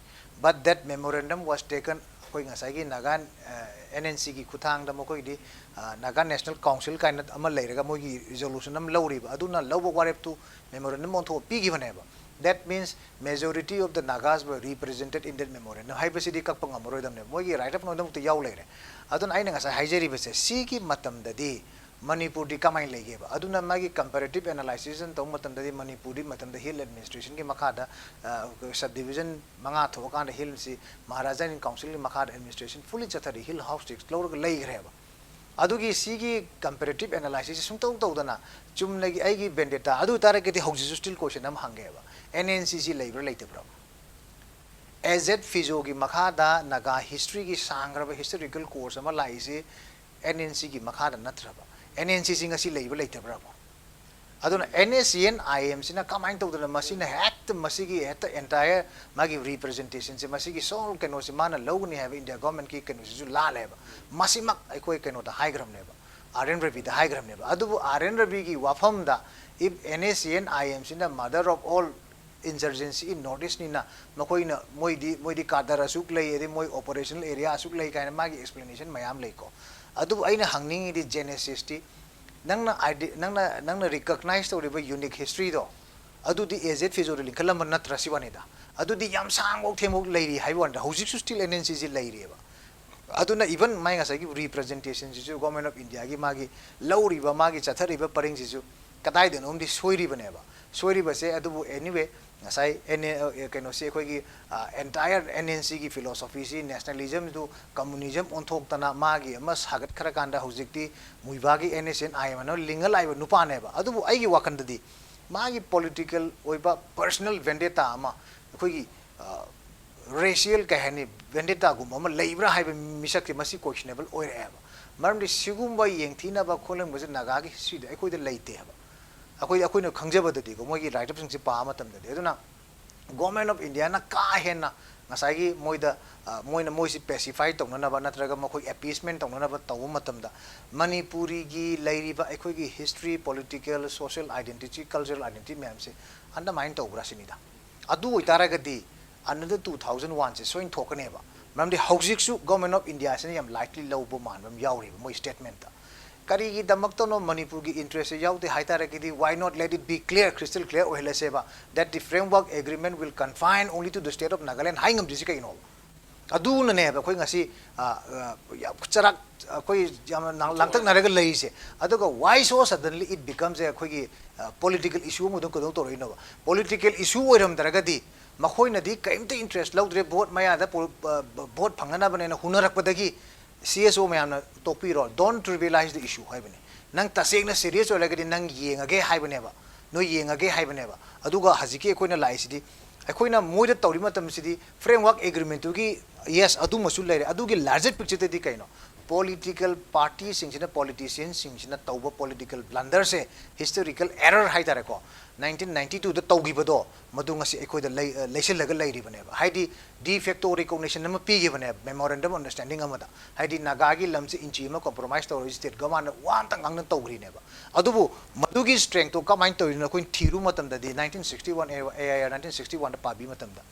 But that memorandum was taken, ꯑꯩꯈꯣꯏ ꯉꯁꯥꯏꯒꯤ ꯅꯥꯒꯥ, ꯑ, ꯑꯦꯟ ꯑꯦꯟ ꯁꯤꯒꯤ ꯈꯨꯠꯊꯥꯡꯗ ꯃꯈꯣꯏꯒꯤꯗꯤ, ꯑ, ꯅꯥꯒꯥ ꯅꯦꯁꯅꯦꯜ ꯀꯥꯎꯟꯁꯤꯜ ꯀꯥꯏꯅ ꯑꯃ ꯂꯩꯔꯒ ꯃꯣꯏꯒꯤ ꯔꯤꯖꯣꯂꯨꯁꯟ ꯑꯃ ꯂꯧꯔꯤꯕ, ꯑꯗꯨꯅ ꯂꯧꯕ ꯋꯥꯔꯦꯞꯇꯨ memorandum ꯑꯣꯟꯊꯣꯛꯑ ꯄꯤꯈꯤꯕꯅꯦꯕ꯫ That means majority of the Nagas were represented in that memorandum ꯍꯥꯏꯕꯁꯤꯗꯤ ꯀꯛꯄ ꯉꯝꯃꯔꯣꯏꯗꯕꯅꯦꯕ, ꯃꯣꯏꯒꯤ ꯔꯥꯏꯠ ꯑꯣꯐ ꯅꯣꯏꯗꯃꯛꯇ ꯌꯥꯎ ꯂꯩꯔꯦ꯫ ꯑꯗꯨꯅ ꯑꯩꯅ ꯉꯁꯥꯏ ꯍꯥꯏꯖꯔꯤꯕꯁꯦ, ꯁꯤꯒꯤ ꯃꯇꯝꯗꯗꯤ ꯃꯅꯤꯄꯨꯔꯗꯤ ꯀꯃꯥꯏꯅ ꯂꯩꯒꯦꯕ? ꯑꯗꯨꯅ ꯃꯥꯒꯤ ꯀꯝꯄꯦꯔꯦꯇꯤꯞ ꯑꯦꯅꯥꯂꯥꯏꯁꯤꯁ ꯇꯧꯕ ꯃꯇꯝꯗꯗꯤ ꯃꯅꯤꯄꯨꯔꯗꯤ ꯃꯇꯝꯗ ꯍꯤꯜ ꯑꯦꯗꯃꯤꯅꯤꯁꯇ꯭ꯔꯦꯁꯟꯒꯤ ꯃꯈꯥꯗ, ꯑ, ꯁꯕ ꯗꯤꯕꯤꯖꯟ ꯃꯉꯥ ꯊꯣꯛꯑꯀꯥꯟꯗ ꯍꯤꯜꯁꯤ ꯃꯍꯥꯔꯥꯖꯥ ꯏꯟ ꯀꯥꯎꯟꯁꯤꯜꯒꯤ ꯃꯈꯥꯗ ꯑꯦꯗꯃꯤꯅꯤꯁꯇ꯭ꯔꯦꯁꯟ ꯐꯨꯜꯂꯤ ꯆꯠꯊꯔꯤ, ꯍꯤꯜ ꯍꯥꯎꯁ ꯇꯦꯛꯁ ꯂꯧꯔꯒ ꯂꯩꯈ꯭ꯔꯦꯕ꯫ ꯑꯗꯨꯒꯤ ꯁꯤꯒꯤ ꯀꯝꯄꯦꯔꯦꯇꯤꯞ ꯑꯦꯅꯥꯂꯥꯏꯁꯤꯁꯁꯦ ꯁꯨꯡꯇꯧ ꯇꯧꯗꯅ ꯆꯨꯝꯅꯒꯤ ꯑꯩꯒꯤ ꯕꯦꯟꯗꯦꯇꯥ ꯑꯗꯨ ꯑꯣꯏꯇꯥꯔꯒꯗꯤ ꯍꯧꯖꯤꯛꯁꯨ ꯁ꯭ꯇꯤꯜ ꯀꯣꯏꯁꯟ ꯑꯃ ꯍꯪꯒꯦꯕ, ꯑꯦꯟ ꯑꯦꯟ ꯁꯤ ꯁꯤ ꯂꯩꯕ꯭ꯔꯥ ꯂꯩꯇꯕ꯭ꯔꯥ? ꯑꯦꯖꯦꯠ ꯐꯤꯖꯣꯒꯤ ꯃꯈꯥꯗ ꯅꯥꯒꯥ ꯍꯤꯁꯇ꯭ꯔꯤꯒꯤ ꯁꯥꯡꯈ꯭ꯔꯕ ꯍꯤꯁꯇꯣꯔꯤꯀꯦꯜ ꯀꯣꯔꯁ ꯑꯃ ꯂꯥꯛꯏꯁꯤ ꯑꯦꯟ ꯑꯦꯟ ꯁꯤꯒꯤ ꯃꯈꯥꯗ ꯅꯠꯇ꯭ꯔꯕ? ꯑꯦꯟ ꯑꯦꯟ ꯁꯤ ꯁꯤ ꯉꯁꯤ ꯂꯩꯕ꯭ꯔꯥ ꯂꯩꯇꯕ꯭ꯔꯥꯀꯣ? ꯑꯗꯨꯅ and S C N I ꯑꯦꯝꯁꯤꯅ ꯀꯃꯥꯏꯅ ꯇꯧꯗꯅ ꯃꯁꯤꯅ ꯍꯦꯛꯇ ꯃꯁꯤꯒꯤ ꯍꯦꯛꯇ ꯑꯦꯟꯇꯥꯌꯔ ꯃꯥꯒꯤ ꯔꯤꯄ꯭ꯔꯖꯦꯟꯇꯦꯁꯟꯁꯦ, ꯃꯁꯤꯒꯤ ꯁꯣꯜ ꯀꯩꯅꯣꯁꯦ ꯃꯥꯅ ꯂꯧꯒꯅꯤ ꯍꯥꯏꯕ ꯏꯟꯗꯤꯌꯥ ꯒꯣꯔꯃꯦꯟꯠꯀꯤ ꯀꯩꯅꯣꯁꯤꯁꯨ ꯂꯥꯜꯂꯦꯕ꯫ ꯃꯁꯤꯃꯛ ꯑꯩꯈꯣꯏ ꯀꯩꯅꯣꯗ ꯍꯥꯏꯈ꯭ꯔꯕꯅꯦꯕ, ꯑꯥꯔ ꯑꯦꯟ ꯔꯕꯤꯗ ꯍꯥꯏꯈ꯭ꯔꯕꯅꯦꯕ꯫ ꯑꯗꯨꯕꯨ ꯑꯥꯔ ꯑꯦꯟ ꯔꯕꯤꯒꯤ ꯋꯥꯐꯝꯗ, if N S C N I ꯑꯦꯝꯁꯤꯅ mother of all insurgency in North Eastꯅꯤꯅ, ꯃꯈꯣꯏꯅ, ꯃꯣꯏꯗꯤ, ꯃꯣꯏꯗꯤ ꯀꯥꯗꯔ ꯑꯁꯨꯛ ꯂꯩ, ꯑꯗꯩ ꯃꯣꯏ ꯑꯣꯄꯔꯦꯁꯅꯦꯜ ꯑꯦꯔꯤꯌꯥ ꯑꯁꯨꯛ ꯂꯩ ꯀꯥꯏꯅ ꯃꯥꯒꯤ ꯑꯦꯛꯁꯄ꯭ꯂꯦꯅꯦꯁꯟ ꯃꯌꯥꯝ ꯂꯩꯀꯣ꯫ ꯑꯗꯨꯕꯨ ꯑꯩꯅ ꯍꯪꯅꯤꯡꯉꯤꯗꯤ ꯖꯦꯅꯦꯁꯤꯁꯇꯤ, ꯅꯪꯅ ꯑꯥꯏꯗꯤ-, ꯅꯪꯅ, ꯅꯪꯅ ꯔꯤꯀꯛꯅꯥꯏꯖ ꯇꯧꯔꯤꯕ ꯌꯨꯅꯤꯛ ꯍꯤꯁꯇ꯭ꯔꯤꯗꯣ, ꯑꯗꯨꯗꯤ ꯑꯦꯖꯦꯠ ꯐꯤꯖꯣꯗ ꯂꯤꯡꯈꯠꯂꯝꯕ ꯅꯠꯇ꯭ꯔꯥ ꯁꯤ ꯋꯥꯅꯤꯗ? ꯑꯗꯨꯗꯤ ꯌꯥꯝ ꯁꯥꯡꯕꯧ ꯊꯦꯡꯕꯧ ꯂꯩꯔꯤ ꯍꯥꯏꯕ ꯋꯥꯅꯤꯗ, ꯍꯧꯖꯤꯛꯁꯨ ꯁ꯭ꯇꯤꯜ ꯑꯦꯟ ꯑꯦꯟ ꯁꯤ ꯁꯤ ꯂꯩꯔꯤꯑꯕ꯫ ꯑꯗꯨꯅ ꯏꯚꯟ ꯃꯥꯏ ꯉꯁꯥꯏꯒꯤ ꯔꯤꯄ꯭ꯔꯖꯦꯟꯇꯦꯁꯟꯁꯤꯁꯨ ꯒꯣꯔꯃꯦꯟ ꯑꯣꯐ ꯏꯟꯗꯤꯌꯥꯒꯤ ꯃꯥꯒꯤ ꯂꯧꯔꯤꯕ, ꯃꯥꯒꯤ ꯆꯠꯊꯔꯤꯕ ꯄꯔꯤꯡꯁꯤꯁꯨ ꯀꯗꯥꯏꯗꯅꯣꯝꯗꯤ ꯁꯣꯏꯔꯤꯕꯅꯦꯕ꯫ ꯁꯣꯏꯔꯤꯕꯁꯦ, ꯑꯗꯨꯕꯨ anyway, ꯉꯁꯥꯏ ꯑꯦꯟ ꯑꯦ ꯀꯩꯅꯣꯁꯤ ꯑꯩꯈꯣꯏꯒꯤ ꯑꯦꯟꯇꯥꯌꯔ ꯑꯦꯟ ꯑꯦꯟ ꯁꯤꯒꯤ ꯐꯤꯂꯣꯁꯣꯐꯤꯁꯤ ꯅꯦꯁꯅꯦꯂꯤꯖꯝꯗꯨ ꯀꯝꯃꯨꯅꯤꯖꯝ ꯑꯣꯟꯊꯣꯛꯇꯅ ꯃꯥꯒꯤ ꯑꯃ ꯁꯥꯒꯠꯈ꯭ꯔꯀꯥꯟꯗ ꯍꯧꯖꯤꯛꯇꯤ ꯃꯨꯏꯕꯥꯒꯤ N S N I M ꯑꯅ ꯂꯤꯡꯉ ꯂꯥꯛꯏꯕ ꯅꯨꯄꯥꯅꯦꯕ꯫ ꯑꯗꯨꯕꯨ ꯑꯩꯒꯤ ꯋꯥꯈꯜꯗꯗꯤ ꯃꯥꯒꯤ ꯄꯣꯂꯤꯇꯤꯀꯦꯜ ꯑꯣꯏꯕ ꯄꯔꯁꯅꯦꯜ ꯚꯦꯟꯗꯦꯇꯥ ꯑꯃ ꯑꯩꯈꯣꯏꯒꯤ ꯔꯦꯁꯤꯌꯦꯜ ꯀꯩ ꯍꯥꯏꯅꯤ ꯚꯦꯟꯗꯦꯇꯥꯒꯨꯝꯕ ꯑꯃ ꯂꯩꯕ꯭ꯔꯥ ꯍꯥꯏꯕ ꯃꯤꯁꯛꯁꯦ ꯃꯁꯤ ꯀꯣꯏꯁꯅꯦꯕꯜ ꯑꯣꯏꯔꯛꯑꯦꯕ꯫ ꯃꯔꯝꯗꯤ ꯁꯤꯒꯨꯝꯕ ꯌꯦꯡꯊꯤꯅꯕ ꯈꯣꯠꯂꯝꯕꯁꯦ ꯅꯥꯒꯥꯒꯤ ꯍꯤꯁꯇ꯭ꯔꯤꯗ ꯑꯩꯈꯣꯏꯗ ꯂꯩꯇꯦ ꯍꯥꯏꯕ꯫ ꯑꯩꯈꯣꯏ ꯑꯩꯈꯣꯏꯅ ꯈꯪꯖꯕꯗꯗꯤꯀꯣ ꯃꯣꯏꯒꯤ ꯔꯥꯏꯠ ꯑꯞꯁꯤꯡꯁꯦ ꯄꯥꯕ ꯃꯇꯝꯗꯗꯤ꯫ ꯑꯗꯨꯅ ꯒꯣꯔꯃꯦꯟ ꯑꯣꯐ ꯏꯟꯗꯤꯌꯥꯅ ꯀꯥ ꯍꯦꯟꯅ ꯉꯁꯥꯏꯒꯤ ꯃꯣꯏꯗ ꯃꯣꯏꯅ ꯃꯣꯏꯁꯤ ꯄꯦꯁꯤꯐꯥꯏ ꯇꯧꯅꯅꯕ ꯅꯠꯇ꯭ꯔꯒ ꯃꯈꯣꯏ ꯑꯦꯄꯤꯁꯃꯦꯟ ꯇꯧꯅꯅꯕ ꯇꯧꯕ ꯃꯇꯝꯗ ꯃꯅꯤꯄꯨꯔꯤꯒꯤ ꯂꯩꯔꯤꯕ ꯑꯩꯈꯣꯏꯒꯤ history, political, social identity, cultural identity ꯃꯌꯥꯝꯁꯦ ꯑꯟꯗꯔꯃꯥꯏꯟ ꯇꯧꯕ꯭ꯔꯥ ꯁꯤꯅꯤꯗ꯫ ꯑꯗꯨ ꯑꯣꯏꯇꯥꯔꯒꯗꯤ ꯑꯅꯗꯔ ꯇꯨ ꯊꯥꯎꯖꯟ ꯋꯥꯟꯁꯦ ꯁꯣꯏꯅ ꯊꯣꯛꯀꯅꯦꯕ꯫ ꯃꯔꯝꯗꯤ ꯍꯧꯖꯤꯛꯁꯨ ꯒꯣꯔꯃꯦꯟ ꯑꯣꯐ ꯏꯟꯗꯤꯌꯥꯁꯤꯅ ꯌꯥꯝ ꯂꯥꯏꯠꯂꯤ ꯂꯧꯕ ꯃꯥꯟꯕ ꯑꯃ ꯌꯥꯎꯔꯤꯕ ꯃꯣꯏ ꯁ꯭ꯇꯦꯠꯃꯦꯟꯠꯇ꯫ ꯀꯔꯤꯒꯤꯗꯃꯛꯇꯅꯣ ꯃꯅꯤꯄꯨꯔꯒꯤ ꯏꯟꯇꯔꯦꯁꯁꯦ ꯌꯥꯎꯗꯦ ꯍꯥꯏ ꯇꯥꯔꯒꯗꯤ, why not let it be clear, crystal clear ꯑꯣꯏꯍꯜꯂꯁꯦꯕ, that the framework agreement will confine only to the state of Nagaland ꯍꯥꯏ ꯉꯝꯗ꯭ꯔꯤꯁꯤ ꯀꯩꯒꯤꯅꯣꯕ? ꯑꯗꯨꯅꯅꯦꯕ ꯑꯩꯈꯣꯏ ꯉꯁꯤ ꯌꯥꯝ ꯆꯔꯥꯛ ꯑꯩꯈꯣꯏ ꯌꯥꯝꯅ ꯂꯥꯡꯇꯛꯅꯔꯒ ꯂꯩꯔꯤꯁꯦ꯫ ꯑꯗꯨꯒ why so suddenly it becomes ꯑꯩꯈꯣꯏꯒꯤ ꯄꯣꯂꯤꯇꯤꯀꯦꯜ ꯏꯁꯨ ꯑꯃ ꯑꯗꯨꯝ ꯀꯩꯗꯧ ꯇꯧꯔꯛꯏꯅꯣꯕ? ꯄꯣꯂꯤꯇꯤꯀꯦꯜ ꯏꯁꯨ ꯑꯣꯏꯔꯝꯗ꯭ꯔꯒꯗꯤ ꯃꯈꯣꯏꯅꯗꯤ ꯀꯔꯤꯝꯇ ꯏꯟꯇꯔꯦꯁ ꯂꯧꯗ꯭ꯔꯦ꯫ ꯚꯣꯠ ꯃꯌꯥꯗ ꯚꯣꯠ ꯐꯪꯅꯅꯕꯅꯦꯅ ꯍꯨꯟꯅꯔꯛꯄꯗꯒꯤ ꯁꯤ ꯑꯦꯁ ꯑꯣ ꯃꯌꯥꯝꯅ ꯇꯣꯛꯄꯤꯔꯣ, don't trivialize the issue ꯍꯥꯏꯕꯅꯤ꯫ ꯅꯪ ꯇꯁꯦꯡꯅ ꯁꯤꯔꯤꯌꯁ ꯑꯣꯏꯔꯒꯗꯤ ꯅꯪ ꯌꯦꯡꯉꯒꯦ ꯍꯥꯏꯕꯅꯦꯕ, ꯅꯣꯏ ꯌꯦꯡꯉꯒꯦ ꯍꯥꯏꯕꯅꯦꯕ꯫ ꯑꯗꯨꯒ ꯍꯧꯖꯤꯛꯀꯤ ꯑꯩꯈꯣꯏꯅ ꯂꯥꯛꯏꯁꯤꯗꯤ ꯑꯩꯈꯣꯏꯅ ꯃꯣꯏꯗ ꯇꯧꯔꯤ ꯃꯇꯝꯁꯤꯗꯤ ꯐ꯭ꯔꯦꯝꯋꯥꯔꯛ ꯑꯦꯒ꯭ꯔꯤꯃꯦꯟꯠꯇꯨꯒꯤ, ꯌꯦꯁ, ꯑꯗꯨꯃꯁꯨ ꯂꯩꯔꯦ꯫ ꯑꯗꯨꯒꯤ ꯂꯥꯔꯖꯔ ꯄꯤꯛꯆꯔꯗꯗꯤ ꯀꯩꯅꯣ? ꯄꯣꯂꯤꯇꯤꯀꯦꯜ ꯄꯥꯔꯇꯤꯁꯤꯡꯁꯤꯅ, ꯄꯣꯂꯤꯇꯤꯁꯤꯌꯟꯁꯤꯡꯁꯤꯅ ꯇꯧꯕ ꯄꯣꯂꯤꯇꯤꯀꯦꯜ ꯕ꯭ꯂꯟꯗꯔꯁꯦ, ꯍꯤꯁꯇꯣꯔꯤꯀꯦꯜ ꯑꯦꯔꯔ ꯍꯥꯏ ꯇꯥꯔꯦꯀꯣ, ꯅꯥꯏꯟꯇꯤꯟ ꯅꯥꯏꯟꯇꯤ ꯇꯨꯗ ꯇꯧꯈꯤꯕꯗꯣ ꯃꯗꯨ ꯉꯁꯤ ꯑꯩꯈꯣꯏꯗ ꯂꯩ ꯂꯩꯁꯤꯜꯂꯒ ꯂꯩꯔꯤꯕꯅꯦꯕ꯫ ꯍꯥꯏꯗꯤ ꯗꯤ ꯐꯦꯛꯇꯣ ꯔꯤꯀꯣꯛꯅꯤꯁꯟ ꯑꯃ ꯄꯤꯈꯤꯕꯅꯦꯕ, ꯃꯦꯃꯣꯔꯦꯟꯗꯝ ꯑꯟꯗꯔꯁ꯭ꯇꯦꯟꯗꯤꯡ ꯑꯃꯗ꯫ ꯍꯥꯏꯗꯤ ꯅꯥꯒꯥꯒꯤ ꯂꯝꯁꯦ ꯏꯟꯆꯤ ꯑꯃ ꯀꯣꯝꯄ꯭ꯔꯣꯃꯥꯏꯁ ꯇꯧꯔꯣꯏ, ꯁ꯭ꯇꯦꯠ ꯒꯃꯥꯟꯅ ꯋꯥ ꯑꯝꯇ ꯉꯥꯡꯅ ꯇꯧꯈ꯭ꯔꯤꯅꯦꯕ꯫ ꯑꯗꯨꯕꯨ ꯃꯗꯨꯒꯤ ꯁ꯭ꯇꯔꯦꯡꯇꯣ ꯀꯃꯥꯏꯅ ꯇꯧꯔꯤꯅꯣ ꯑꯩꯈꯣꯏꯅ ꯊꯤꯔꯨꯕ ꯃꯇꯝꯗꯗꯤ nineteen sixty one A I R nineteen sixty ꯋꯥꯟꯗ ꯄꯥꯕꯤ ꯃꯇꯝꯗ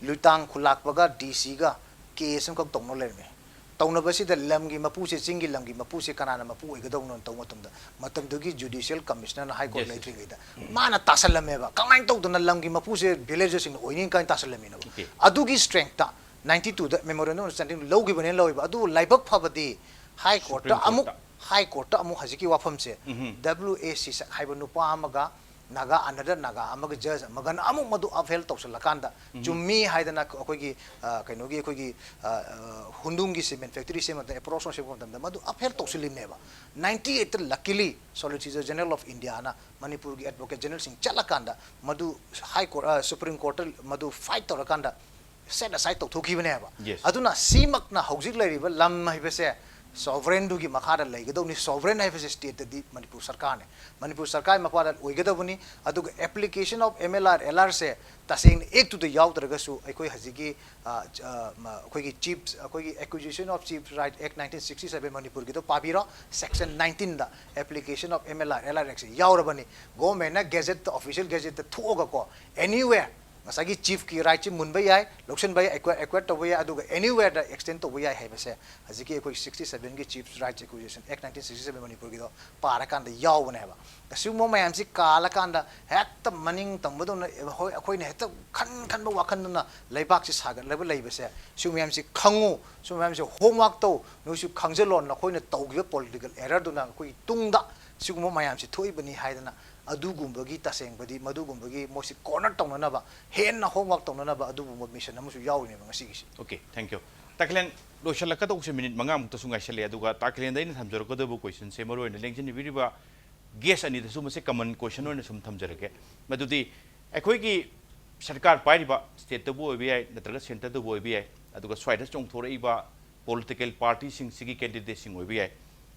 ꯂꯨꯏꯇꯥꯡ ꯈꯨꯂꯥꯛꯄꯒ ꯗꯤ ꯁꯤꯒ ꯀꯦꯁ ꯑꯃꯈꯛ ꯇꯧꯅ ꯂꯩꯔꯝꯃꯦ꯫ ꯇꯧꯅꯕꯁꯤꯗ ꯂꯝꯒꯤ ꯃꯄꯨꯁꯦ, ꯆꯤꯡꯒꯤ ꯂꯝꯒꯤ ꯃꯄꯨꯁꯦ ꯀꯅꯥꯅ ꯃꯄꯨ ꯑꯣꯏꯒꯗꯧꯅꯣꯅ ꯇꯧꯕ ꯃꯇꯝꯗ ꯃꯇꯝꯗꯨꯒꯤ ꯖꯨꯗꯤꯁꯤꯌꯦꯜ ꯀꯃꯤꯁꯅꯔꯅ ꯍꯥꯏ ꯀꯣꯔꯠ ꯂꯩꯇ꯭ꯔꯤꯉꯩꯗ ꯃꯥꯅ ꯇꯥꯁꯜꯂꯝꯃꯦꯕ꯫ ꯀꯃꯥꯏꯅ ꯇꯧꯗꯅ ꯂꯝꯒꯤ ꯃꯄꯨꯁꯦ ꯚꯤꯂꯦꯖꯔꯁꯤꯡꯅ ꯑꯣꯏꯅꯤ ꯀꯥꯏꯅ ꯇꯥꯁꯜꯂꯝꯃꯤꯅꯣꯕ? ꯑꯗꯨꯒꯤ ꯁ꯭ꯇꯔꯦꯡꯇ ꯅꯥꯏꯟꯇꯤ ꯇꯨꯗ ꯃꯦꯃꯣꯔꯦꯟꯗꯝ ꯑꯟꯗꯔꯁ꯭ꯇꯦꯟꯗꯤꯡ ꯂꯧꯈꯤꯕꯅꯦꯅ ꯂꯧꯋꯦꯕ꯫ ꯑꯗꯨꯕꯨ ꯂꯥꯏꯕꯛ ꯐꯕꯗꯤ ꯍꯥꯏ ꯀꯣꯔꯠꯇ ꯑꯃꯨꯛ, ꯍꯥꯏ ꯀꯣꯔꯠꯇ ꯑꯃꯨꯛ ꯍꯧꯖꯤꯛꯀꯤ ꯋꯥꯐꯝꯁꯦ ꯗꯕ꯭ꯂꯤꯎ ꯑꯦ ꯁꯤꯁꯛ ꯍꯥꯏꯕ ꯅꯨꯄꯥ ꯑꯃꯒ ꯅꯥꯒꯥ, another ꯅꯥꯒꯥ ꯑꯃꯒ ꯖꯖ ꯑꯃꯒꯅ ꯑꯃꯨꯛ ꯃꯗꯨ ꯑꯞꯍꯦꯜ ꯇꯧꯁꯤꯜꯂꯀꯥꯟꯗ ꯆꯨꯝꯃꯤ ꯍꯥꯏꯗꯅ ꯑꯩꯈꯣꯏꯒꯤ, ꯑ, ꯀꯩꯅꯣꯒꯤ ꯑꯩꯈꯣꯏꯒꯤ, ꯑ, ꯑ, ꯍꯨꯟꯗꯨꯡꯒꯤ ꯁꯤꯃꯦꯟ ꯐꯦꯛꯇꯔꯤ ꯁꯦꯝꯕ ꯃꯇꯝꯗ, ꯑꯦꯄ꯭ꯔꯣꯛꯁ ꯁꯦꯝꯕ ꯃꯇꯝꯗ ꯃꯗꯨ ꯑꯞꯍꯦꯜ ꯇꯧꯁꯤꯜꯂꯤꯕꯅꯦꯕ꯫ ꯅꯥꯏꯟꯇꯤ ꯑꯩꯠꯇ luckily Solicitor General of Indiaꯅ ꯃꯅꯤꯄꯨꯔꯒꯤ ꯑꯦꯗꯚꯣꯀꯦꯠ ꯖꯦꯅꯔꯦꯜꯁꯤꯡ ꯆꯠꯂꯀꯥꯟꯗ ꯃꯗꯨ ꯍꯥꯏ ꯀꯣꯔꯠ, ꯑ, ꯁꯨꯄ꯭ꯔꯤꯝ ꯀꯣꯔꯠꯇ ꯃꯗꯨ ꯐꯥꯏꯠ ꯇꯧꯔꯀꯥꯟꯗ set aside ꯇꯧꯊꯣꯛꯈꯤꯕꯅꯦꯕ꯫ Yes. ꯑꯗꯨꯅ ꯁꯤꯃꯛꯅ ꯍꯧꯖꯤꯛ ꯂꯩꯔꯤꯕ ꯂꯝ ꯍꯥꯏꯕꯁꯦ sovereignꯗꯨꯒꯤ ꯃꯈꯥꯗ ꯂꯩꯒꯗꯧꯅꯤ꯫ Sovereign ꯍꯥꯏꯕꯁꯦ stateꯇꯗꯤ ꯃꯅꯤꯄꯨꯔ ꯁꯔꯀꯥꯔꯅꯦ꯫ ꯃꯅꯤꯄꯨꯔ ꯁꯔꯀꯥꯔꯒꯤ ꯃꯈꯥꯗ ꯑꯣꯏꯒꯗꯕꯅꯤ꯫ ꯑꯗꯨꯒ application of MLR, LRꯁꯦ ꯇꯁꯦꯡꯅ actꯇꯨꯗ ꯌꯥꯎꯗ꯭ꯔꯒꯁꯨ ꯑꯩꯈꯣꯏ ꯍꯧꯖꯤꯛꯀꯤ, ꯑ, ꯑ, ꯃ-, ꯑꯩꯈꯣꯏꯒꯤ chiefs, ꯑꯩꯈꯣꯏꯒꯤ Acquisition of Chiefs Right Act nineteen sixty seven ꯃꯅꯤꯄꯨꯔꯒꯤꯗꯣ ꯄꯥꯕꯤꯔꯣ, section nineteenꯗ application of MLR, LR Actꯁꯦ ꯌꯥꯎꯔꯕꯅꯤ꯫ Governmentꯅ gazetteꯇ, official gazetteꯇ ꯊꯣꯛꯑꯒꯀꯣ, anywhere ꯉꯁꯥꯏꯒꯤ chiefꯀꯤ rightꯁꯤ ꯃꯨꯟꯕ ꯌꯥꯏ, ꯂꯧꯁꯤꯟꯕ ꯌꯥꯏ, acquire, acquire ꯇꯧꯕ ꯌꯥꯏ, ꯑꯗꯨꯒ anywhereꯗ extend ꯇꯧꯕ ꯌꯥꯏ ꯍꯥꯏꯕꯁꯦ ꯍꯧꯖꯤꯛꯀꯤ ꯑꯩꯈꯣꯏ sixty sevenꯒꯤ Chiefs Rights Acquisition Act nineteen sixty seven ꯃꯅꯤꯄꯨꯔꯒꯤꯗꯣ ꯄꯥꯔꯀꯥꯟꯗ ꯌꯥꯎꯕꯅꯦꯕ꯫ ꯑꯁꯤꯒꯨꯝꯕ ꯃꯌꯥꯝꯁꯤ ꯀꯥꯜꯂꯀꯥꯟꯗ ꯍꯦꯛꯇ ꯃꯅꯤꯡ ꯇꯝꯕꯗꯧꯅ ꯍꯣꯏ, ꯑꯩꯈꯣꯏꯅ ꯍꯦꯛꯇ ꯈꯟ ꯈꯟꯕ ꯋꯥꯈꯜꯗꯨꯅ ꯂꯩꯕꯥꯛꯁꯤ ꯁꯥꯒꯠꯂꯒ ꯂꯩꯕꯁꯦ, ꯁꯤ ꯃꯌꯥꯝꯁꯤ ꯈꯪꯉꯨ, ꯁꯤ ꯃꯌꯥꯝꯁꯤ homework ꯇꯧ, ꯅꯣꯏꯁꯨ ꯈꯪꯖꯜꯂꯣ, ꯅꯈꯣꯏꯅ ꯇꯧꯈꯤꯕ political errorꯗꯨꯅ ꯑꯩꯈꯣꯏꯒꯤ ꯇꯨꯡꯗ ꯁꯤꯒꯨꯝꯕ ꯃꯌꯥꯝꯁꯤ ꯊꯣꯛꯏꯕꯅꯤ ꯍꯥꯏꯗꯅ ꯑꯗꯨꯒꯨꯝꯕꯒꯤ ꯇꯁꯦꯡꯕꯗꯤ ꯃꯗꯨꯒꯨꯝꯕꯒꯤ ꯃꯣꯏꯁꯤ corner ꯇꯧꯅꯅꯕ, ꯍꯦꯟꯅ homework ꯇꯧꯅꯅꯕ ꯑꯗꯨꯒꯨꯝꯕ mission ꯑꯃꯁꯨ ꯌꯥꯎꯔꯤꯅꯦꯕ ꯉꯁꯤꯒꯤꯁꯤ꯫ Okay, thank you. ꯇꯥꯈꯤꯂꯦꯟ, ꯂꯣꯏꯁꯤꯜꯂꯛꯀꯗꯧꯕꯁꯦ ꯃꯤꯅꯤꯠ ꯃꯉꯥꯃꯨꯛꯇꯁꯨ ꯉꯥꯏꯁꯜꯂꯛꯑꯦ, ꯑꯗꯨꯒ ꯇꯥꯈꯤꯂꯦꯟꯗ ꯑꯩꯅ ꯊꯝꯖꯔꯛꯀꯗꯕ questionꯁꯦ ꯃꯔꯨ ꯑꯣꯏꯅ ꯂꯦꯡꯖꯤꯟꯕꯤꯔꯤꯕ guest ꯑꯅꯤꯗꯁꯨ ꯃꯁꯤ common question ꯑꯣꯏꯅ ꯁꯨꯝ ꯊꯝꯖꯔꯛꯀꯦ꯫ ꯃꯗꯨꯗꯤ ꯑꯩꯈꯣꯏꯒꯤ ꯁꯔꯀꯥꯔ ꯄꯥꯏꯔꯤꯕ stateꯇꯕꯨ ꯑꯣꯏꯕ ꯌꯥꯏ, ꯅꯠꯇ꯭ꯔꯒ centreꯗꯕꯨ ꯑꯣꯏꯕ ꯌꯥꯏ, ꯑꯗꯨꯒ ꯁ꯭ꯋꯥꯏꯗ ꯆꯣꯡꯊꯣꯔꯛꯏꯕ political partyꯁꯤꯡꯁꯤꯒꯤ candidateꯁꯤꯡ ꯑꯣꯏꯕ ꯌꯥꯏ,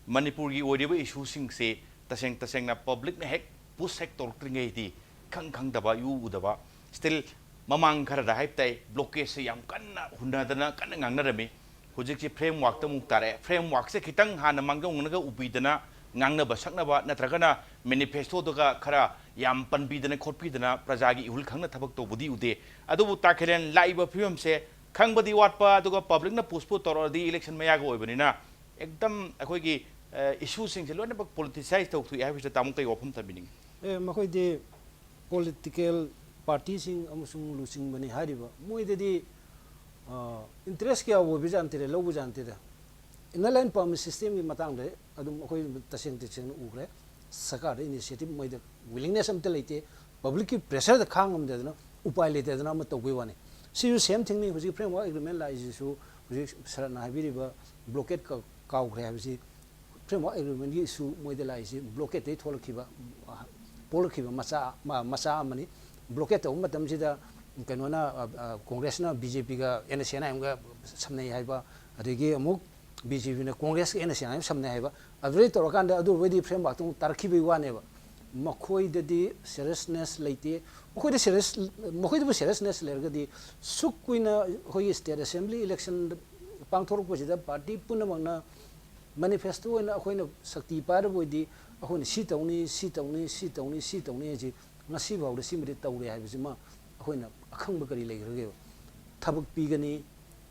ꯃꯅꯤꯄꯨꯔꯒꯤ ꯑꯣꯏꯔꯤꯕ issueꯁꯤꯡꯁꯦ ꯇꯁꯦꯡ ꯇꯁꯦꯡꯅ publicꯅ ꯍꯦꯛ push ꯍꯦꯛ ꯇꯧꯔꯛꯇ꯭ꯔꯤꯉꯩꯗꯤ ꯈꯪ ꯈꯪꯗꯕ, ꯏꯎ ꯎꯗꯕ, still ꯃꯃꯥꯡ ꯈꯔꯗ ꯍꯥꯏꯕ ꯇꯥꯏ, blockadesꯁꯦ ꯌꯥꯝ ꯀꯟꯅ ꯍꯨꯟꯅꯗꯅ ꯀꯟꯅ ꯉꯥꯡꯅꯔꯝꯃꯤ꯫ ꯍꯧꯖꯤꯛꯁꯤ frameworkꯇ ꯑꯃꯨꯛ ꯇꯥꯔꯛꯑꯦ꯫ Frameworkꯁꯦ ꯈꯤꯇꯪ ꯍꯥꯟꯅ ꯃꯥꯡꯖꯧꯅꯅꯒ ꯎꯕꯤꯗꯅ ꯉꯥꯡꯅꯕ ꯁꯛꯅꯕ, ꯅꯠꯇ꯭ꯔꯒꯅ manifestoꯗꯒ ꯈꯔ ꯌꯥꯝ ꯄꯟꯕꯤꯗꯅ ꯈꯣꯠꯄꯤꯗꯅ ꯄ꯭ꯔꯖꯥꯒꯤ ꯏꯍꯨꯜ ꯈꯪꯅ ꯊꯕꯛ ꯇꯧꯕꯗꯤ ꯎꯗꯦ꯫ ꯑꯗꯨꯕꯨ ꯇꯥꯈꯤꯂꯦꯟ, ꯂꯥꯛꯏꯕ ꯐꯤꯕꯝꯁꯦ ꯈꯪꯕꯗꯤ ꯋꯥꯠꯄ, ꯑꯗꯨꯒ publicꯅ postpone ꯇꯧꯔꯛꯑꯗꯤ election ꯃꯌꯥꯒ ꯑꯣꯏꯕꯅꯤꯅ ꯑꯦꯛꯗꯝ ꯑꯩꯈꯣꯏꯒꯤ, ꯑ, issueꯁꯤꯡꯁꯦ ꯂꯣꯏꯅꯃꯛ politicize ꯇꯧꯊꯣꯛꯏ ꯍꯥꯏꯕꯁꯤꯗ ꯇꯥꯃꯣ ꯀꯩ ꯋꯥꯐꯝ ꯊꯝꯕꯤꯅꯤꯡꯉꯤ? ꯑꯦ, ꯃꯈꯣꯏꯗꯤ political partyꯁꯤꯡ ꯑꯃꯁꯨꯡ ꯂꯨꯆꯤꯡꯕꯅꯤ ꯍꯥꯏꯔꯤꯕ ꯃꯣꯏꯗꯗꯤ, ꯑ, interest ꯀꯌꯥ ꯑꯣꯏꯕꯖꯥꯠ ꯅꯠꯇꯦꯗ, ꯂꯧꯕꯖꯥꯠ ꯅꯠꯇꯦꯗ꯫ Inner line permit systemꯒꯤ ꯃꯇꯥꯡꯗ ꯑꯗꯨꯝ ꯑꯩꯈꯣꯏ ꯇꯁꯦꯡ ꯇꯁꯦꯡꯅ ꯎꯈ꯭ꯔꯦ꯫ ꯁꯔꯀꯥꯔꯗ ꯏꯅꯤꯁꯤꯌꯦꯇꯤꯚ ꯃꯣꯏꯗ ꯋꯤꯂꯤꯡꯅꯦꯁ ꯑꯝꯇ ꯂꯩꯇꯦ꯫ ꯄꯕ꯭ꯂꯤꯛꯀꯤ ꯄ꯭ꯔꯦꯁꯔꯗ ꯈꯥꯡꯉꯝꯗꯗꯅ ꯎꯄꯥꯏ ꯂꯩꯇꯗꯅ ꯑꯃ ꯇꯧꯕꯩ ꯋꯥꯅꯤ꯫ ꯁꯤꯁꯨ ꯁꯦꯝ ꯊꯤꯡꯅꯤ꯫ ꯍꯧꯖꯤꯛ ꯐ꯭ꯔꯦꯝꯋꯥꯔꯛ ꯑꯦꯒ꯭ꯔꯤꯃꯦꯟ ꯂꯥꯛꯏꯁꯤꯁꯨ ꯍꯧꯖꯤꯛ ꯁꯔꯠꯅ ꯍꯥꯏꯕꯤꯔꯤꯕ ꯕ꯭ꯂꯣꯀꯦꯠ ꯀꯥꯎꯈ꯭ꯔꯦ ꯍꯥꯏꯕꯁꯤ ꯐ꯭ꯔꯦꯝꯋꯥꯔꯛ ꯑꯦꯒ꯭ꯔꯤꯃꯦꯟꯒꯤ ꯏꯁꯨ ꯃꯣꯏꯗ ꯂꯥꯛꯏꯁꯤ ꯕ꯭ꯂꯣꯀꯦꯠꯇꯒꯤ ꯊꯣꯛꯂꯛꯈꯤꯕ ꯄꯣꯛꯂꯛꯈꯤꯕ ꯃꯆꯥ ꯃꯆꯥ ꯑꯃꯅꯤ꯫ ꯕ꯭ꯂꯣꯀꯦꯠ ꯇꯧꯕ ꯃꯇꯝꯁꯤꯗ ꯀꯩꯅꯣꯅ ꯀꯣꯡꯒ꯭ꯔꯦꯁꯅ ꯕꯤ ꯖꯦ ꯄꯤꯒ ꯑꯦꯟ ꯑꯦꯁ ꯑꯦꯟ ꯑꯥꯏ ꯑꯦꯝꯒ ꯁꯝꯅꯩ ꯍꯥꯏꯕ, ꯑꯗꯒꯤ ꯑꯃꯨꯛ ꯕꯤ ꯖꯦ ꯄꯤꯅ ꯀꯣꯡꯒ꯭ꯔꯦꯁꯀ N S N I M ꯁꯝꯅꯩ ꯍꯥꯏꯕ꯫ ꯑꯗꯨꯗꯩ ꯇꯧꯔꯀꯥꯟꯗ ꯑꯗꯨ ꯑꯣꯏꯔꯗꯤ ꯐ꯭ꯔꯦꯝꯋꯥꯔꯛꯇꯨ ꯑꯃꯨꯛ ꯇꯥꯔꯛꯈꯤꯕꯒꯤ ꯋꯥꯅꯦꯕ꯫ ꯃꯈꯣꯏꯗꯗꯤ ꯁꯦꯔꯤꯌꯁꯅꯦꯁ ꯂꯩꯇꯦ꯫ ꯃꯈꯣꯏꯗ ꯁꯦꯔꯤꯌꯁ ꯃꯈꯣꯏꯗꯕꯨ ꯁꯦꯔꯤꯌꯁꯅꯦꯁ ꯂꯩꯔꯒꯗꯤ ꯁꯨꯛ ꯀꯨꯏꯅ ꯑꯩꯈꯣꯏꯒꯤ ꯁ꯭ꯇꯦꯠ ꯑꯦꯁꯦꯝꯕ꯭ꯂꯤ ꯏꯂꯦꯛꯁꯟ ꯄꯥꯡꯊꯣꯔꯛꯄꯁꯤꯗ ꯄꯥꯔꯇꯤ ꯄꯨꯝꯅꯃꯛꯅ ꯃꯦꯅꯤꯐꯦꯁꯇꯣ ꯑꯣꯏꯅ ꯑꯩꯈꯣꯏꯅ ꯁꯛꯇꯤ ꯄꯥꯏꯔꯕ ꯑꯣꯏꯗꯤ ꯑꯩꯈꯣꯏꯅ ꯁꯤ ꯇꯧꯅꯤ, ꯁꯤ ꯇꯧꯅꯤ, ꯁꯤ ꯇꯧꯅꯤ, ꯁꯤ ꯇꯧꯅꯤ ꯍꯥꯏꯁꯤ ꯉꯁꯤ ꯐꯥꯎꯗ ꯁꯤꯃꯗꯤ ꯇꯧꯔꯦ ꯍꯥꯏꯕꯁꯤꯃ ꯑꯩꯈꯣꯏꯅ ꯑꯈꯪꯕ ꯀꯔꯤ ꯂꯩꯈ꯭ꯔꯒꯦꯕ? ꯊꯕꯛ ꯄꯤꯒꯅꯤ,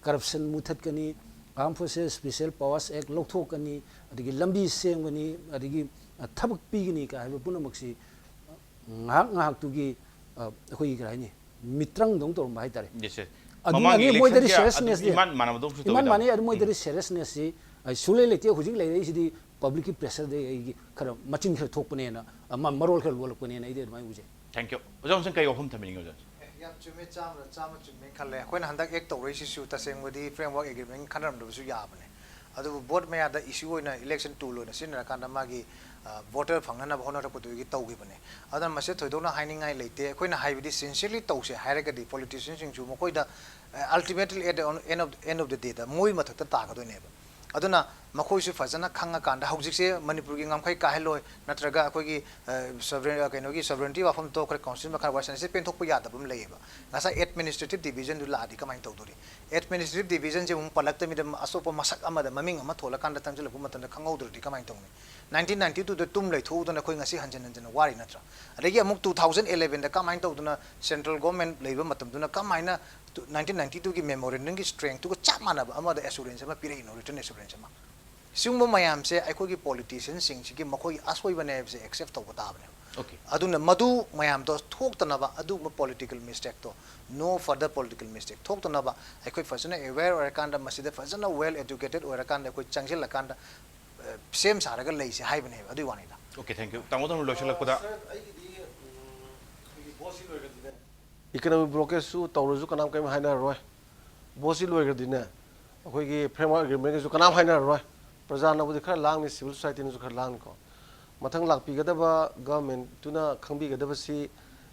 ꯀꯔꯞꯁꯟ ꯃꯨꯊꯠꯀꯅꯤ, ꯑꯥꯔꯝ ꯐꯣꯔꯁꯦꯁ ꯁ꯭ꯄꯦꯁꯤꯌꯦꯜ ꯄꯋꯥꯔꯁ ꯑꯦꯛ ꯂꯧꯊꯣꯛꯀꯅꯤ, ꯑꯗꯒꯤ ꯂꯝꯕꯤ ꯁꯦꯝꯒꯅꯤ, ꯑꯗꯒꯤ ꯊꯕꯛ ꯄꯤꯒꯅꯤ ꯀꯥꯏ ꯍꯥꯏꯕ ꯄꯨꯝꯅꯃꯛꯁꯤ ꯉꯥꯏꯍꯥꯛ ꯉꯥꯏꯍꯥꯛꯇꯨꯒꯤ ꯑꯩꯈꯣꯏꯒꯤ ꯀꯔꯤ ꯍꯥꯏꯅꯤ, ꯃꯤꯇ꯭ꯔꯪꯗꯧꯅ ꯇꯧꯔꯝꯕ ꯍꯥꯏꯇꯥꯔꯦ꯫ Yes, sir. ꯑꯗꯨꯅ ꯃꯃꯥꯡꯒꯤ ꯑꯅꯤ ꯃꯣꯏꯗꯗꯤ election ꯀꯌꯥ ꯑꯗꯨ ꯁꯦꯔꯤꯌꯁꯅꯦꯁ ꯏꯃꯥꯟ ꯃꯥꯟꯅꯕꯗꯧꯁꯨ ꯏꯃꯥꯟ ꯇꯧꯋꯤꯗ꯫ ꯃꯥꯟꯅꯩ꯫ ꯑꯗꯨ ꯃꯣꯏꯗꯗꯤ ꯁꯦꯔꯤꯌꯁꯅꯦꯁꯁꯤ ꯁꯨꯡꯂꯩ ꯂꯩꯇꯦ꯫ ꯍꯧꯖꯤꯛ ꯂꯩꯔꯛꯏꯁꯤꯗꯤ ꯄꯕ꯭ꯂꯤꯛꯀꯤ ꯄ꯭ꯔꯦꯁꯔꯗꯒꯤ ꯑꯩꯒꯤ ꯈꯔ ꯃꯆꯤꯟ ꯈꯔ ꯊꯣꯛꯄꯅꯦꯅ, ꯑꯃ ꯃꯔꯣꯜ ꯈꯔ ꯂꯣꯜꯂꯛꯄꯅꯦꯅ ꯑꯩꯗꯤ ꯑꯗꯨꯃꯥꯏꯅ ꯎꯖꯩ꯫ Thank you. ꯑꯣꯖꯥ ꯍꯣꯝꯁꯟ ꯀꯔꯤ ꯋꯥꯐꯝ ꯊꯝꯕꯤꯅꯤꯡꯉꯤ ꯑꯣꯖꯥ? ꯑꯦ, ꯌꯥꯝ ꯆꯨꯝꯃꯦ, ꯆꯥꯝꯃꯗ ꯆꯥꯝꯃ ꯆꯨꯝꯃꯦꯅ ꯈꯜꯂꯦ꯫ ꯑꯩꯈꯣꯏꯅ ꯍꯟꯗꯛ ꯑꯦꯛ ꯇꯧꯔꯛꯏꯁꯤꯁꯨ ꯇꯁꯦꯡꯕꯗꯤ ꯐ꯭ꯔꯦꯝꯋꯥꯔꯛ ꯑꯦꯒ꯭ꯔꯤꯃꯦꯟ ꯈꯟꯅꯔꯝꯗꯕꯁꯨ ꯌꯥꯕꯅꯦ꯫ ꯑꯗꯨꯕꯨ ꯚꯣꯠ ꯃꯌꯥꯗ ꯏꯁꯨ ꯑꯣꯏꯅ ꯏꯂꯦꯛꯁꯟ ꯇꯨꯜ ꯑꯣꯏꯅ ꯁꯤꯖꯤꯟꯅꯔꯀꯥꯟꯗ ꯃꯥꯒꯤ ꯚꯣꯇꯔ ꯐꯪꯅꯅꯕ ꯍꯣꯠꯅꯔꯛꯄꯗꯨꯒꯤ ꯇꯧꯈꯤꯕꯅꯦ꯫ ꯑꯗꯨꯅ ꯃꯁꯤ ꯊꯣꯏꯗꯣꯛꯅ ꯍꯥꯏꯅꯤꯡꯉꯥꯏ ꯂꯩꯇꯦ꯫ ꯑꯩꯈꯣꯏꯅ ꯍꯥꯏꯕꯗꯤ ꯁꯤꯟꯁꯤꯌꯔꯂꯤ ꯇꯧꯁꯦ ꯍꯥꯏꯔꯒꯗꯤ ꯄꯣꯂꯤꯇꯤꯁꯤꯌꯟꯁꯤꯡꯁꯨ ꯃꯈꯣꯏꯗ ꯑꯜꯇꯤꯃꯦꯠꯂꯤ ꯑꯦꯠ ꯑꯦꯟ ꯑꯣꯐ ꯗ ꯗꯦꯗ ꯃꯣꯏ ꯃꯊꯛꯇ ꯇꯥꯒꯗꯣꯏꯅꯦꯕ꯫ ꯑꯗꯨꯅ ꯃꯈꯣꯏꯁꯨ ꯐꯖꯅ ꯈꯪꯉꯀꯥꯟꯗ ꯍꯧꯖꯤꯛꯁꯦ ꯃꯅꯤꯄꯨꯔꯒꯤ ꯉꯝꯈꯩ ꯀꯥꯏꯍꯜꯂꯣꯏ ꯅꯠꯇ꯭ꯔꯒ ꯑꯩꯈꯣꯏꯒꯤ ꯁꯣꯚꯔꯦꯟ ꯀꯩꯅꯣꯒꯤ ꯁꯣꯚꯔꯦꯟꯇꯤ ꯋꯥꯐꯝ ꯇꯣꯛꯈ꯭ꯔꯦ, ꯀꯥꯎꯟꯁꯤꯜ ꯃꯈꯥ ꯋꯥꯔꯤ ꯁꯥꯟꯅꯁꯤ ꯄꯦꯟꯊꯣꯛꯄ ꯌꯥꯗꯕ ꯑꯃ ꯂꯩꯌꯦꯕ꯫ ꯉꯁꯥꯏ ꯑꯦꯗꯃꯤꯅꯤꯁꯇ꯭ꯔꯦꯇꯤꯚ ꯗꯤꯕꯤꯖꯟꯗꯨ ꯂꯥꯛꯑꯗꯤ ꯀꯃꯥꯏꯅ ꯇꯧꯗꯣꯔꯤ? ꯑꯦꯗꯃꯤꯅꯤꯁꯇ꯭ꯔꯦꯇꯤꯚ ꯗꯤꯕꯤꯖꯟꯁꯦ ꯑꯃꯨꯛ ꯄꯜꯂꯛꯇꯕꯤꯗ ꯑꯇꯣꯞꯄ ꯃꯁꯛ ꯑꯃꯗ ꯃꯃꯤꯡ ꯑꯃ ꯊꯣꯜꯂꯀꯥꯟꯗ ꯆꯪꯁꯤꯜꯂꯛꯄ ꯃꯇꯝꯗ ꯈꯪꯍꯧꯗ꯭ꯔꯗꯤ ꯀꯃꯥꯏꯅ ꯇꯧꯅꯤ? ꯅꯥꯏꯟꯇꯤꯟ ꯅꯥꯏꯟꯇꯤ ꯇꯨꯗ ꯇꯨꯝ ꯂꯩꯊꯣꯛꯎꯗꯅ ꯑꯩꯈꯣꯏ ꯉꯁꯤ ꯍꯟꯖꯤꯟ ꯍꯟꯖꯤꯟꯅ ꯋꯥꯔꯤ ꯅꯠꯇ꯭ꯔꯥ? ꯑꯗꯒꯤ ꯑꯃꯨꯛ ꯇꯨ ꯊꯥꯎꯖꯟ ꯑꯦꯂꯦꯚꯦꯟꯗ ꯀꯃꯥꯏꯅ ꯇꯧꯗꯅ ꯁꯦꯟꯇ꯭ꯔꯦꯜ ꯒꯣꯔꯃꯦꯟ ꯂꯩꯕ ꯃꯇꯝꯗꯨꯅ ꯀꯃꯥꯏꯅ ꯅꯥꯏꯟꯇꯤꯟ ꯅꯥꯏꯟꯇꯤ ꯇꯨꯒꯤ ꯃꯦꯃꯣꯔꯦꯟꯗꯝꯒꯤ ꯁ꯭ꯇ꯭ꯔꯦꯡꯇꯨꯒ ꯆꯞ ꯃꯥꯟꯅꯕ ꯑꯃꯗ ꯑꯦꯁꯨꯔꯦꯟꯁ ꯑꯃ ꯄꯤꯔꯛꯏꯅꯣ, ꯔꯤꯇꯔꯟ ꯑꯦꯁꯨꯔꯦꯟꯁ ꯑꯃ? ꯁꯤꯒꯨꯝꯕ ꯃꯌꯥꯝꯁꯦ ꯑꯩꯈꯣꯏꯒꯤ ꯄꯣꯂꯤꯇꯤꯁꯤꯌꯟꯁꯤꯡꯁꯤꯒꯤ ꯃꯈꯣꯏꯒꯤ ꯑꯁꯣꯏꯕꯅꯦ ꯍꯥꯏꯕꯁꯦ ꯑꯦꯛꯁꯦꯞ ꯇꯧꯕ ꯇꯥꯕꯅꯦꯕ꯫ Okay. ꯑꯗꯨꯅ ꯃꯗꯨ ꯃꯌꯥꯝꯗꯣ ꯊꯣꯛꯇꯅꯕ ꯑꯗꯨꯒꯨꯝꯕ ꯄꯣꯂꯤꯇꯤꯀꯦꯜ ꯃꯤꯁꯇꯦꯛꯇꯣ, no further political mistake ꯊꯣꯛꯇꯅꯕ ꯑꯩꯈꯣꯏ ꯐꯖꯅ ꯑꯦꯋꯦꯌꯔ ꯑꯣꯏꯔꯀꯥꯟꯗ, ꯃꯁꯤꯗ ꯐꯖꯅ ꯋꯦꯜ ꯑꯦꯗꯨꯀꯦꯇꯦꯠ ꯑꯣꯏꯔꯀꯥꯟꯗ ꯑꯩꯈꯣꯏ ꯆꯪꯁꯤꯜꯂꯀꯥꯟꯗ ꯑ, ꯁꯦꯝ ꯁꯥꯔꯒ ꯂꯩꯁꯦ ꯍꯥꯏꯕꯅꯦꯕ꯫ ꯑꯗꯨꯒꯤ ꯋꯥꯅꯤꯗ꯫ Okay, thank you. ꯇꯥꯃꯣ ꯊꯣꯏꯅ ꯂꯣꯏꯁꯤꯜꯂꯛꯄꯗ Economic blockade ꯁꯨ ꯇꯧꯔꯁꯨ ꯀꯅꯥꯝ ꯀꯔꯤꯝ ꯍꯥꯏꯅꯔꯔꯣꯏ꯫ Vote ꯁꯤ ꯂꯣꯏꯈ꯭ꯔꯗꯤꯅꯦ, ꯑꯩꯈꯣꯏꯒꯤ framework agreement ꯒꯤꯁꯨ ꯀꯅꯥꯝ ꯍꯥꯏꯅꯔꯔꯣꯏ꯫ ꯄ꯭ꯔꯖꯥꯅꯕꯨꯗꯤ ꯈꯔ ꯂꯥꯡꯅꯤ, civil society ꯅꯁꯨ ꯈꯔ ꯂꯥꯡꯅꯤꯀꯣ꯫ ꯃꯊꯪ ꯂꯥꯛꯄꯤꯒꯗꯕ government ꯇꯨꯅ ꯈꯪꯕꯤꯒꯗꯕꯁꯤ,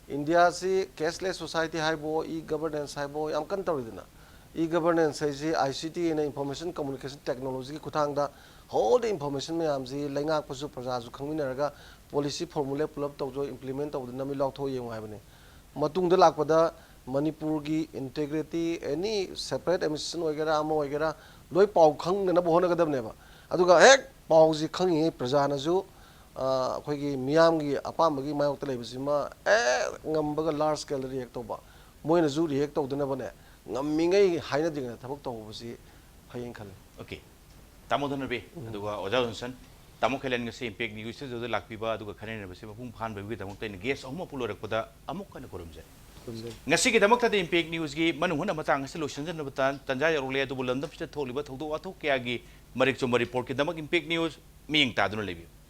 ꯏꯟꯗꯤꯌꯥꯁꯤ cashless society ꯍꯥꯏꯕꯣ, e governance ꯍꯥꯏꯕꯣ ꯌꯥꯝ ꯀꯟꯅ ꯇꯧꯔꯤꯗꯅ꯫ E governance ꯍꯥꯏꯁꯤ I C T ꯑꯅ information communication technology ꯒꯤ ꯈꯨꯠꯊꯥꯡꯗ ꯍꯧꯔꯤꯕ information ꯃꯌꯥꯝꯁꯤ ꯂꯩꯉꯥꯛꯄꯁꯨ ꯄ꯭ꯔꯖꯥꯁꯨ ꯈꯪꯃꯤꯟꯅꯔꯒ policy formulate ꯄꯨꯂꯞ ꯇꯧꯖꯧ, implement ꯇꯧꯕꯗ ꯅꯝꯃꯤ ꯂꯥꯎꯊꯣꯛ ꯌꯦꯡꯉꯨ ꯍꯥꯏꯕꯅꯤ꯫ ꯃꯇꯨꯡꯗ ꯂꯥꯛꯄꯗ ꯃꯅꯤꯄꯨꯔꯒꯤ integrity, any separate administration ꯑꯣꯏꯒꯦꯔꯥ ꯑꯃ ꯑꯣꯏꯒꯦꯔꯥ, ꯂꯣꯏ ꯄꯥꯎ ꯈꯪꯅꯅꯕ ꯍꯣꯠꯅꯒꯗꯕꯅꯦꯕ꯫ ꯑꯗꯨꯒ ꯍꯦꯛ ꯄꯥꯎꯁꯤ ꯈꯪꯉꯤꯉꯩ ꯄ꯭ꯔꯖꯥꯅꯁꯨ ꯑꯩꯈꯣꯏꯒꯤ ꯃꯤꯌꯥꯝꯒꯤ ꯑꯄꯥꯝꯕꯒꯤ ꯃꯥꯌꯣꯛꯇ ꯂꯩꯕꯁꯤꯃ ꯑꯦ ꯉꯝꯕꯒ large scale ꯗ react ꯇꯧꯕ, ꯃꯣꯏꯅꯁꯨ react ꯇꯧꯗꯅꯕꯅꯦ, ꯉꯝꯃꯤꯉꯩ ꯍꯥꯏꯅꯗ꯭ꯔꯤꯉꯩꯗ ꯊꯕꯛ ꯇꯧꯕꯁꯤ ꯐꯩꯌꯦꯅ ꯈꯜꯂꯤ꯫ Okay, ꯇꯥꯃꯣ ꯙꯅꯕꯤ ꯑꯗꯨꯒ ꯑꯣꯖꯥ ꯖꯣꯟꯁꯟ, ꯇꯥꯃꯣ ꯈꯦꯂꯦꯟ ꯉꯁꯤ Impact News ꯁꯤꯗ ꯂꯥꯛꯄꯤꯕ ꯑꯗꯨꯒ ꯈꯟꯅꯅꯕꯁꯤ ꯃꯄꯨꯡ ꯐꯥꯍꯟꯕꯒꯤꯗꯃꯛꯇ ꯑꯩꯅ guest ꯑꯍꯨꯝꯃꯛꯄꯨ ꯂꯣꯏꯔꯛꯄꯗ ꯑꯃꯨꯛ ꯍꯟꯅ ꯈꯨꯔꯨꯝꯖꯩ꯫ ꯉꯁꯤꯒꯤꯗꯃꯛꯇꯗꯤ Impact News ꯒꯤ ꯃꯅꯨꯡ ꯍꯨꯠꯅ ꯃꯇꯥꯡ ꯑꯁꯤ ꯂꯣꯏꯁꯤꯟꯖꯅꯕ ꯇꯥꯟ- ꯇꯥꯟꯖꯥ ꯌꯧꯔꯛꯂꯦ꯫ ꯑꯗꯨꯕꯨ ꯂꯝꯗꯝꯁꯤꯗ ꯊꯣꯛꯂꯤꯕ ꯊꯧꯗꯣꯛ ꯋꯥꯊꯣꯛ ꯀꯌꯥꯒꯤ ꯃꯔꯤꯛ ꯆꯨꯝꯕ report ꯀꯤꯗꯃꯛ Impact News ꯃꯤꯠꯌꯦꯡ ꯇꯥꯗꯨꯅ ꯂꯩꯕꯤꯌꯨ꯫